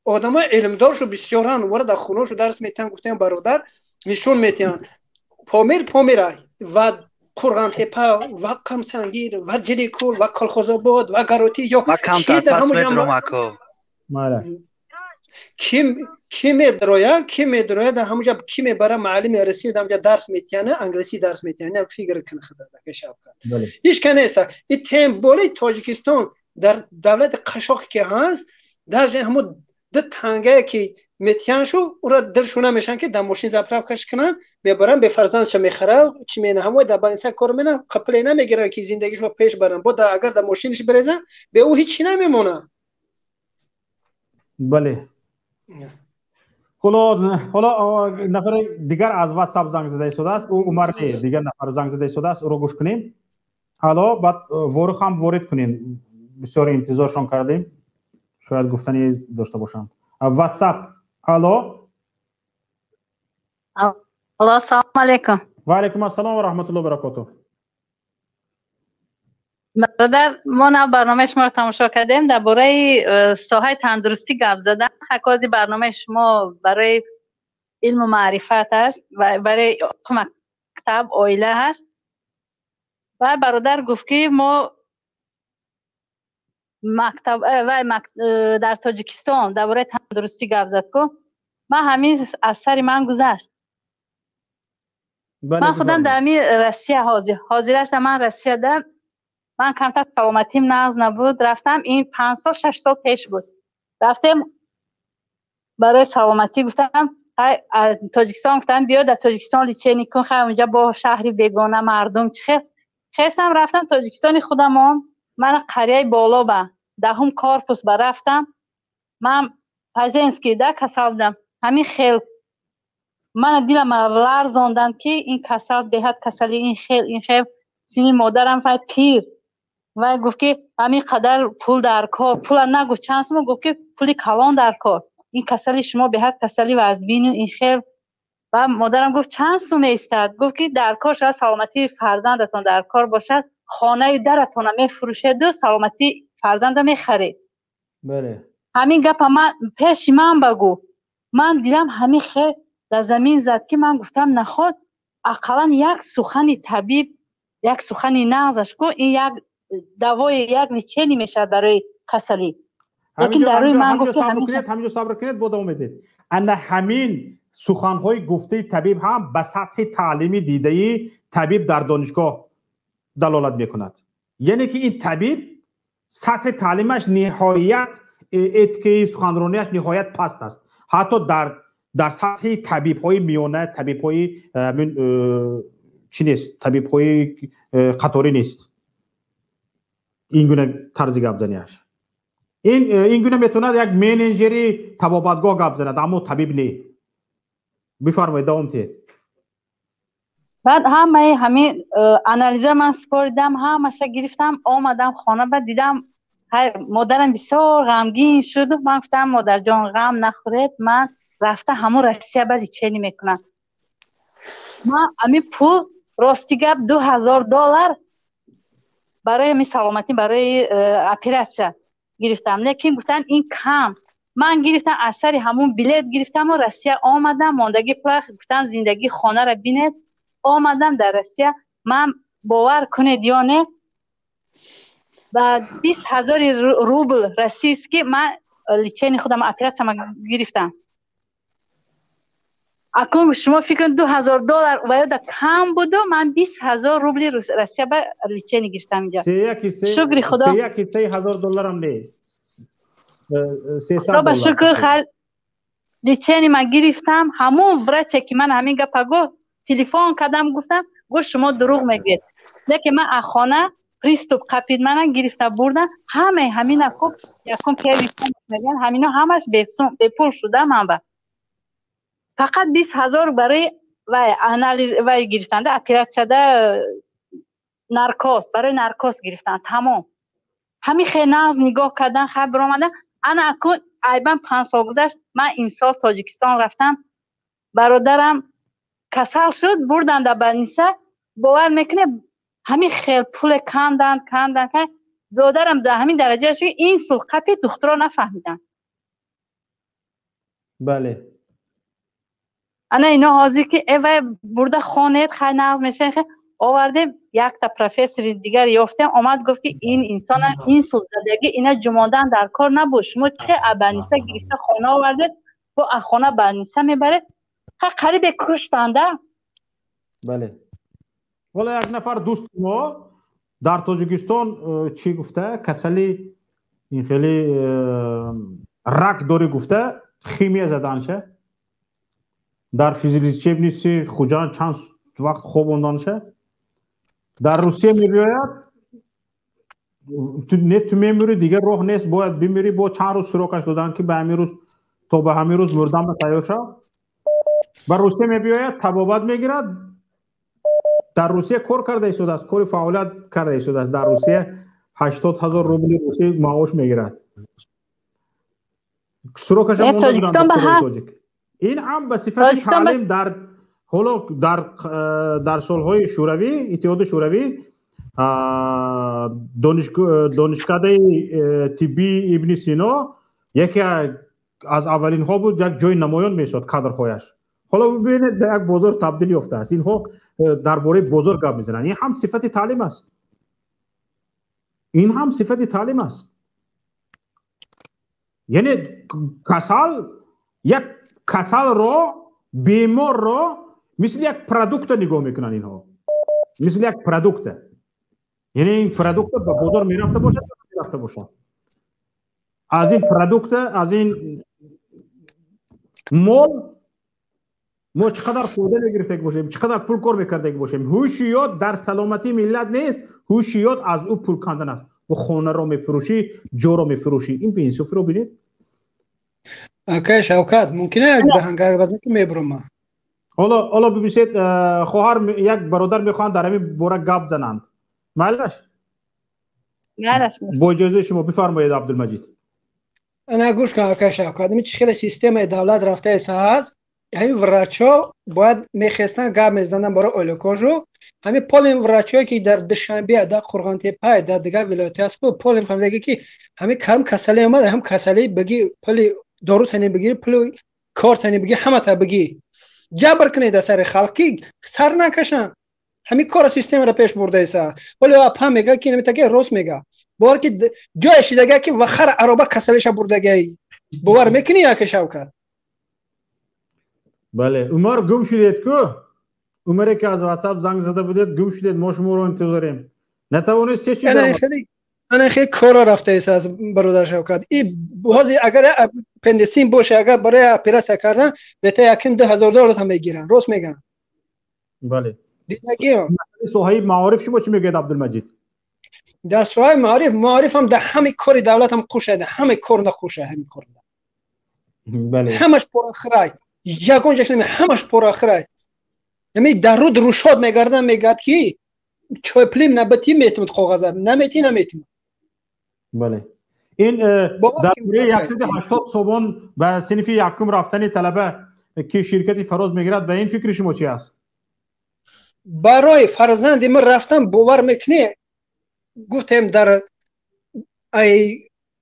одамои илмдоршу бисёран, вара дар хонашу дарс метиҳанд, гуфтаям бародар нишон метиҳанд. Помир Помирай ва Қурғонтепа ва Қамсангир ва Ҷиликул ва Колхозобод ва Гароти ё Ма камтар пас медурам, ако. Ки медроя, ки медроя дар ҳамуҷа, ки мебара муаллими русӣ дар ҳамуҷа дарс метиҳана, англисӣ дарс метиҳана, фикр кун худа шавкат. Ҳеҷ ка нест. И тем более Тоҷикистон дар давлати қашоқе ки ҳаст, даже ҳамун ду тангае ки метиҳаншу, ура дилшу намешан ки дар мошин заправкаш кунанд, мебаранд, бефарзандша мехаранд, чи мена ҳамои дар больница кор менанд, қапле намегиранд ки зиндагишро пеш баранд. Бо агар дар мошиниш бирезанд, бе ӯ ҳеҷ чи намемонад. Бале. Ҳоло нафари дигар аз WhatsApp занг зада истодааст. Ӯ Умар не, дигар нафар занг зада истодааст, ӯро гӯш кунем. Ҳало баъд Ворух ҳам ворид кунем. Бисёр интизоршон кардем. Шояд гуфтанӣ дошта бошанд. WhatsApp. Алло. Алло, ассалому алайкум. Ва алайкум ассалом ва раҳматуллоҳи ва баракотуҳ. Бародар, мо нав барномаи шуморо тамошо кардем, дар бораи соҳаи тандурустӣ гап задан. Ҳакози барномаи шумо барои илму маърифат аст ва барои мактаб, оила ҳаст. Ва бародар гуфт ки мо мактаб вай дар Тоҷикистон дар бораи тандурустӣ гап зад ку. Ман ҳамин аз сари ман гузашт. Ман худам дар ҳамин Россия ҳозирашда, ман Россияда, ман камтар саломатим нағз набуд, рафтам, ин 5 сол, 6 сол пеш буд, рафтем барои саломатӣ, гуфтам Тоҷикистон, гуфтам биё дар Тоҷикистон лечение кун, хай унҷа бо шаҳри бегона мардум чӣ хел. Хестам, рафтам Тоҷикистони худамон, ман қарияи боло ба даҳум корпус ба рафтам, ман по-женски да касал будам. Ҳамин хел мана дилам ларзонданд ки ин касал беҳад касали ин хел, ин хел сини модарам вай пир, вай гуфт ки ҳамин қадар пул дар кор, пула нагуфт чанд сума, гуфт ки пули калон дар кор, ин касали шумо беҳад касали вазбину ин хел. Ва модарам гуфт чанд сум меистад? Гуфт ки дар кор шояд саломатии фарзандатон дар кор бошад, хонаи даратона мефурӯшеду саломатии фарзанда мехаред. Ҳамин гапа ман пеши ман багӯ, ман дилам ҳамин хел дар замин зад ки ман гуфтам наход ақаллан як сухани табиб, як сухани нағзаш ку, ин як давои, як лечение мешавад барои касалӣ. Лекин дар рӯи ман гуфт. Ҳаминҷо сабр кунед, бо давом медиҳед. Ана ҳамин суханҳои гуфтаи табиб ҳам ба сатҳи таълими дидаи табиб дар донишгоҳ далолат мекунад, яъне ки ин табиб сатҳи таълимаш ниҳоят, этикаи суханронияш ниҳоят паст аст, ҳатто дар сатҳи табибҳои миёна, табибҳои чӣ нест, табибҳои қаторӣ нест. Ин гуна тарзи гапзанияш, ин гуна метавонад як менеҷери табобатгоҳ гап занад, аммо табиб не. Бифармоед, давом диҳед. Баъд ҳамаи ҳамин анализа ман супоридам, ҳамаша гирифтам, омадам хона, ба дидам модарам бисёр ғамгин шуд. Ман гуфтам модарҷон, ғам нахӯред, ман рафта ҳамун Россия ба лечение мекунам. Ман ҳамин пул, рости гап, 2000 доллар барои ҳамин саломатӣ, барои оператсия гирифтам, лекин гуфтан ин кам. Ман гирифтам, аз сари ҳамун билет гирифтаму Россия омадам, мондагӣ пула гуфтам зиндагии хонаро бинед. Омадам дар Россия, ман бовар кунед ё не, ба 20 ҳазори рубл российский ман лечение худам, оператсияма гирифтам. Акун шумо фикр кунед, 2000 доллар ва ёда кам буду, ман 20 ҳазор рубли Россия ба лечение гирифтам инҷа. Шукри Худо. Яки 3000 долларам не. Ба шукр, лечение ма гирифтам. Ҳамун враче ки ман ҳамин гапа гуфт. Телефон кардам, гуфтам, гуфт шумо дурӯғ мегӯед. Лекин ман аз хона приступ қапид, мана гирифта бурдан, ҳамаи ҳамина хуб якум первый мегӯянд, ҳамино ҳамаш бепул шуда ман ба. Фақат 20 000 барои вай анализ вай гирифтанда, оператсияда наркоз, барои наркоз гирифтан, тамом. Ҳамин хел нағз нигоҳ кардан, хай биромадан. Ана акун айбан 5 сол гузашт, ман имсол Тоҷикистон рафтам, бародарам касал шуд, бурдан дар больница, бовар мекунед, ҳамин хел пуле кандан, кандан, додарам дар ҳамин дараҷа шуд, инсулт қапид, духтуро нафаҳмиданд. Бале. Ана ино ҳозир ки вай бурда хонед, хай нағз мешавед, овардем, якта профессори дигар ёфтем, омад гуфт ки ин инсона инсулт задагӣ, ина ҷумодан дар кор набуд, шумо чӣ аз больница гирифта хона овардед, бо аз хона больница мебаред, хай қарибе куштанда. Бале. Вале як нафар дӯсти мо дар Тоҷикистон чӣ гуфта, касали ин хеле рак дорӣ гуфта, химия заданша дар физлечебница Хуҷанд чанд вақт хобонданша. Дар Русия мебиёяд, не ту мемирӣ, дигар роҳ нест, бояд бимирӣ, бо чанд рӯз срокаш доданд ки ба ҳамин рӯз то ба ҳамин рӯз мурдан ба тайёр шав. Ба Русия мебиёяд, табобат мегирад, дар Русия кор карда истодааст, кори фаъолият карда истодааст, дар Русия 80 000 рубли русӣ маош мегирад. Срокаша монда буданд духтурои тоҷик. Ин ҳам ба сифати таълим дар ҳоло дар солҳои Шӯравӣ, Иттиҳоди Шӯравӣ, донишкадаи тиббии Ибни Сино яке аз аввалинҳо буд, як ҷои намоён мешуд кадрҳояш. Ҳоло бибинед, ба як бозор табдил ёфтааст. Инҳо дар бораи бозор гап мезананд. Ин ҳам сифати таълим аст. Ин ҳам сифати таълим аст. Яъне касал, як касалро, беморро мисли як продукта нигоҳ мекунанд инҳо. Мисли як продукта. Яъне ин продукта ба бозор мерафта бошад, мерафта бошад. Аз ин продукта, аз ин мол мо чӣ қадар фоида мегирифтаг бошем, чӣ қадар пул кор мекардаг бошем. Ҳушёт дар саломатии миллат нест, ҳушёт аз ӯ пул кандан аст. Ӯ хонаро мефурӯшӣ, ҷоро мефурӯшӣ. Ин беинсофиро бинед. Акай Шавкат, мумкин аст даҳангак базм ки мебурам. Ҳоло бибинед, хоҳар як бародар мехоҳанд дар ҳамин бора гап зананд. Майлаш? Майлаш. Бо иҷозаи шумо бифармоед, Абдулмаҷид. Ана гӯш кун, акай Шавкат, ин чӣ хеле системаи давлат рафтаи ҳаст. Ҳамин врачҳо бояд мехестанд, гап мезананд барои оилакошу. Ҳамин полин врачҳое ки дар Душанбе, дар Қурғонтеппа, дар дигар вилоятҳо ҳаст, полин фаҳмидаги ки ҳамин кам касале омад, ҳам касале бигӣ, пули дору тани бигирӣ, пули кор тани бигӣ, ҳамата бигӣ. Ҷабр кунед дар сари халқ ки сар накашанд. Ҳамин кора системаро пеш бурдаиса. Вале апа мега ки намитаги рост мега. Бовар ки ҷое шидага ки ва хар ароба касалиша бурдагай. Бовар мекунӣ яке Шавкат? Бале, Умар гум шудед ку? Умаре ки аз WhatsApp занг зада будед, гум шудед, мо шуморо интизорем. Натавонистед чӣ? Ана хеле кора рафтаист аз бародар Шавкат. И ҳозир агар аппендицит боше, агар барои оператсия кардан, бета $1-2 ҳазор ҳам мегиранд. Рост мегӯянд. Бале. Дидагиам. Соҳаи маориф шумо чӣ мегӯед, Абдулмаҷид? Дар соҳаи маориф, маориф ҳам дар ҳамаи кори давлат ҳам қуша, дар ҳамаи кор нақуша, ҳамин кор. Бале. Ҳамаш порахрай. Ягон ҷош наме, ҳамаш порахрай. Ҳамин дар руд рушод мегарданд, мегӯяд ки чойплим набати метимад коғаза, намети наметимад. Бале. Ин дар бораи 180 сомон ба синфи якум рафтани талаба ки ширкати Фароз мегирад, ба ин фикри шумо чи аст? Барои фарзанди ман рафтан, бовар мекунӣ, гуфтем дар ай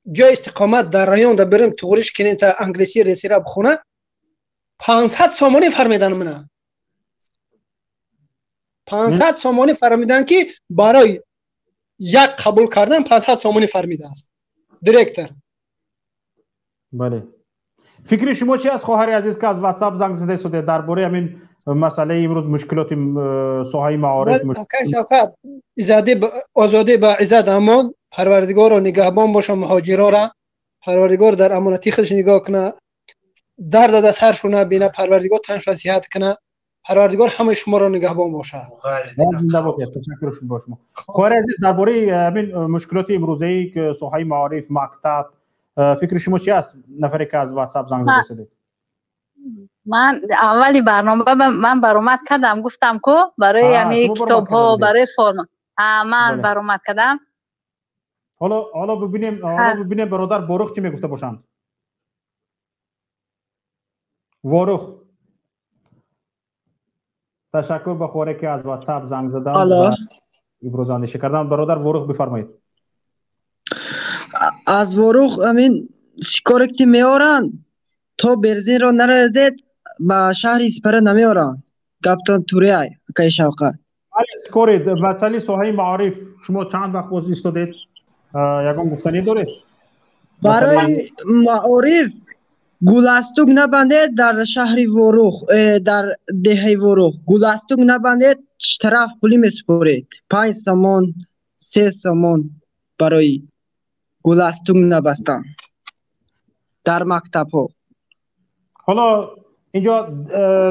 ҷои истиқомат дар район да бирем туғриш кунем та англисӣ ресира бихона, 500 сомонӣ фармидан мана. 500 сомонӣ фармидан ки барои як қабул кардан 500 сомонӣ фармидааст директор. Бале. Фикри шумо чи аст, хоҳари азиз, ки аз WhatsApp занг зада истодед дар бораи ҳамин масъалаи имрӯз мушкилоти соҳаи маориф? Акай Шавкат, иззатӣ озодӣ ба иззат амон, Парвардигорро нигаҳбон боша муҳоҷирора, Парвардигор дар амонати худаш нигоҳ куна, дард дар саршона бина, Парвардигор таншон сиҳат куна. Парвардигор ҳамаи шуморо нигаҳбон бошад. Зинда бошед, ташаккур бо шумо. Хоҳари азиз, дар бораи ҳамин мушкилоти имрӯзаи соҳаи маориф, мактаб фикри шумо чи аст? Нафаре ки аз WhatsApp занг зада истодед. Ман аввали барнома ман баромад кардам, гуфтам ку барои ҳамин китобҳо, барои форма. Ман баромад кардам. Ҳоло бибинем, ҳоло бибинем бародар Ворух чӣ мегуфта бошанд. Ворух. Ташаккур ба хоҳаре ки аз WhatsApp занг заданд ва иброз андеша карданд. Бародар Ворух, бифармоед. Аз Ворух ҳамин шикоре ки меоранд, то бензинро нарезед ба шаҳри Исфара намеоранд. Гаптон Туряй, акаи Шавқат. Шикори масъалаи соҳаи маориф шумо чанд вақт боз истодед? Ягон гуфтанӣ доред? Барои маориф гуластук набандед дар шаҳри Ворух, дар деҳаи Ворух. Гуластук набандед, штраф пулӣ месупоред. 5 сомон, 3 сомон барои гуластук набастан дар мактабҳо. Ҳоло инҷо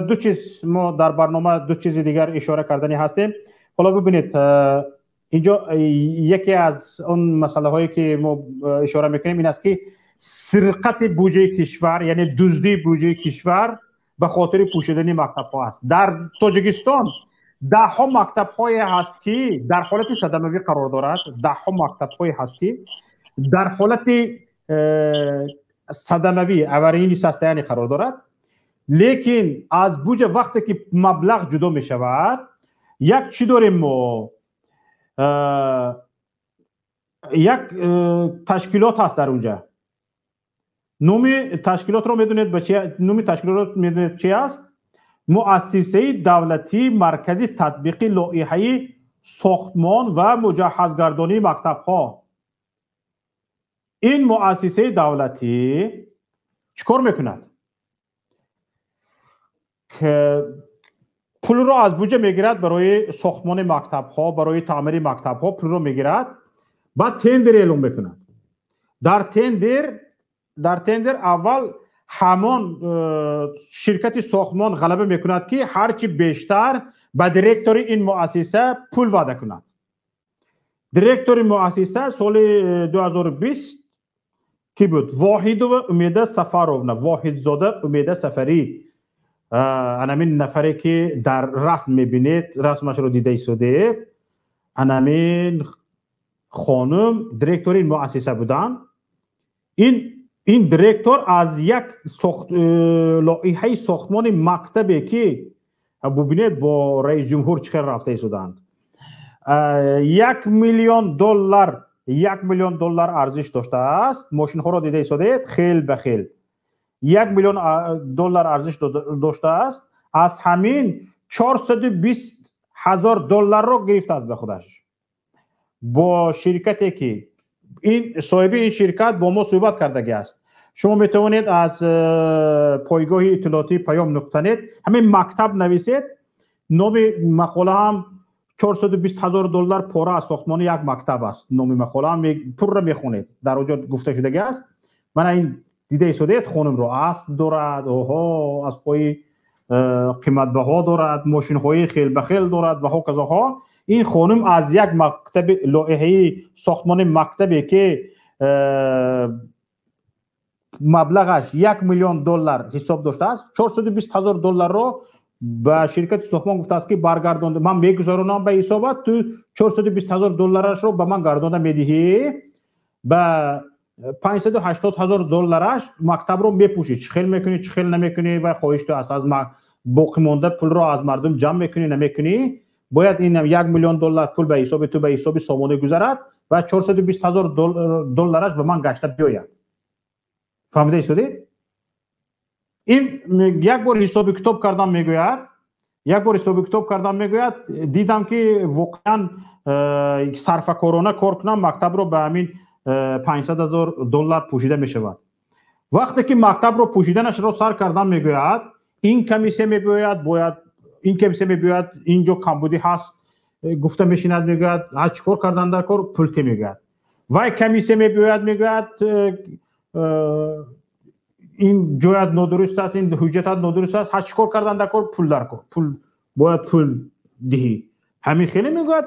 ду чиз мо дар барнома ду чизи дигар ишора кардани ҳастем. Ҳоло бибинед, инҷо яке аз он масъалаҳое ки мо ишора мекунем ин аст ки сирқати буҷаи кишвар, яъне дуздии буҷаи кишвар ба хотири пӯшидани мактабҳо аст. Дар Тоҷикистон даҳҳо мактабҳое ҳаст ки дар ҳолати садамавӣ қарор дорад, даҳҳо мактабҳое ҳаст ки дар ҳолати садамавӣ, аварийни состояние қарор дорад, лекин аз буҷа вақте ки маблағ ҷудо мешавад, як чӣ дорем мо? Як ташкилот ҳаст дар унҷа. Номи ташкилотро медонед ба чи? Номи ташкилотро медонед чи аст? Муассисаи давлатии маркази татбиқи лоиҳаи сохтмон ва муҷаҳҳазгардонии мактабҳо. Ин муассисаи давлатӣ чӣ кор мекунад? Пулро аз буҷа мегирад барои сохтмони мактабҳо, барои таъмири мактабҳо пулро мегирад, баъд тендер эълон мекунад. Дар тендер аввал ҳамон ширкати сохтмон ғалаба мекунад ки ҳарчи бештар ба директори ин муассиса пул ваъда кунад. Директори муассиса соли 2020 ки буд? Воҳидова Умеда Сафаровна, Воҳидзода Умеда Сафарӣ. Анамин нафаре ки дар расм мебинед, расмашро дида истодед, анамин хонум директори ин муассиса буданд. Ин директор аз як лоиҳаи сохтмони мактабе ки бубинед бо раис ҷумҳур чӣ хел рафта истоданд, 1 миллион доллар, 1 миллион доллар арзиш доштааст. Мошинҳоро дида истодед, хел ба хел 1 миллион доллар арзиш доштааст. Аз ҳамин 420 ҳазор долларро гирифтааст ба худаш бо ширкате ки ин соҳиби ин ширкат бо мо суҳбат кардагӣ аст. Шумо метавонед аз пойгоҳи иттилоотии паём нуқта нет ҳамин мактаб нависед, номи мақола ҳам 420 ҳазор доллар пора аз сохтмони як мактаб аст. Номи мақола ҳам пурра мехонед, дар оҷо гуфта шудагӣ аст. Мана ин дида истодед, хонумро асп дорад, оҳо, аспҳои қиматбаҳо дорад, мошинҳои хелбахел дорад ва ҳоказоҳо. Ин хонум аз як мактаби лоиҳаи сохтмони мактабе ки маблағаш 1 миллион доллар ҳисоб доштааст, 420 ҳазор долларро ба ширкати сохтмон гуфтааст ки баргардонда, ман мегузаронам ба ҳисобат, ту 420 ҳазор долларашро ба ман гардонда медиҳӣ, ба 580 ҳазор доллараш мактабро мепӯшӣ. Чӣ хел мекунӣ, чӣ хел намекунӣ ва хоҳиш ту аст, аз боқимонда пулро аз мардум ҷамъ мекунӣ, намекунӣ. Бояд ин 1 миллион доллар пул ба ҳисоби ту, ба ҳисоби сомонӣ гузарад ва 420 ҳазор доллараш ба ман гашта биёяд. Фаҳмида истодед? Ин як бор ҳисоби китоб кардам мегӯяд, як бор ҳисоби китоб кардам мегӯяд, дидам ки воқеан сарфакорона кор кунам, мактабро ба ҳамин 500 ҳазор доллар пӯшида мешавад. Вақте ки мактабро пӯшиданашро сар кардам мегӯяд, ин комиссия мебиёяд, бояд ин комиссия мебиёяд, инҷо камбудӣ ҳаст, гуфта мешинад, мегӯяд, ҳа чӣ кор кардан дар кор, пул те мегӯяд. Вай комиссия мебиёяд, мегӯяд, Ин ҷоят нодуруст аст, ин ҳуҷҷатат нодуруст аст. Ҳар чӣ кор кардан дар кор, пул дар кор, пул бояд пул диҳӣ. Ҳамин хеле мегӯяд,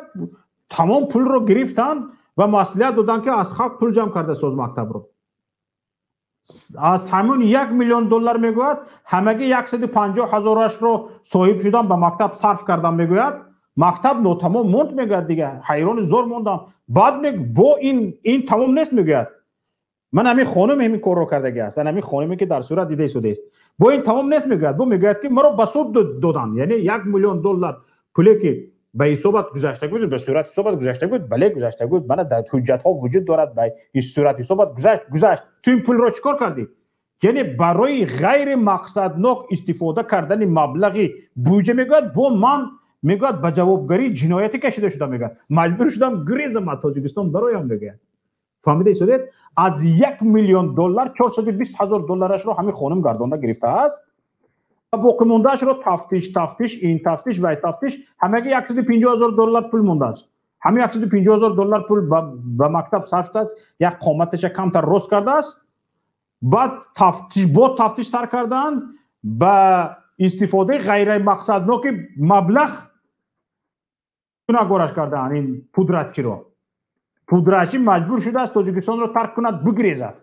тамом пулро гирифтанд ва маслиҳат доданд, ки аз халқ пул ҷамъ карда соз мактабро. Аз ҳамун 1 миллион доллар, мегӯяд, ҳамагӣ 150 ҳазорашро соҳиб шудам, ба мактаб сарф кардам, мегӯяд. Мактаб нотамом монд, мегӯяд, дига ҳайрони зор мондам. Баъд бо ин тамом нест, мегӯяд. Ман ҳамин хонум ҳамин корро кардаги аст, ҳамин хонуме ки дар сурат дида истодааст. Бо ин тамом нест, мегӯяд. Бо мегӯяд, ки маро ба суд доданд, яъне 1 миллион доллар пуле ки ба ҳисобат гузашта буд, ба сурат ҳисобат гузашта буд, бале гузашта буд, мана дар ҳуҷҷатҳо вуҷуд дорад, ба сурат ҳисобат гузашт. Ту ин пулро чӣ кор кардӣ? Яъне барои ғайри мақсаднок истифода кардани маблағи буҷа, мегӯяд, бо ман, мегӯяд, ба ҷавобгарии ҷиноятӣ кашида шудам, мегӯяд, маҷбур шудам гурезам аз Тоҷикистон бароям, мегӯяд. Фаҳмида истодед? Аз 1 миллион доллар 420 ҳазор долларашро ҳамин хонум гардонда гирифтааст ва боқимондаашро тафтиш, ин тафтиш, вай тафтиш, ҳамагӣ 150 ҳазор доллар пул мондааст. Ҳамин 150 ҳазор доллар пул ба мактаб сарф шудааст, як қоматаша камтар рост кардааст. Баъд тафтиш, бо тафтиш сар карданд, ба истифодаи ғайримақсадноки маблағ гунаҳгораш карданд ин пудратчиро. Пудратчи маҷбур шудааст Тоҷикистонро тарк кунад, бигрезад.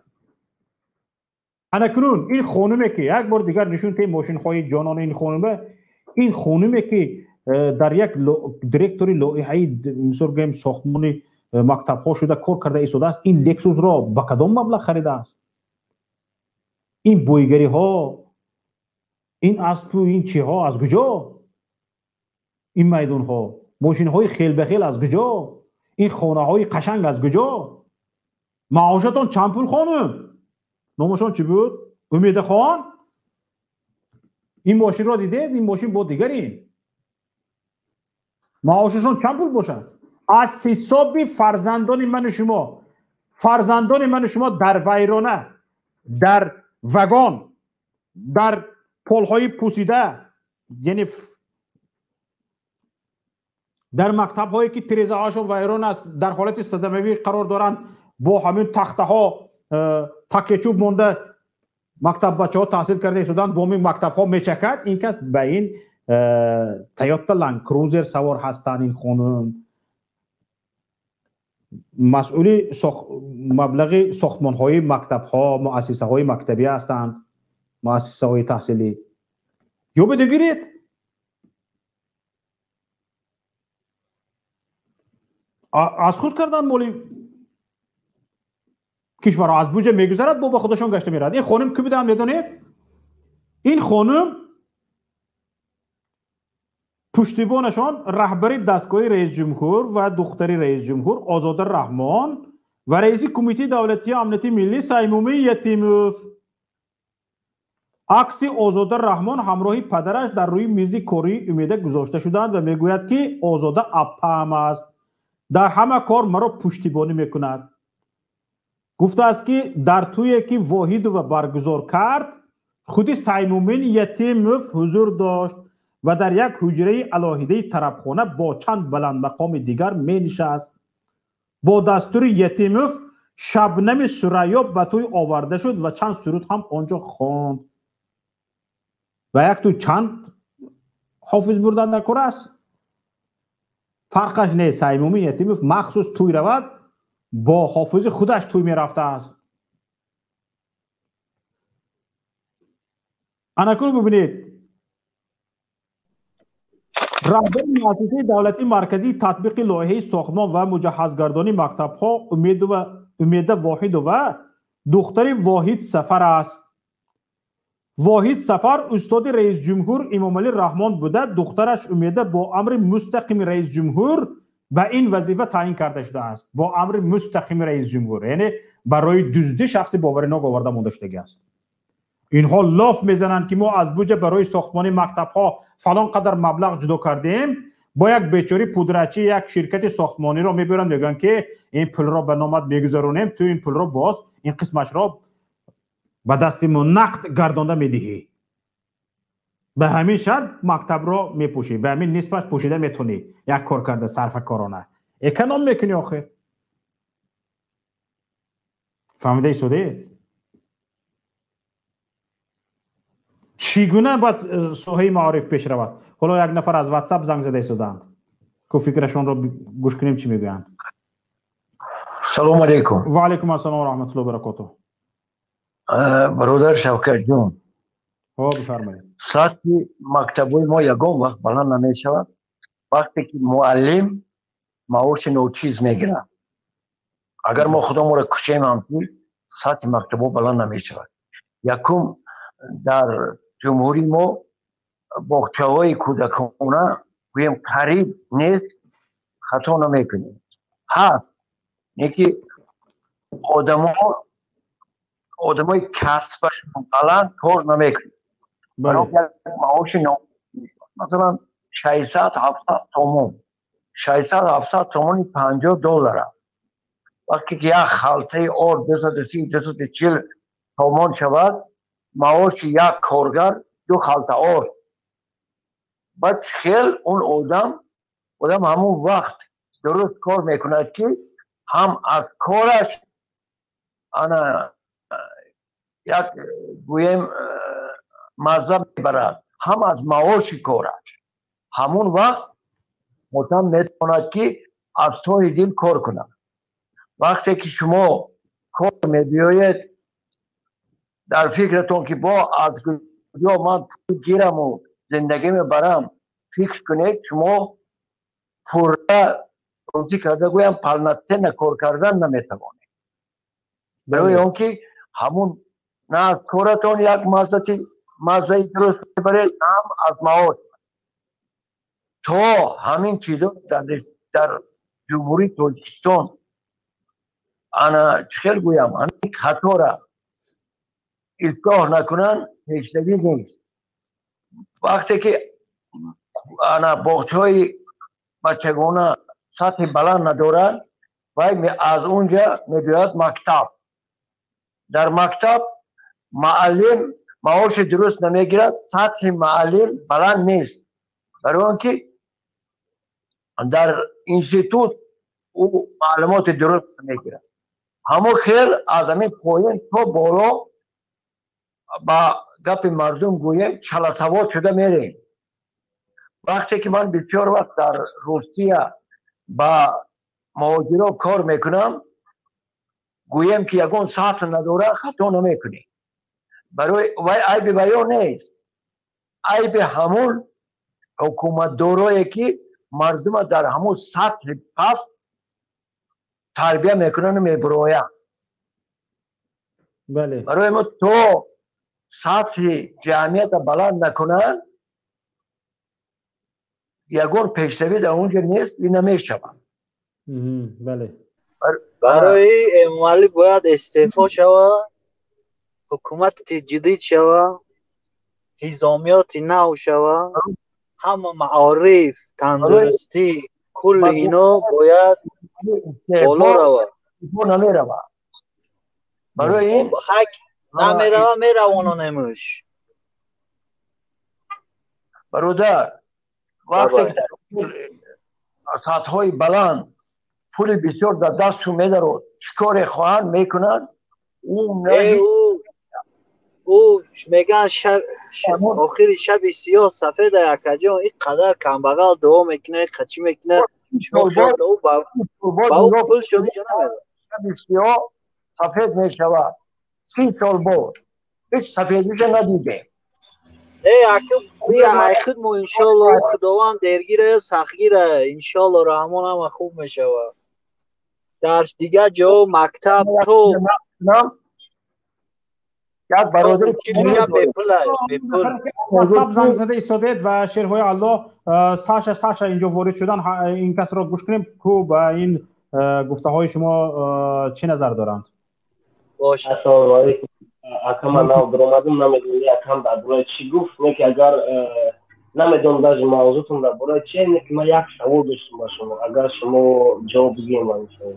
Анакунун ин хонуме ки як бор дигар нишон те мошинҳои ҷонони ин хонуме, ин хонуме ки дар як директори лоиҳаи, мисол гӯем, сохтмони мактабҳо шуда кор карда истодааст, ин Лексусро ба кадом маблағ харидааст? Ин бойгариҳо, ин аспу ин чиҳо аз куҷо? Ин майдонҳо, мошинҳои хелбахел аз куҷо? Ин хонаҳои қашанг аз куҷо? Маошатон чанд пул, хонум? Номашон чӣ буд? Умедахон? Ин мошинро дидед? Ин мошин бо дигарин. Маошашон чанд пул бошад? Аз ҳисоби фарзандони ману шумо. Фарзандони ману шумо дар вайрона, дар вагон, дар полҳои пусида, яъне дар мактабҳое ки тирезаҳояшон вайрон аст, дар ҳолати садамавӣ қарор доранд, бо ҳамин тахтаҳо такечӯб монда мактаббачаҳо таҳсил карда истоданд, бо ҳамин мактабҳо мечакад. Ин кас ба ин Тойота Ланд Крузер савор ҳастанд. Ин хонум масъули маблағи сохтмонҳои мактабҳо, муассисаҳои мактабӣ ҳастанд, муассисаҳои таҳсилӣ. Ёбеду гиред. Аз худ кардан моли кишварҳо, аз буҷа мегузарад, бо ба худашон гашта меравад. Ин хонум ки будам медонед? Ин хонум пуштибонашон раҳбари дастгоҳи раисҷумҳур ва духтари раисҷумҳур Озода Раҳмон ва раиси кумитаи давлатии амнияти миллӣ Саймумин Ятимов. Акси Озода Раҳмон ҳамроҳи падараш дар рӯи мизи кории Умеда гузошта шуданд ва мегӯяд, ки Озода аппаам аст, дар ҳама кор маро пуштибонӣ мекунад. Гуфтааст, ки дар тӯе ки Воҳидова баргузор кард, худи Саймумин Ятимов ҳузур дошт ва дар як ҳуҷраи алоҳидаи тарабхона бо чанд баландмақоми дигар менишаст. Бо дастури Ятимов Шабнами Сурайё ба тӯй оварда шуд ва чанд суруд ҳам он ҷо хонд. Ва як тӯй чанд ҳофиз бурдан дар кор аст? Фарқаш нест. Саймумин Ятимов махсус тӯй равад, бо ҳофизи худаш тӯй мерафтааст. Анакун бибинед, раҳбари муассисаи давлатии марказии татбиқи лоиҳаи сохтмон ва муҷаҳҳазгардонии мактабҳо Умеда Воҳидова духтари Воҳид Сафар аст. Воҳид Сафар устоди раисҷумҳур Эмомалӣ Раҳмон буда, духтараш Умеда бо амри мустақими раисҷумҳур ба ин вазифа таъин карда шудааст. Бо амри мустақими раисҷумҳур, яъне барои дуздӣ шахси боваринок оварда монда шудагӣ аст. Инҳо лоф мезананд, ки мо аз буҷа барои сохтмони мактабҳо фалон қадар маблағ ҷудо кардем. Бо як бечори пудрачи як ширкати сохтмониро мебаранд, мегӯянд, ки ин пулро ба номат мегузаронем, ту ин пулро боз ин қисмашро ба дасти мо нақд гардонда медиҳӣ. Ба ҳамин шарт мактабро мепӯшӣ, ба ҳамин нисфаш пӯшида метонӣ, як кор карда сарфакорона эконом мекунӣ. Охир фаҳмида истодед? Чӣ гуна бояд соҳаи маориф пеш равад? Ҳоло як нафар аз WhatsApp занг зада истоданд, ку фикрашонро гӯш кунем, чӣ мегӯянд. Салому алейкум. Ва алейкум ассалом ва раҳматуллоҳи ва баракотуҳ. Бародар Шавкатҷон, бифармоед. Сатҳи мактабҳои мо ягон вақт баланд намешавад, вақте ки муаллим маоши ночиз мегирад. Агар мо худомонро кушем ҳам, ки сатҳи мактабҳо баланд намешавад. Якум, дар ҷумҳурии мо боғчаҳои кӯдакона гӯем қариб нест, хато намекунем. Ҳаст, не ки одамои касбашон баланд кор намекунад. Маоши масалан 600-700 сомон, 600-700 сомони $50 аст. Вақте ки як халтаи орд 230-240 сомон шавад, маоши як коргар ду халта орд. Баъд хел он одам ҳамон вақт дуруст кор мекунад, ки ҳам аз кораш ана як гӯем мазза мебарад, ҳам аз маоши кораш. Ҳамон вақт одам метавонад, ки аз тоҳи дил кор кунад. Вақте ки шумо кор мебиёед, дар фикратон ки бо аз куҷо ман пул гираму зиндагӣ мебарам, фикр кунед, шумо пурра розӣ карда гӯям полноценно кор кардан наметавонед. Барои он ки ҳамун на аз коратон як маззаи дуруст мебаред, ҳам аз маош. То ҳамин чизо дар ҷумҳурии Тоҷикистон ана чӣ хел гӯям, ҳамин хатора ислоҳ накунанд, пешравӣ нест. Вақте ки ана боғчаҳои бачагона сатҳи баланд надоранд, вай аз он ҷа мебиёяд мактаб. Дар мактаб муаллим маоши дуруст намегирад, сатҳи муаллим баланд нест. Барои он ки дар институт ӯ маълумоти дуруст намегирад. Ҳамон хел аз ҳамин поин то боло ба гапи мардум гӯем чаласавод шуда мерем. Вақте ки ман бисёр вақт дар Русия ба муҳоҷиро кор мекунам, гӯем ки ягон сатҳ надора, хато намекунем. Барои вай айби ваё нест, айби ҳамун ҳукуматдорое ки мардума дар ҳамун сатҳи паст тарбия мекунану мебуроянд. Барои мо то сатҳи ҷамъията баланд накунанд, ягон пешравӣ дар он ҷо нест и намешавад. Барои Эмомалӣ бояд истеъфо шавад, ҳукумати ҷадид шавад, ҳизомиёти нав шавад, ҳама маориф, тандурустӣ, кулли ино бояд боло равад. Намеравад. Барои ин намерава, меравононемуш. Бародар, вақте сатҳҳои баланд пули бисёр дар дастшон медарод, чӣ коре хоҳанд мекунанд? Ӯ мегӯянд охири шаби сиёҳ сафеда, акаҷон, ин қадар камбағал дуо мекунад, ин чӣ мекунад, ба ӯ пул шуди ҷо намерад. Шаби сиёҳ сафед мешавад. 30 сол боз ҳеҷ сафедиша надидем. Худ мо иншоалло худованд дергира, сахтгира, иншоалло раҳмон ҳама хуб мешавад. Дар дигар ҷо мактаб то як бародари WhatsApp занг зада истодед ва шерҳои Аллоҳ Саша инҷо ворид шудан, ин касро гӯш кунем, ку ба ин гуфтаҳои шумо чӣ назар доранд? Ассалому алайкум. Ака, ман нав баромадам, намедонам акам дар бораи чӣ гуфт, не ки агар намедонам даже мавзӯтон дар бораи чӣ, не ки ман як савол доштам ба шумо, агар шумо ҷавоб бигӯем ба ин савол.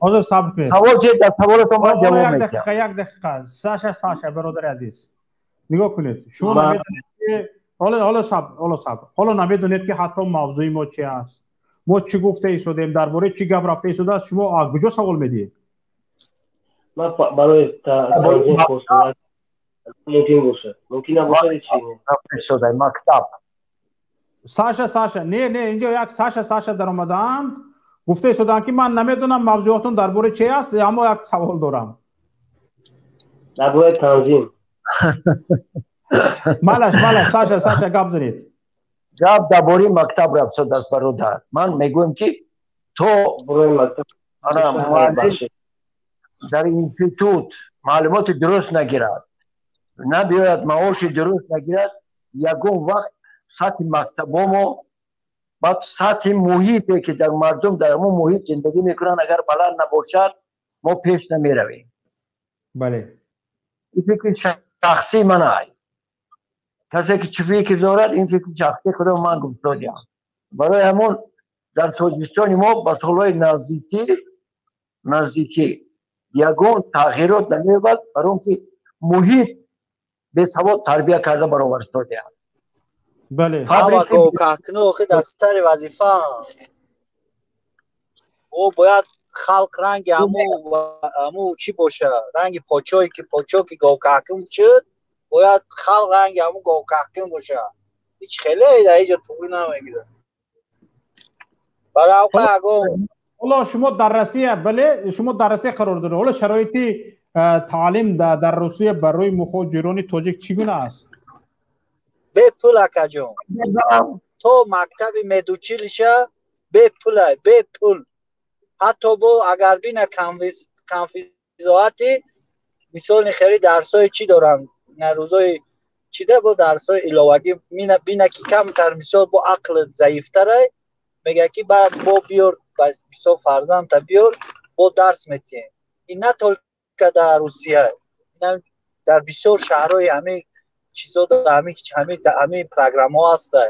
Ҳозир сабр кунед. Савол чӣ? Дар саволатон ман ҷавоб медиҳам. Як дақиқа. Саша, бародари азиз, нигоҳ кунед. Шумо намедонед ки ҳоло сабр, ҳоло сабр. Ҳоло намедонед ки ҳатто мавзӯи мо чӣ аст. Мо чӣ гуфта истодем, дар бораи чӣ гап рафта истодааст, шумо аз куҷо савол медиҳед? Ман барои танзим хостам. Мумкин бошад, мумкин набошад, чи мактаб. Саша, Саша, не, не, инҷо як Саша, Саша даромадаанд, гуфта истоданд, ки ман намедонам мавзӯотон дар бораи чи аст, аммо як савол дорам. Дар бораи танзим. Малаш, малаш, Саша, Саша, гап занед. Гап дар бораи мактаб рафтодааст, бародар. Ман мегӯям, ки то муаллим дар институт маълумоти дуруст нагирад, набиёяд, маоши дуруст нагирад, ягон вақт сатҳи мактабомо, баъд сатҳи муҳите, ки дар мардум дар ҳамон муҳит зиндагӣ мекунанд, агар баланд набошад, мо пеш намеравем. Бале. Ин фикри шахсии ман ай. Касе ки чӣ фикр дорад, ин фикри шахсии худо ман гуфтодиам. Барои ҳамон дар Тоҷикистони мо ба солҳои наздикӣ ягон тағйирот намеёбад, барои он ки муҳит бесавод тарбия карда бароварстодианд. Бале. Ҳама говкаҳкуну охи дар сари вазифа. Ӯ бояд халқ ранги ҳаму чӣ боша, ранги почое ки почо ки говкаҳкун шуд, бояд халқ ранги ҳаму говкаҳкун боша. Ҳеҷ хеле дар ҳеҷ ҷо туғри намегирад. Барои ягон ҳоло шумо дар Россия, бале, шумо дар Россия қарор доред. Ҳоло шароити таълим дар Русия барои муҳоҷирони тоҷик чӣ гуна аст? Бепул, акаҷон. То мактаби медучилища бепула, бепул. Ҳатто бо агар бина камфизоати, мисоли хеле дарсҳои чӣ доранд, на рӯзои чида бо дарсҳои иловагӣ бина ки камтар, мисол, бо ақл заифтарай, мега ки бо биёр, мисол, фарзандта биёр, бо дарс метиҳем. Ин на только дар Русия, дар бисёр шаҳрҳои ҳамин чизо, ҳамин программаҳо ҳаста.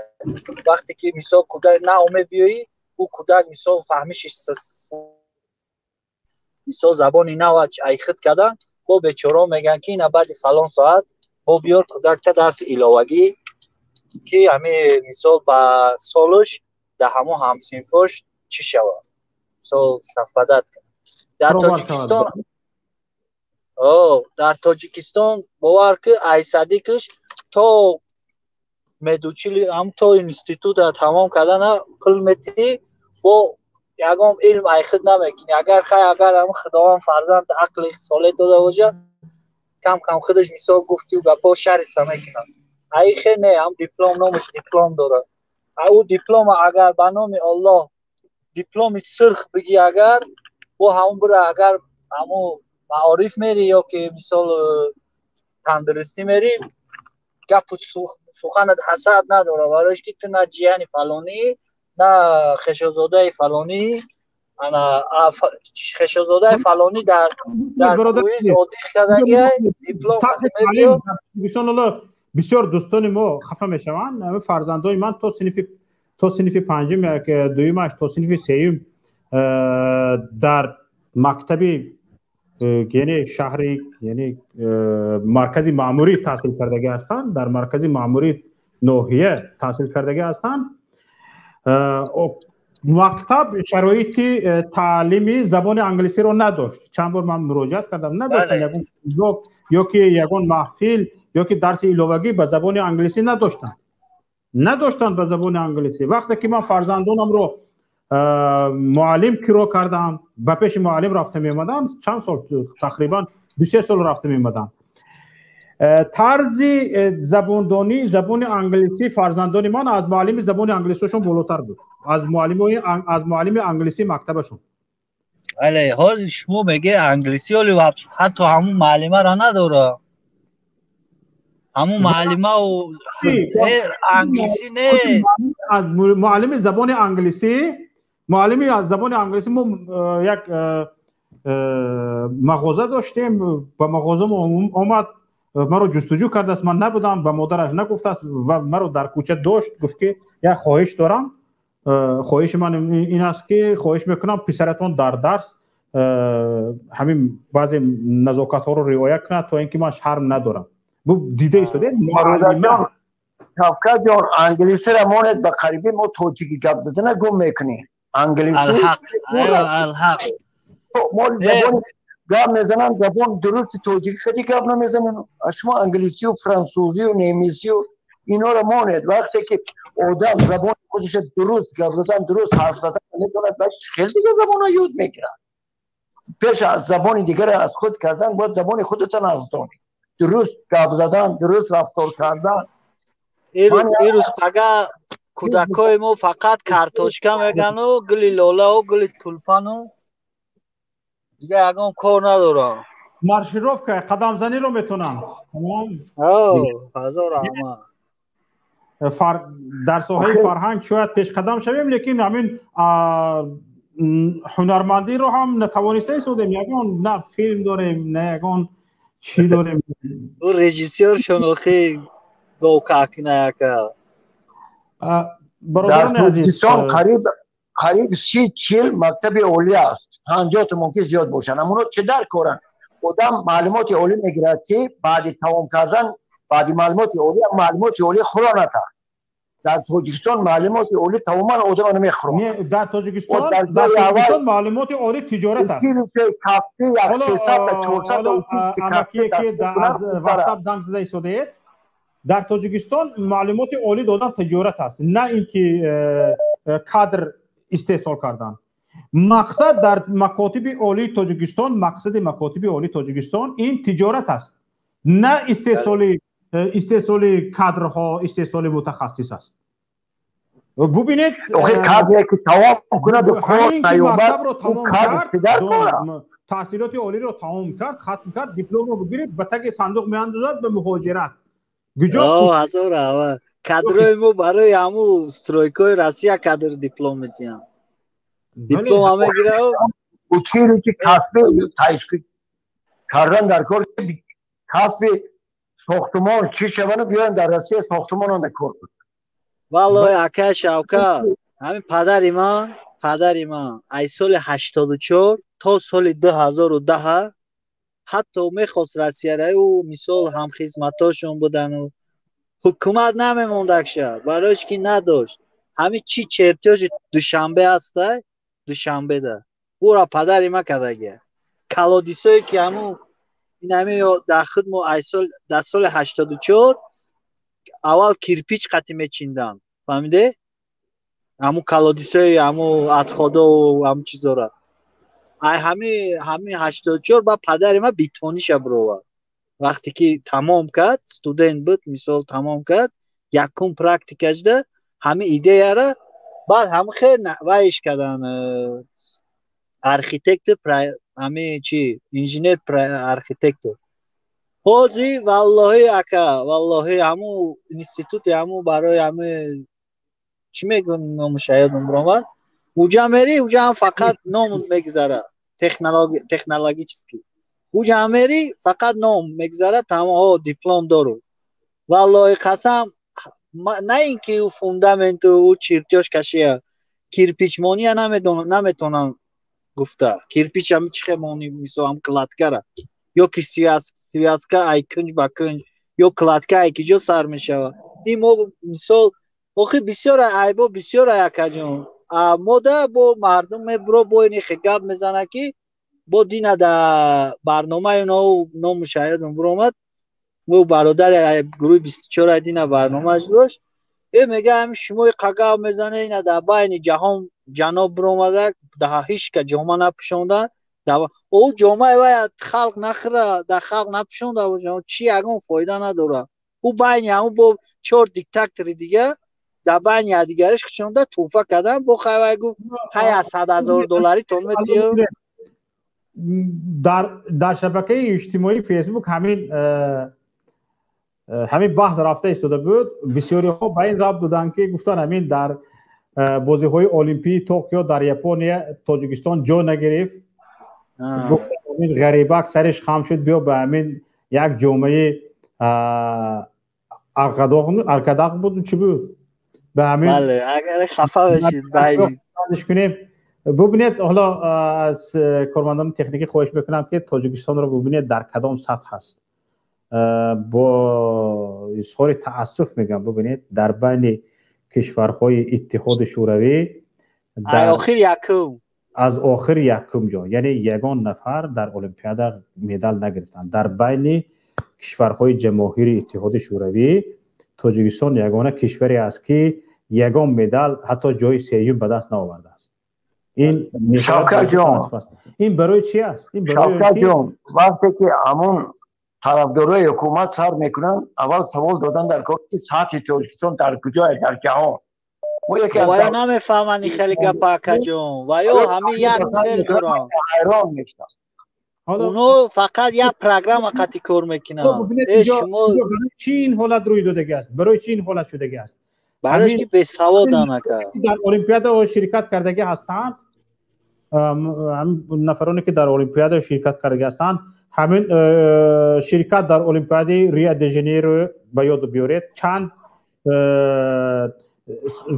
Вақте ки, мисол, кӯдак нав мебиёӣ, ӯ кӯдак, мисол, фаҳмиши, мисол, забони нав айхид кардан, бо бечораҳо мегӯянд, ки ина баъди фалон соат бо биёр кӯдакта дарси иловагӣ, ки ҳамин, мисол, ба солуш дар ҳамон ҳамсинфош чӣ шавад, мисол, совпадать кунад. Дар Тоҷикистон, дар Тоҷикистон бовар ки айсадикаш то медучили ҳам то института тамом кардана пул метиҳӣ, бо ягон илм айхид намекунӣ. Агар хай, агар ҳам Худованд фарзанд ақли солеҳ дода бошад, кам кам худаш, мисол, гуфтию гапҳо шарица мекунад. Аихе не, ҳам диплом, номаш диплом дорад. Ӯ диплома агар ба номи Аллоҳ дипломи сурх бигӣ, агар бо ҳамон бура, агар ҳамун маориф мери ё ки, мисол, тандурустӣ мери, гапу суханат ҳасад надорад, барои ки ту на ҷияни фалонӣ, на хешозодаи фалонӣ. Ана хешозодаи фалонӣ дар круиз одих кардагиай, диплом мебиё. Бисёр дӯстони мо хафа мешаванд. Фарзандои ман то синфи панҷум, дуюмаш то синфи сеюм дар мактаби, яъне шаҳри, яъне маркази маъмурӣ таҳсил кардагӣ ҳастанд, дар маркази маъмурӣ ноҳия таҳсил кардагӣ ҳастанд. Мактаб шароити таълими забони англисиро надошт. Чанд бор ман муроҷиат кардам, надоштам ягон ё ки ягон маҳфил ё ки дарси иловагӣ ба забони англисӣ надоштанд, надоштанд ба забони англисӣ. Вақте ки ман фарзандонамро муаллим киро кардам, ба пеши муаллим рафта мемадам, чанд сол, тақрибан 2-се сол рафта мемадам, тарзи забондонии забони англисӣ фарзандони ман аз муаллими забони англисиашон болотар буд, аз муаллими англисии мактабашон. Бале, ҳозир шумо меге англисӣ, оли ҳатто ҳамун муаллимаро надора, ҳамун муаллимау англисӣ не. Муаллими забони англисӣ, муаллими забони англисӣ. Мо як мағоза доштем, ба мағоза омад, маро ҷустуҷӯ кардааст, ман набудам, ба модараш нагуфтааст ва маро дар кӯча дошт, гуфт ки як хоҳиш дорам, хоҳиши ман ин аст, ки хоҳиш мекунам писаратон дар дарс ҳамин баъзе назокатҳоро риоя кунад, то ин ки ман шарм надорам. Дида истодед. Шавкатҷон, англисиро монед, ба қарибӣ мо тоҷикӣ гап задана гум мекунем. Англисӣ мо забони Гап мезананд, забони дурусти тоҷикӣ хеле гап намезананд. Шумо англисию франсузию немисию инҳоро монед. Вақте ки одам забони худашро дуруст гап задан, дуруст ҳарф задан наметавонад, баъд хеле дигар забонҳо ёд мегирад. Пеш аз забони дигарро аз худ кардан бояд забони худатон аз донӣ, дуруст гап задан, дуруст рафтор кардан. Ирӯз пага кӯдакҳои мо фақат картошка мегану гули лолаву гули тулпану дига ягон кор надорам. Маршировка, қадамзаниро метонанд. Ҳазор раҳмат. Дар соҳаи фарҳанг шояд пешқадам шавем, лекин ҳамин ҳунармандиро ҳам натавониста истодем. Ягон на филм дорем, на ягон чӣ дорем. Ӯ режиссёршон охи говкакина яка. Бародарони азиз, қариб 30-40 мактаби олӣ аст, 50 мумкин зиёд бошанд. Аммо чӣ дар коранд? Одам маълумоти олӣ мегирад, ки баъди тамом кардан, баъди маълумоти олӣ, маълумоти олӣ хӯроната. Дар Тоҷикистон маълумоти олӣ тамоман одама намехӯрад. Дар Тоҷикистон маълумоти олӣ тиҷорат аст. Амакие ки аз ватсап занг зада истодаед, дар Тоҷикистон маълумоти олӣ додан тиҷорат аст, на ин ки кадр истеҳсол кардан. Мақсад дар макотиби олии Тоҷикистон, мақсади макотиби олии Тоҷикистон ин тиҷорат аст, на истеҳсоли кадрҳо, истеҳсоли мутахассис аст. Бубинед, кадре ки тамом кунад, мактабро тамом кард, таҳсилоти олиро тамом кард, хатм кард, дипломро бигирид, ба таги сандуқ меандозад, ба муҳоҷират. Ҳазор раҳмат. Кадрои мо барои ҳаму стройкаи Россия кадр диплом медиҳанд. Диплома мегирад. Училище касби ташкил кардан дар кор, касби сохтумон чӣ шавану биёянд дар Россия сохтумонанда кор кунанд. Валлоҳи ака Шавка, ҳамин падари ман аз соли 84 то соли 2010 ҳатто мехост Россияра, ӯ мисол ҳамхизматошон будану ҳукумат намемондакша, барои чӣ ки надошт. Ҳамин чӣ чертёжи Душанбе ҳастай, Душанбеда ӯра падари ма кардагия. Калодисое ки ҳамун ин ҳамин дар худ мо дар соли 84 аввал кирпич қатӣ мечинданд, фаҳмиде? Ҳамун калодисои ҳамун отходову ҳамун чизора. Ай ҳамин 84 ба падари ма бетониша бировард. Вақте ки тамом кард, студент буд, мисол тамом кард, якум практикашда ҳамин идеяра баъд ҳамин хел вайш кардан, архитектор, ҳамин чи инженер архитектор. Ҳози валлоҳи ака, валлоҳи ҳамун институти ҳамун барои ҳамин чӣ мегӯн номуша ёдам баромад. Уҷа мери, уҷа ҳам фақат ном мегузара, технологически. Уҷа ҳам мери, фақат ном мегузара, тамом диплом дору. Валлоҳи қасам, на ин ки ӯ фундаменту ӯ чертёж кашия, кирпичмония наметонам гуфта. Кирпич ҳам чӣ хел мони, мисол ҳам кладкара. Ё ки связка ай кунҷ ба кунҷ, ё кладка ай ки ҷо сар мешавад. Ин мо мисол охи бисёр айбо, бисёр акаҷон. Мода бо мардум мебуро, бо ин хе гап мезана ки бо дина да барномаи ному шаёдам буромад. Ӯ бародари гурӯҳи 24 ай дина барномааш дошт. Э мега ҳамин шумо қагав мезане, ина дар байни ҷаҳон ҷаноб буромада, даҳа ҳеч ка ҷома напӯшонда. Ӯ ҷомаи вай халқ нахӯра, дар халқ напӯшонда бошад, чӣ ягон фоида надорад. Ӯ байни ҳамун бо чор диктатори дига дар байни якдигариш хишонда тӯҳфа кардан, бо хай вай гуфт хай аз 100 000 долларӣ тон метиё. Дар шабакаи иҷтимоии Фейсбук ҳамин баҳс рафта истода буд. Бисёриҳо ба ин рабт доданд, ки гуфтанд ҳамин дар бозиҳои олимпии Токио дар Япония Тоҷикистон ҷо нагирифт. Гуфтанд ҳамин ғарибак сариш хам шуд, биё ба ҳамин як ҷомаи аркадақ буд, чӣ буд, ба ҳамин бале, агар хафа бошид байни кунем. Бубинед, ҳоло аз кормандони техникӣ хоҳиш мекунам, ки Тоҷикистонро бубинед дар кадом сатҳ ҳаст. Бо изҳори таассуф мегӯям, бубинед, дар байни кишварҳои Иттиҳоди Шӯравӣ охир якум. Аз охир якум ҷо, яъне ягон нафар дар олимпиада медал нагирифтанд. Дар байни кишварҳои ҷамоҳири Иттиҳоди Шӯравӣ Тоҷикистон ягона кишваре аст, ки ягон медал, ҳатто ҷои сеюм ба даст наовардааст. Ин ин барои чи аст? Ин Шавкат ҷон, вақте ки ҳамон тарафдорои ҳукумат сар мекунанд, аввал савол додан дар кор, ки сатҳи Тоҷикистон дар куҷое дар ҷаҳон. Ва ё намефаҳманд ин хеле гапа, акаҷон. Ва ё ҳамин як цел доранд. Ҳайрон мешавам. Оно фақат як программа қати кор мекунанд. Шумо чӣ ин ҳолат рӯй додагӣ аст? Барои чӣ ин ҳолат шудагӣ аст? Барои ки бесаводанд, ака. Дар олимпиада ширкат кардагӣ ҳастанд, нафароне ки дар олимпиада ширкат кардагӣ ҳастанд, ҳамин ширкат дар олимпиадаи Рио де Жанейро ба ёд биёред, чанд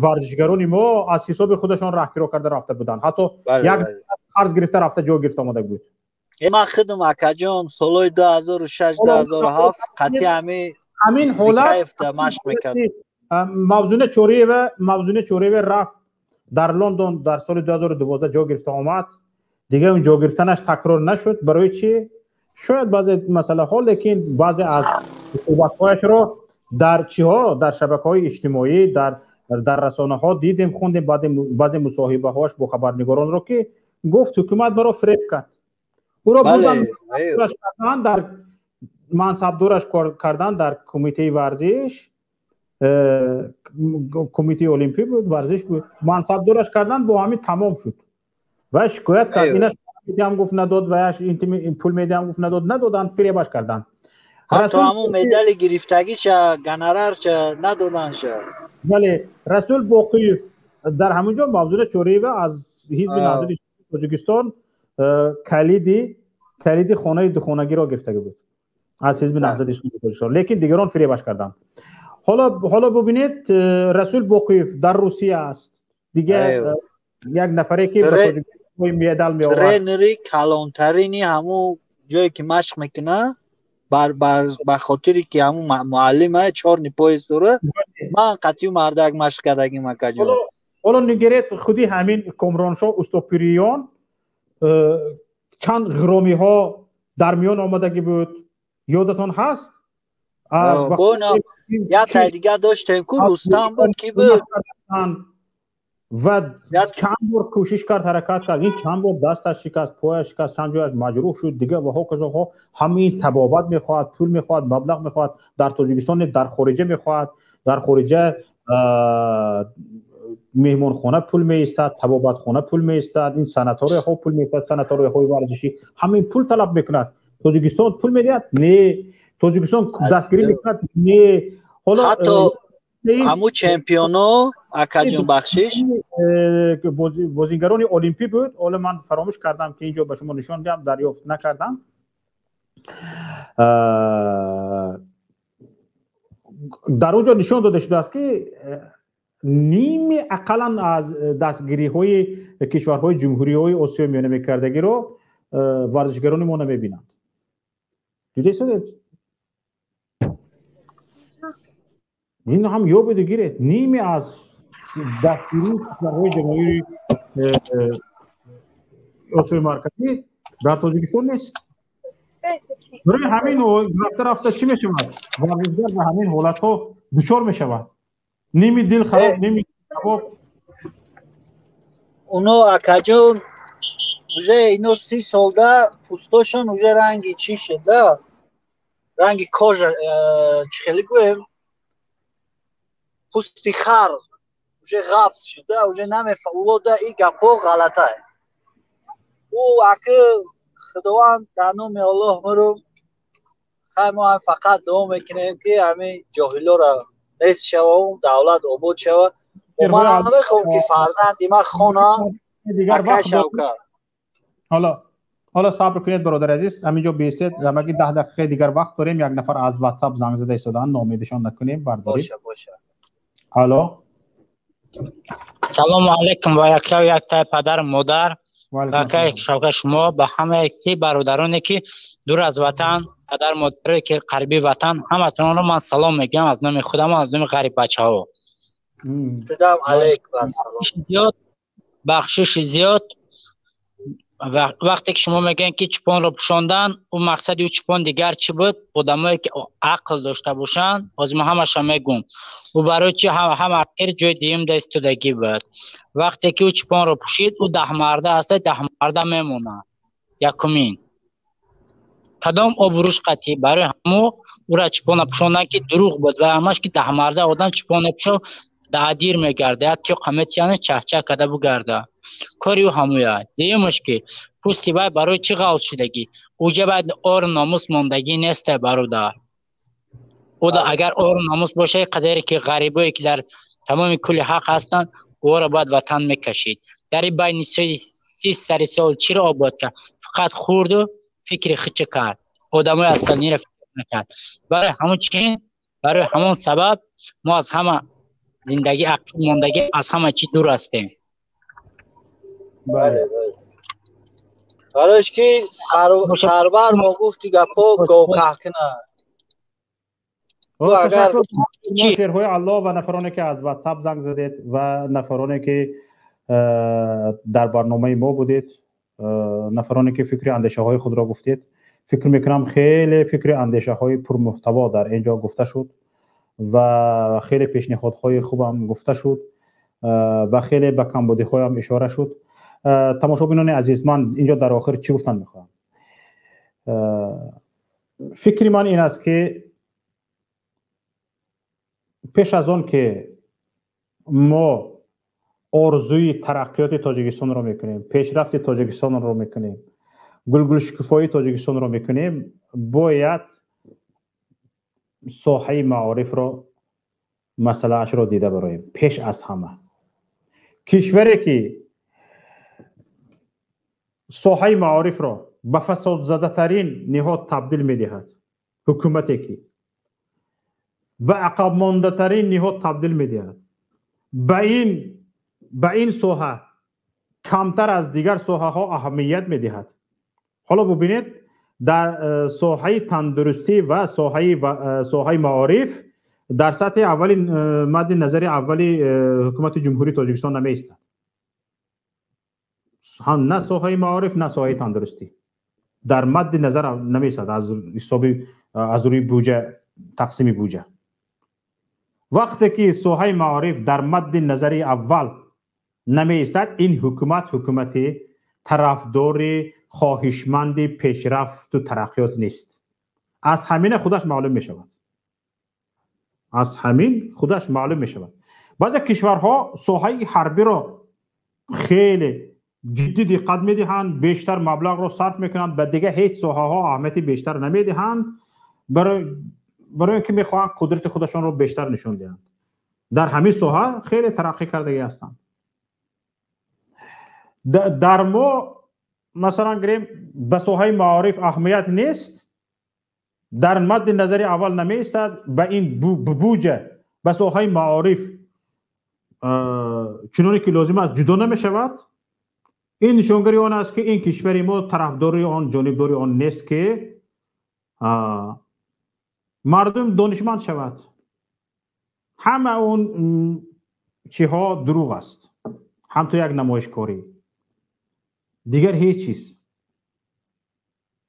варзишгарони мо аз ҳисоби худашон раҳкиро карда рафта буданд, ҳатто як қарз гирифта рафта ҷо гирифта омада буд. Ман худам, акаҷон, солҳои 2006, 2007 қатъи ҳамин ҳолат машқ мекард. Мавзуна Чориева рафт дар Лондон дар соли 2012 ҷо гирифта омад. Дигар он ҷо гирифтанаш такрор нашуд. Барои чӣ? Шояд баъзе масъалаҳо, лекин баъзе аз суҳбатҳояшро дар чиҳо, дар шабакаҳои иҷтимоӣ, дар расонаҳо дидем, хондем баъзе мусоҳибаҳоаш бо хабарнигоронро, ки гуфт, ҳукумат маро фиреб кард. Ӯро бурдан дар мансабдораш кардан дар кумитаи варзиш, кумитаи олимпӣ буд, варзиш буд, мансабдораш кардан, бо ҳамин тамом шуд. Ва шикоят кард, инаш медиҳам гуфт, надод, ваяш пул медиҳам гуфт, надод, надоданд, фиребаш карданд. Ҳатто ҳамун медали гирифтагиша, гонорарша надоданша. Бале, Расул Боқиев дар ҳамин ҷо Мавзуна Чориева аз ҳизби Наҳзати Тоҷикистон калиди хонаи духонагиро гирифтагӣ буд аз ҳизби Наҳзати Тоҷикистон, лекин дигарон фиребаш карданд. Ҳоло бубинед, Расул Боқиев дар Русия аст. Дигар як нафаре, ки ба Тоҷикистон медал меовард. Тренери калонтарини ҳамун ҷое ки машқ мекунад, ба хотире ки ҳамун муаллима чёрный пояс дорад, ман қатъию мардак машқ кардагим, акаҷон. Ҳоло нигаред, худи ҳамин Комроншо Устопириён чанд ғиромиҳо дар миён омадагӣ буд, ёдатон ҳаст? Як тай дигар доштем ку, Рустам буд, ки буд. Ва чанд бор кӯшиш кард, ҳаракат кард, ин чанд бор дасташ шикаст, пояш шикаст, чанд ҷояш маҷрӯҳ шуд, дигар ва ҳоказоҳо. Ҳамаи ин табобат мехоҳад, пул мехоҳад, маблағ мехоҳад. Дар Тоҷикистон, дар хориҷа мехоҳад. Дар хориҷа меҳмонхона пул меистад, табобатхона пул меистад, ин санаторияҳо пул меистад, санаторияҳои варзишӣ, ҳамаин пул талаб мекунад. Тоҷикистон пул медиҳад? Не. Тоҷикистон дастгирӣ мекунад? Не. Ҳоло ҳатто ҳамун чемпионо, акаҷон, бахшиш. Бозигарони олимпӣ буд, ҳоло ман фаромӯш кардам, ки инҷо ба шумо нишон диҳам, дарёфт накардам. Дар он ҷо нишон дода шудааст, ки ними ақаллан аз дастгириҳои кишварҳои ҷумҳуриҳои Осиёи Миёна мекардагиро варзишгарони мо намебинанд. Дидесадед, ин ҳам ёбеду гиред, ними аз дастгирии кишварҳои ҷумҳурии Осиёи Марказӣ дар Тоҷикистон нест. Барои ҳамин рафта рафта чӣ мешавад? Варзишгар ба ҳамин ҳолатҳо дучор мешавад, ними дил хароб, ними кабоб. Оно, акаҷон, уже ино 30 солда пӯстошон уже ранги чӣ шуда, ранги кожа, чӣ хеле гӯем, пӯсти хар уже ғафз шуда, уже намефа ӯода и гапҳо ғалатае. Ӯ аки Худованд, дар номи Аллоҳ мурум. Хай, мо ҳам фақат дуо мекунем, ки ҳамин ҷоҳилоро нест шавам, давлат обод шава. Ман ҳам мехоҳам, ки фарзанди ман хона, ака Шавкат. Ҳоло сабр кунед, бародари азиз, ҳамин ҷо бесед, ҳамагӣ 10 дақиқаи дигар вақт дорем. Як нафар аз Ватсап занг зада истодаанд, ноумедашон накунем, бардорем. Боша, боша. Алло. Салому алайкум ва якшаву яктаи падару модар, акаи Шавкат, шумо, ба ҳамаи ки бародароне ки дур аз ватан, падару модаре ки қариби ватан, ҳаматонро ман салом мегӯям аз номи худам, аз номи ғариббачаҳо. Тудам алайк бар салом. Зиёд бахшиши зиёд. Вақте ки шумо мегӯед, ки чӯпонро пӯшондан, ӯ мақсади ӯ чӯпон дигар чӣ буд? Одамое ки ақл дошта бошанд, ҳозир ман ҳамаша мегӯм. Ӯ барои чӣ ҳама ахир ҷои дуюм да истодагӣ буд? Вақте ки ӯ чӯпонро пӯшид, ӯ даҳмарда аст, даҳмарда мемонад. Якумин. Кадом обрӯш қатъӣ? Барои ҳамо ӯра чӯпона пӯшондан, ки дурӯғ буд ва ҳамаш ки даҳмарда одам чӯпон мепӯшад, даҳдир мегарда, як тиёқа метиянад, чахчах карда бугарда. Кори ӯ ҳамоя. Дуюмаш ки пӯсти вай барои чӣ ғавз шудагӣ? Уҷа бояд ору номус мондагӣ несте, бародар. Ӯ агар ору номус боша, қадаре ки ғарибое ки дар тамоми кули ҳақ ҳастанд, ӯро бояд ватан мекашид. Дар ин байни 30 сари сол чиро обод кард? Фақат хӯрду фикри хича кард. Одамои аслиро фикр накард. Барои ҳамон чи? Барои ҳамон сабаб мо аз ҳама зиндагӣ ақиб мондагӣ, аз ҳама чӣ дур ҳастем. Бале. Барои ки сарвар мо гуфти гапо говкаҳкина. Агар шерҳои Аллоҳ ва нафароне ки аз WhatsApp занг задед ва нафароне ки дар барномаи мо будед, нафароне ки фикри андешаҳои худро гуфтед, фикр мекунам хеле фикри андешаҳои пурмуҳтаво дар ин ҷо гуфта шуд ва хеле пешниҳодҳои хубам гуфта шуд ва хеле ба камбудиҳоям ишора шуд. Тамошобинони азиз, ман инҷо дар охир чӣ гуфтан мехоҳам? Фикри ман ин аст ки пеш аз он ки мо орзуи тараққиёти Тоҷикистонро мекунем, пешрафти Тоҷикистонро мекунем, гулгулшукуфоии Тоҷикистонро мекунем, бояд соҳаи маорифро масъалаашро дида бароем. Пеш аз ҳама кишваре ки соҳаи маорифро ба фасодзадатарин ниҳод табдил медиҳад, ҳукумате ки ба ақабмондатарин ниҳод табдил медиҳад, ба ин соҳа камтар аз дигар соҳаҳо аҳамият медиҳад. Ҳоло бубинед, дар соҳаи тандурустӣ ва соҳаи маориф дар сатҳи аввали мадди назари аввали ҳукумати Ҷумҳурии Тоҷикистон намеистад. Ҳам на соҳаи маориф, на соҳаи тандурустӣ дар мадди назар намеистад аз ҳисоби аз рӯи буҷа, тақсими буҷа. Вақте ки соҳаи маориф дар мадди назари аввал намеистад, ин ҳукумат ҳукумати тарафдори хоҳишманди пешрафту тараққиёт нест. Аз ҳамина худаш маълум мешавад. Аз ҳамин худаш маълум мешавад. Баъзе кишварҳо соҳаи ҳарбиро хеле ҷиддӣ диққат медиҳанд, бештар маблағро сарф мекунанд, ба дигар ҳеҷ соҳаҳо аҳамияти бештар намедиҳанд, барои ин ки мехоҳанд қудрати худашонро бештар нишон диҳанд. Дар ҳамин соҳа хеле тараққӣ кардагӣ ҳастанд. Дар мо масалан гирем ба соҳаи маориф аҳамият нест, дар мадди назари аввал намеистад, ба ин буҷа ба соҳаи маориф чуноне ки лозим аст ҷудо намешавад. Ин нишонгари он аст ки ин кишвари мо тарафдори он, ҷонибдори он нест ки мардум донишманд шавад. Ҳама он чиҳо дурӯғ аст, ҳам то як намоишкорӣ, дигар ҳеҷ чиз.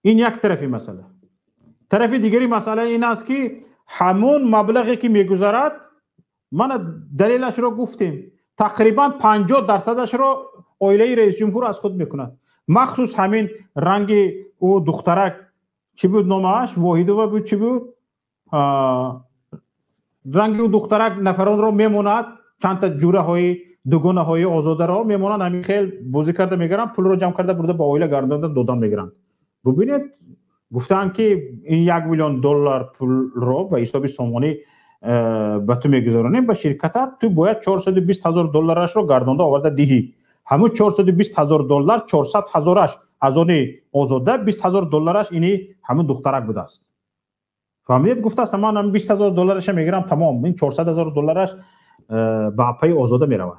Ин як тарафи масъала. Тарафи дигари масъала ин аст ки ҳамон маблағе ки мегузарад, мана далелашро гуфтем, тақрибан 50%-ашро оилаи раисҷумҳур аз худ мекунад. Махсус ҳамин ранги ӯ духтарак чӣ буд номааш, Воҳидова буд, чӣ буд, ранги ӯ духтарак нафаронро мемонад, чандта ҷураҳои дугонаҳои озодаро мемонанд, ҳамин хел бозӣ карда мегиранд, пулро ҷамъ карда бурда ба оила гардонда додан мегиранд. Бубинед, гуфтаанд ки ин 1 миллион доллар пулро ба ҳисоби сомонӣ ба ту мегузаронем, ба ширкатат ту бояд 420 ҳазор долларашро гардонда оварда диҳӣ. Ҳамун 420 ҳазор доллар, 400 ҳазораш аз они озода, 20 ҳазор доллараш ини ҳамун духтарак будааст. Фаҳмидед? Гуфтааст ман ҳам 20 ҳазор доллараша мегирам, тамом, ин 400 ҳазор доллараш ба апаи озода меравад.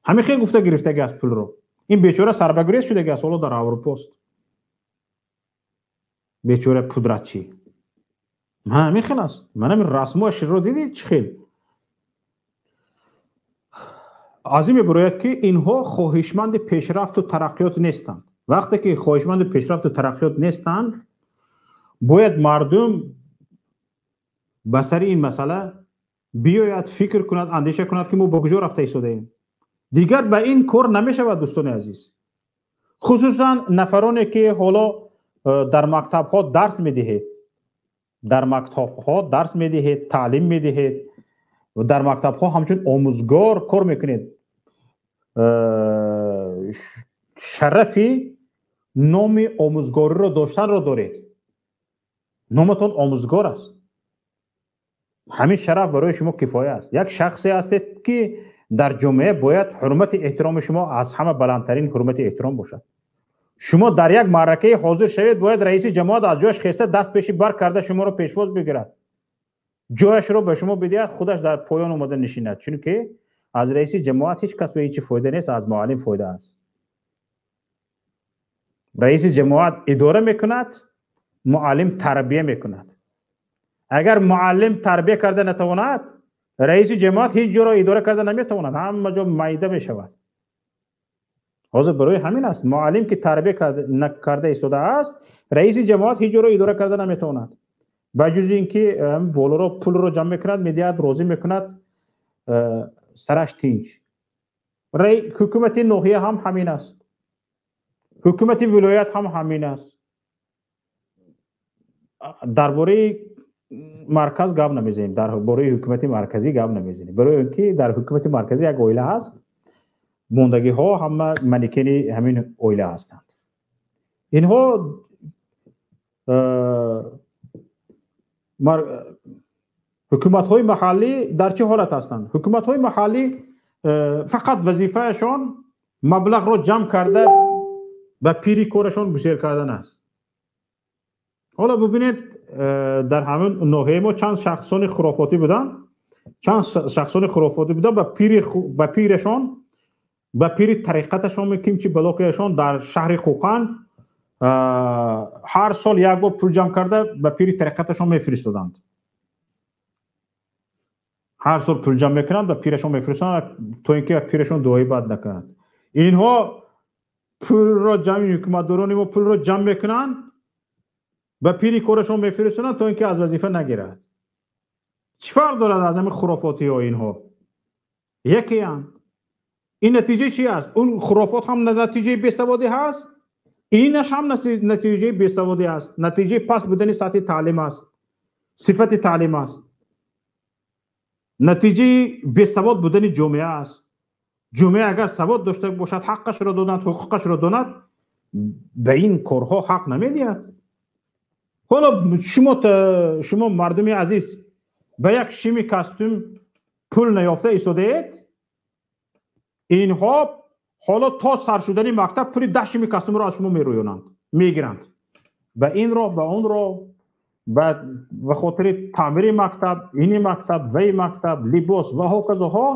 Ҳамин хел гуфта гирифтаги аст пулро. Ин бечора сарбагурез шудаги аст, ҳоло дар Аврупост. Бечора пудратчӣ. Ман ҳамин хел аст. Ман ҳамин расмоашро дидед чӣ хел? Аз ин мебарояд ки инҳо хоҳишманди пешрафту тараққиёт нестанд. Вақте ки хоҳишманди пешрафту тараққиёт нестанд, бояд мардум ба сари ин масъала биёяд, фикр кунад, андеша кунад, ки мо ба куҷо рафта истодаем. Дигар ба ин кор намешавад, дӯстони азиз, хусусан нафароне ки ҳоло дар мактабҳо дарс медиҳед, дар мактабҳо дарс медиҳед, таълим медиҳед, дар мактабҳо ҳамчун омӯзгор кор мекунед. Шарафи номи омӯзгориро доштанро доред, номатон омӯзгор аст. Ҳамин шараф барои шумо кифоя аст. Як шахсе ҳастед, ки дар ҷомеа бояд ҳурмати эҳтироми шумо аз ҳама баландтарин ҳурмати эҳтиром бошад. Шумо дар як маъракаи ҳозир шавед, бояд раиси ҷамоат аз ҷояш хеста, даст пеши бар карда, шуморо пешвоз бигирад, ҷояшро ба шумо бидиҳад, худаш дар поён омада нишинад, чунки аз раиси ҷамоат ҳеҷ кас ба ҳеҷ фоида нест, аз муаллим фоида аст. Раиси ҷамоат идора мекунад, муаллим тарбия мекунад. Агар муаллим тарбия карда натавонад, раиси ҷамоат ҳеҷ ҷоро идора карда наметавонад, ҳама ҷо майда мешавад. Ҳозир барои ҳамин аст, муаллим ки тарбия накарда истодааст, раиси ҷамоат ҳеҷ ҷоро идора карда наметавонад, ба ҷуз ин ки болоро пулро ҷамъ мекунад, медиҳад, розӣ мекунад, сараш тинҷ. Ҳукумати ноҳия ҳам ҳамин аст, ҳукумати вилоят ҳам ҳамин аст. Дар бораи марказ гап намезанем, дар бораи ҳукумати марказӣ гап намезанем, барои он ки дар ҳукумати марказӣ як оила ҳаст, мондагиҳо ҳама манекени ҳамин оила ҳастанд. Инҳо ҳукуматҳои маҳаллӣ дар чӣ ҳолат ҳастанд? Ҳукуматҳои маҳаллӣ фақат вазифаашон маблағро ҷамъ карда ба пири корашон гусел кардан аст. Ҳоло бубинед, дар ҳамин ноҳияи мо чанд шахсони хурофотӣ буданд, чанд шахсони хурофотӣ буданд, ба пирашон, ба пири тариқаташон, кимчи балокияшон дар шаҳри Қӯқанд ҳар сол як бор пул ҷамъ карда ба пири тариқаташон мефиристоданд. Ҳар сол пул ҷамъ мекунанд, ба пирашон мефиристоданд, то ин ки ба пирашон дуои бад накунанд. Инҳо пулро ҷамъ, ҳукуматдорони мо пулро ҷамъ мекунанд, ба пири корашон мефиристонанд, то ин ки аз вазифа нагирад. Чӣ фарқ дорад аз ҳамин хурофотиҳо? Инҳо якеанд. Ин натиҷа чи аст? Он хурофот ҳам натиҷаи бесаводӣ ҳаст, инаш ҳам натиҷаи бесаводӣ аст, натиҷаи паст будани сатҳи таълим аст, сифати таълим аст, натиҷаи бесавод будани ҷомеа аст. Ҷомеа агар савод дошта бошад, ҳаққашро донад, ҳуқуқашро донад, ба ин корҳо ҳақ намедиҳад. Ҳоло шумо мардуми азиз ба як шими костюм пул наёфта истодаед, инҳо ҳоло то сар шудани мактаб пули 10 шими костюмро аз шумо мерӯёнанд, мегиранд. Ба ин роҳ, ба он роҳ, ба хотири таъмири мактаб, ини мактаб, вай мактаб, либос ва ҳоказоҳо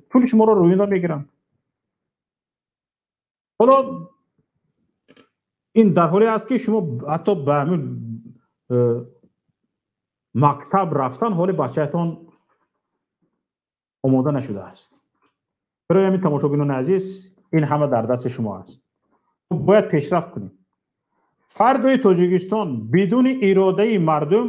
пули шуморо рӯёна мегиранд. Ҳоло ин дар ҳоле аст, ки шумо ҳатто ба ҳамин мактаб рафтан ҳоли бачаатон омода нашудааст. Барои ҳамин, тамошобинони азиз, ин ҳама дар дасти шумо аст. Бояд пешрафт кунем. Фардои Тоҷикистон бидуни иродаи мардум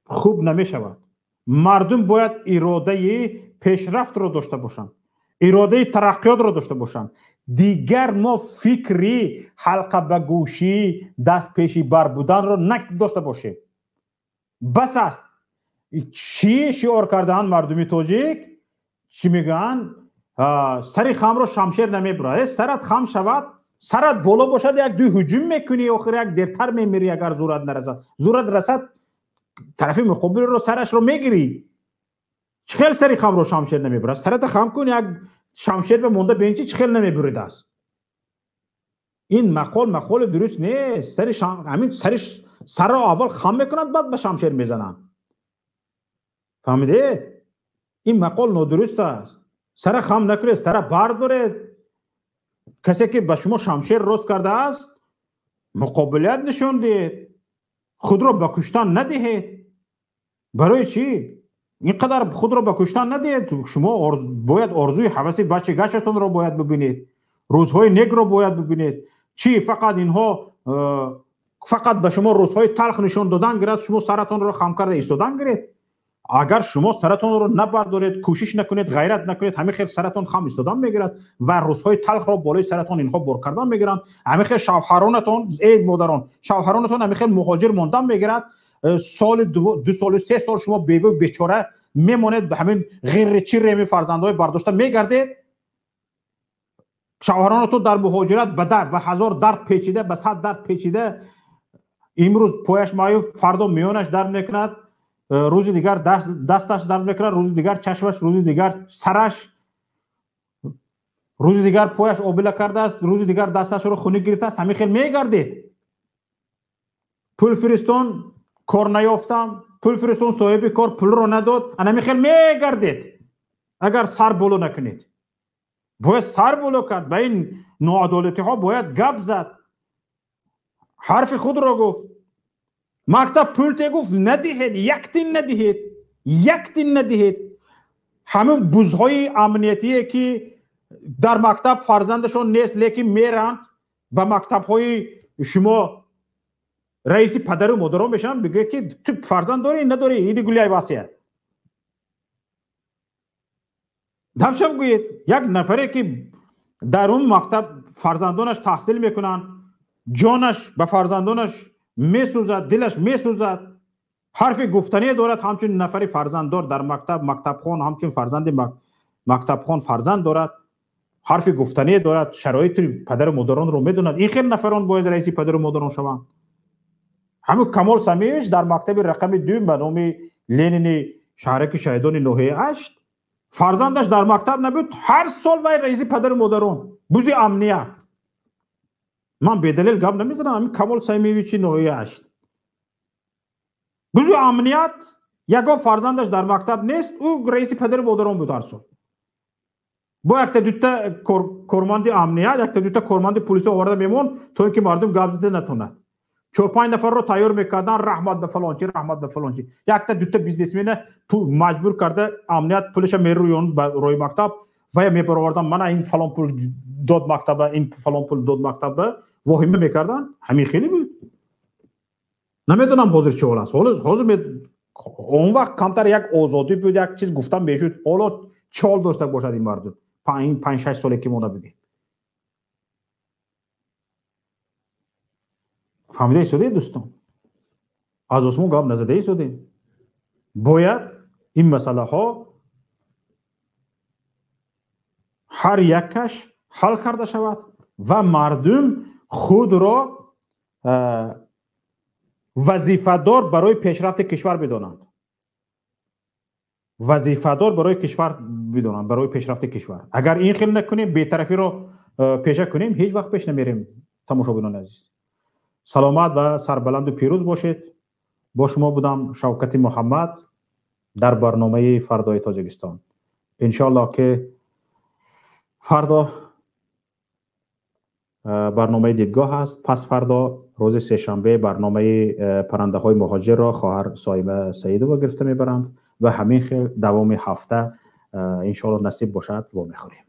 хуб намешавад. Мардум бояд иродаи пешрафтро дошта бошанд, иродаи тараққиётро дошта бошанд. Дигар мо фикри ҳалқа ба гӯшӣ, даст пеши бар буданро надошта бошем. Бас аст. Чӣ шиор кардаанд мардуми тоҷик? Чӣ мегӯянд? Сари хамро шамшер намебурад. Сарат хам шавад, сарат боло бошад, як ду ҳуҷум мекунӣ, охир як дертар мемирӣ, агар зурат нарасад. Зурат расад, тарафи муқобилро сарашро мегирӣ. Чӣ хел сари хамро шамшер намебурад? Сарата хам кун, як шамшер ба монда бин, чӣ хел намебуридааст. Ин мақол мақоли дуруст нест. Сари ҳамин сари сарро аввал хам мекунанд, баъд ба шамшер мезананд. Фаҳмидед? Ин мақол нодуруст аст. Сара хам накунед, сара бардоред. Касе ки ба шумо шамшер рост кардааст, муқобилият нишон диҳед, худро ба куштан надиҳед. Барои чӣ ин қадар худро ба куштан надиҳед? Шумо бояд орзуи ҳаваси бачи гачатонро бояд бибинед, Рӯзҳои некро бояд бибинед. Чӣ фақат инҳо фақат ба шумо рӯзҳои талх нишон додан гирад, шумо саратонро хам карда истодан гиред? Агар шумо саратонро набардоред, кӯшиш накунед, ғайрат накунед, ҳамин хел саратон хам истодан мегирад ва рӯзҳои талхро болои саратон инҳо бор кардан мегиранд. Ҳамин хел шавҳаронатон, эй модарон, шавҳаронатон ҳамин хел муҳоҷир мондан мегирад. Соли ду солу се сол шумо беву бечора мемонед, ба ҳамин ғирри чирри ҳамин фарзандҳои бардошта мегардед. Шавҳаронатон дар муҳоҷират ба дард, ба ҳазор дард печида, ба сад дард печида, имрӯз пояш маъюб, фардо миёнаш дард мекунад, рӯзи дигар дасташ дард мекунад, рӯзи дигар чашмаш, рӯзи дигар сараш, рӯзи дигар пояш обила кардааст, рӯзи дигар дасташро хунук гирифтааст. Ҳамин хел мегардед. Пул фиристон, кор наёфтам, пул фиристон, соҳиби кор пулро надод. Ана хел мегардед агар сар боло накунед. Бояд сар боло кард, ба ин ноадолатиҳо бояд гап зад, ҳарфи худро гуфт. Мактаб пул те гуфт, надиҳед, як тин надиҳед, як тин надиҳед. Ҳамин бузҳои амниятие ки дар мактаб фарзандашон нест, лекин меранд ба мактабҳои шумо раиси падару модарон мешаванд, бигӯяд ки ту фарзанд дорӣ надорӣ, иди гуляй васия. Давшам гӯед, як нафаре ки дар он мактаб фарзандонаш таҳсил мекунанд, ҷонаш ба фарзандонаш месӯзад, дилаш месӯзад, ҳарфи гуфтание дорад, ҳамчун нафари фарзанддор дар мактаб, мактабхон, ҳамчун фарзанди мактабхон фарзанд дорад, ҳарфи гуфтание дорад, шароити падару модаронро медонад. Ин хел нафарон бояд раиси падару модарон шаванд. Ҳамин Камол Самиевич дар мактаби рақами дуюм ба номи Ленини шаҳраки шаҳидони ноҳияи Ашт фарзандаш дар мактаб набуд, ҳар сол вай раиси падару модарон, бузи амният. Ман бедалел гап намезанам. Ҳамин Камол Самиевичи ноҳияи Ашт бузи амният, ягон фарзандаш дар мактаб нест, ӯ раиси падару модарон буд ҳар сол. Бо якта дута корманди амният, якта дута корманди полисо оварда мемонд, то ин ки мардум гап зада натонад. Чор-панҷ нафарро тайёр мекардан, раҳмат ба фалончи, раҳмат ба фалончи. Якта дута бизнесмена маҷбур карда амният пулаша мерӯёнд ба роҳи мактаб ва мебаровардан, мана ин фалон пул дод мактаба, ин фалон пул дод мактаба, воҳима мекардан. Ҳамин хеле буд. Намедонам ҳозир чӣ ҳол аст. Ҳозир он вақт камтар як озодӣ буд, як чиз гуфтан мешуд. Ҳоло чӣ ҳол дошта бошад ин мардум? 5-6 соле ки мо набудем. Фаҳмида истодед дӯстон? Аз осмон гап назада истодем. Бояд ин масъалаҳо ҳар якаш ҳал карда шавад ва мардум худро вазифадор барои пешрафти кишвар бидонанд. Вазифадор барои кишвар бидонанд, барои пешрафти кишвар. Агар ин хел накунем, бетарафиро пеша кунем, ҳеҷ вақт пеш намерем. Тамошобинони азиз, саломат ва сарбаланду пирӯз бошед. Бо шумо будам Шавкати Муҳаммад дар барномаи Фардои Тоҷикистон. Иншоаллоҳ ки фардо барномаи дидгоҳ аст. Пас фардо рӯзи сешанбе барномаи паррандаҳои муҳоҷирро хоҳар Соима Саидова гирифта мебаранд ва ҳамин хел давоми ҳафта иншоаллоҳ насиб бошад вомехӯрем.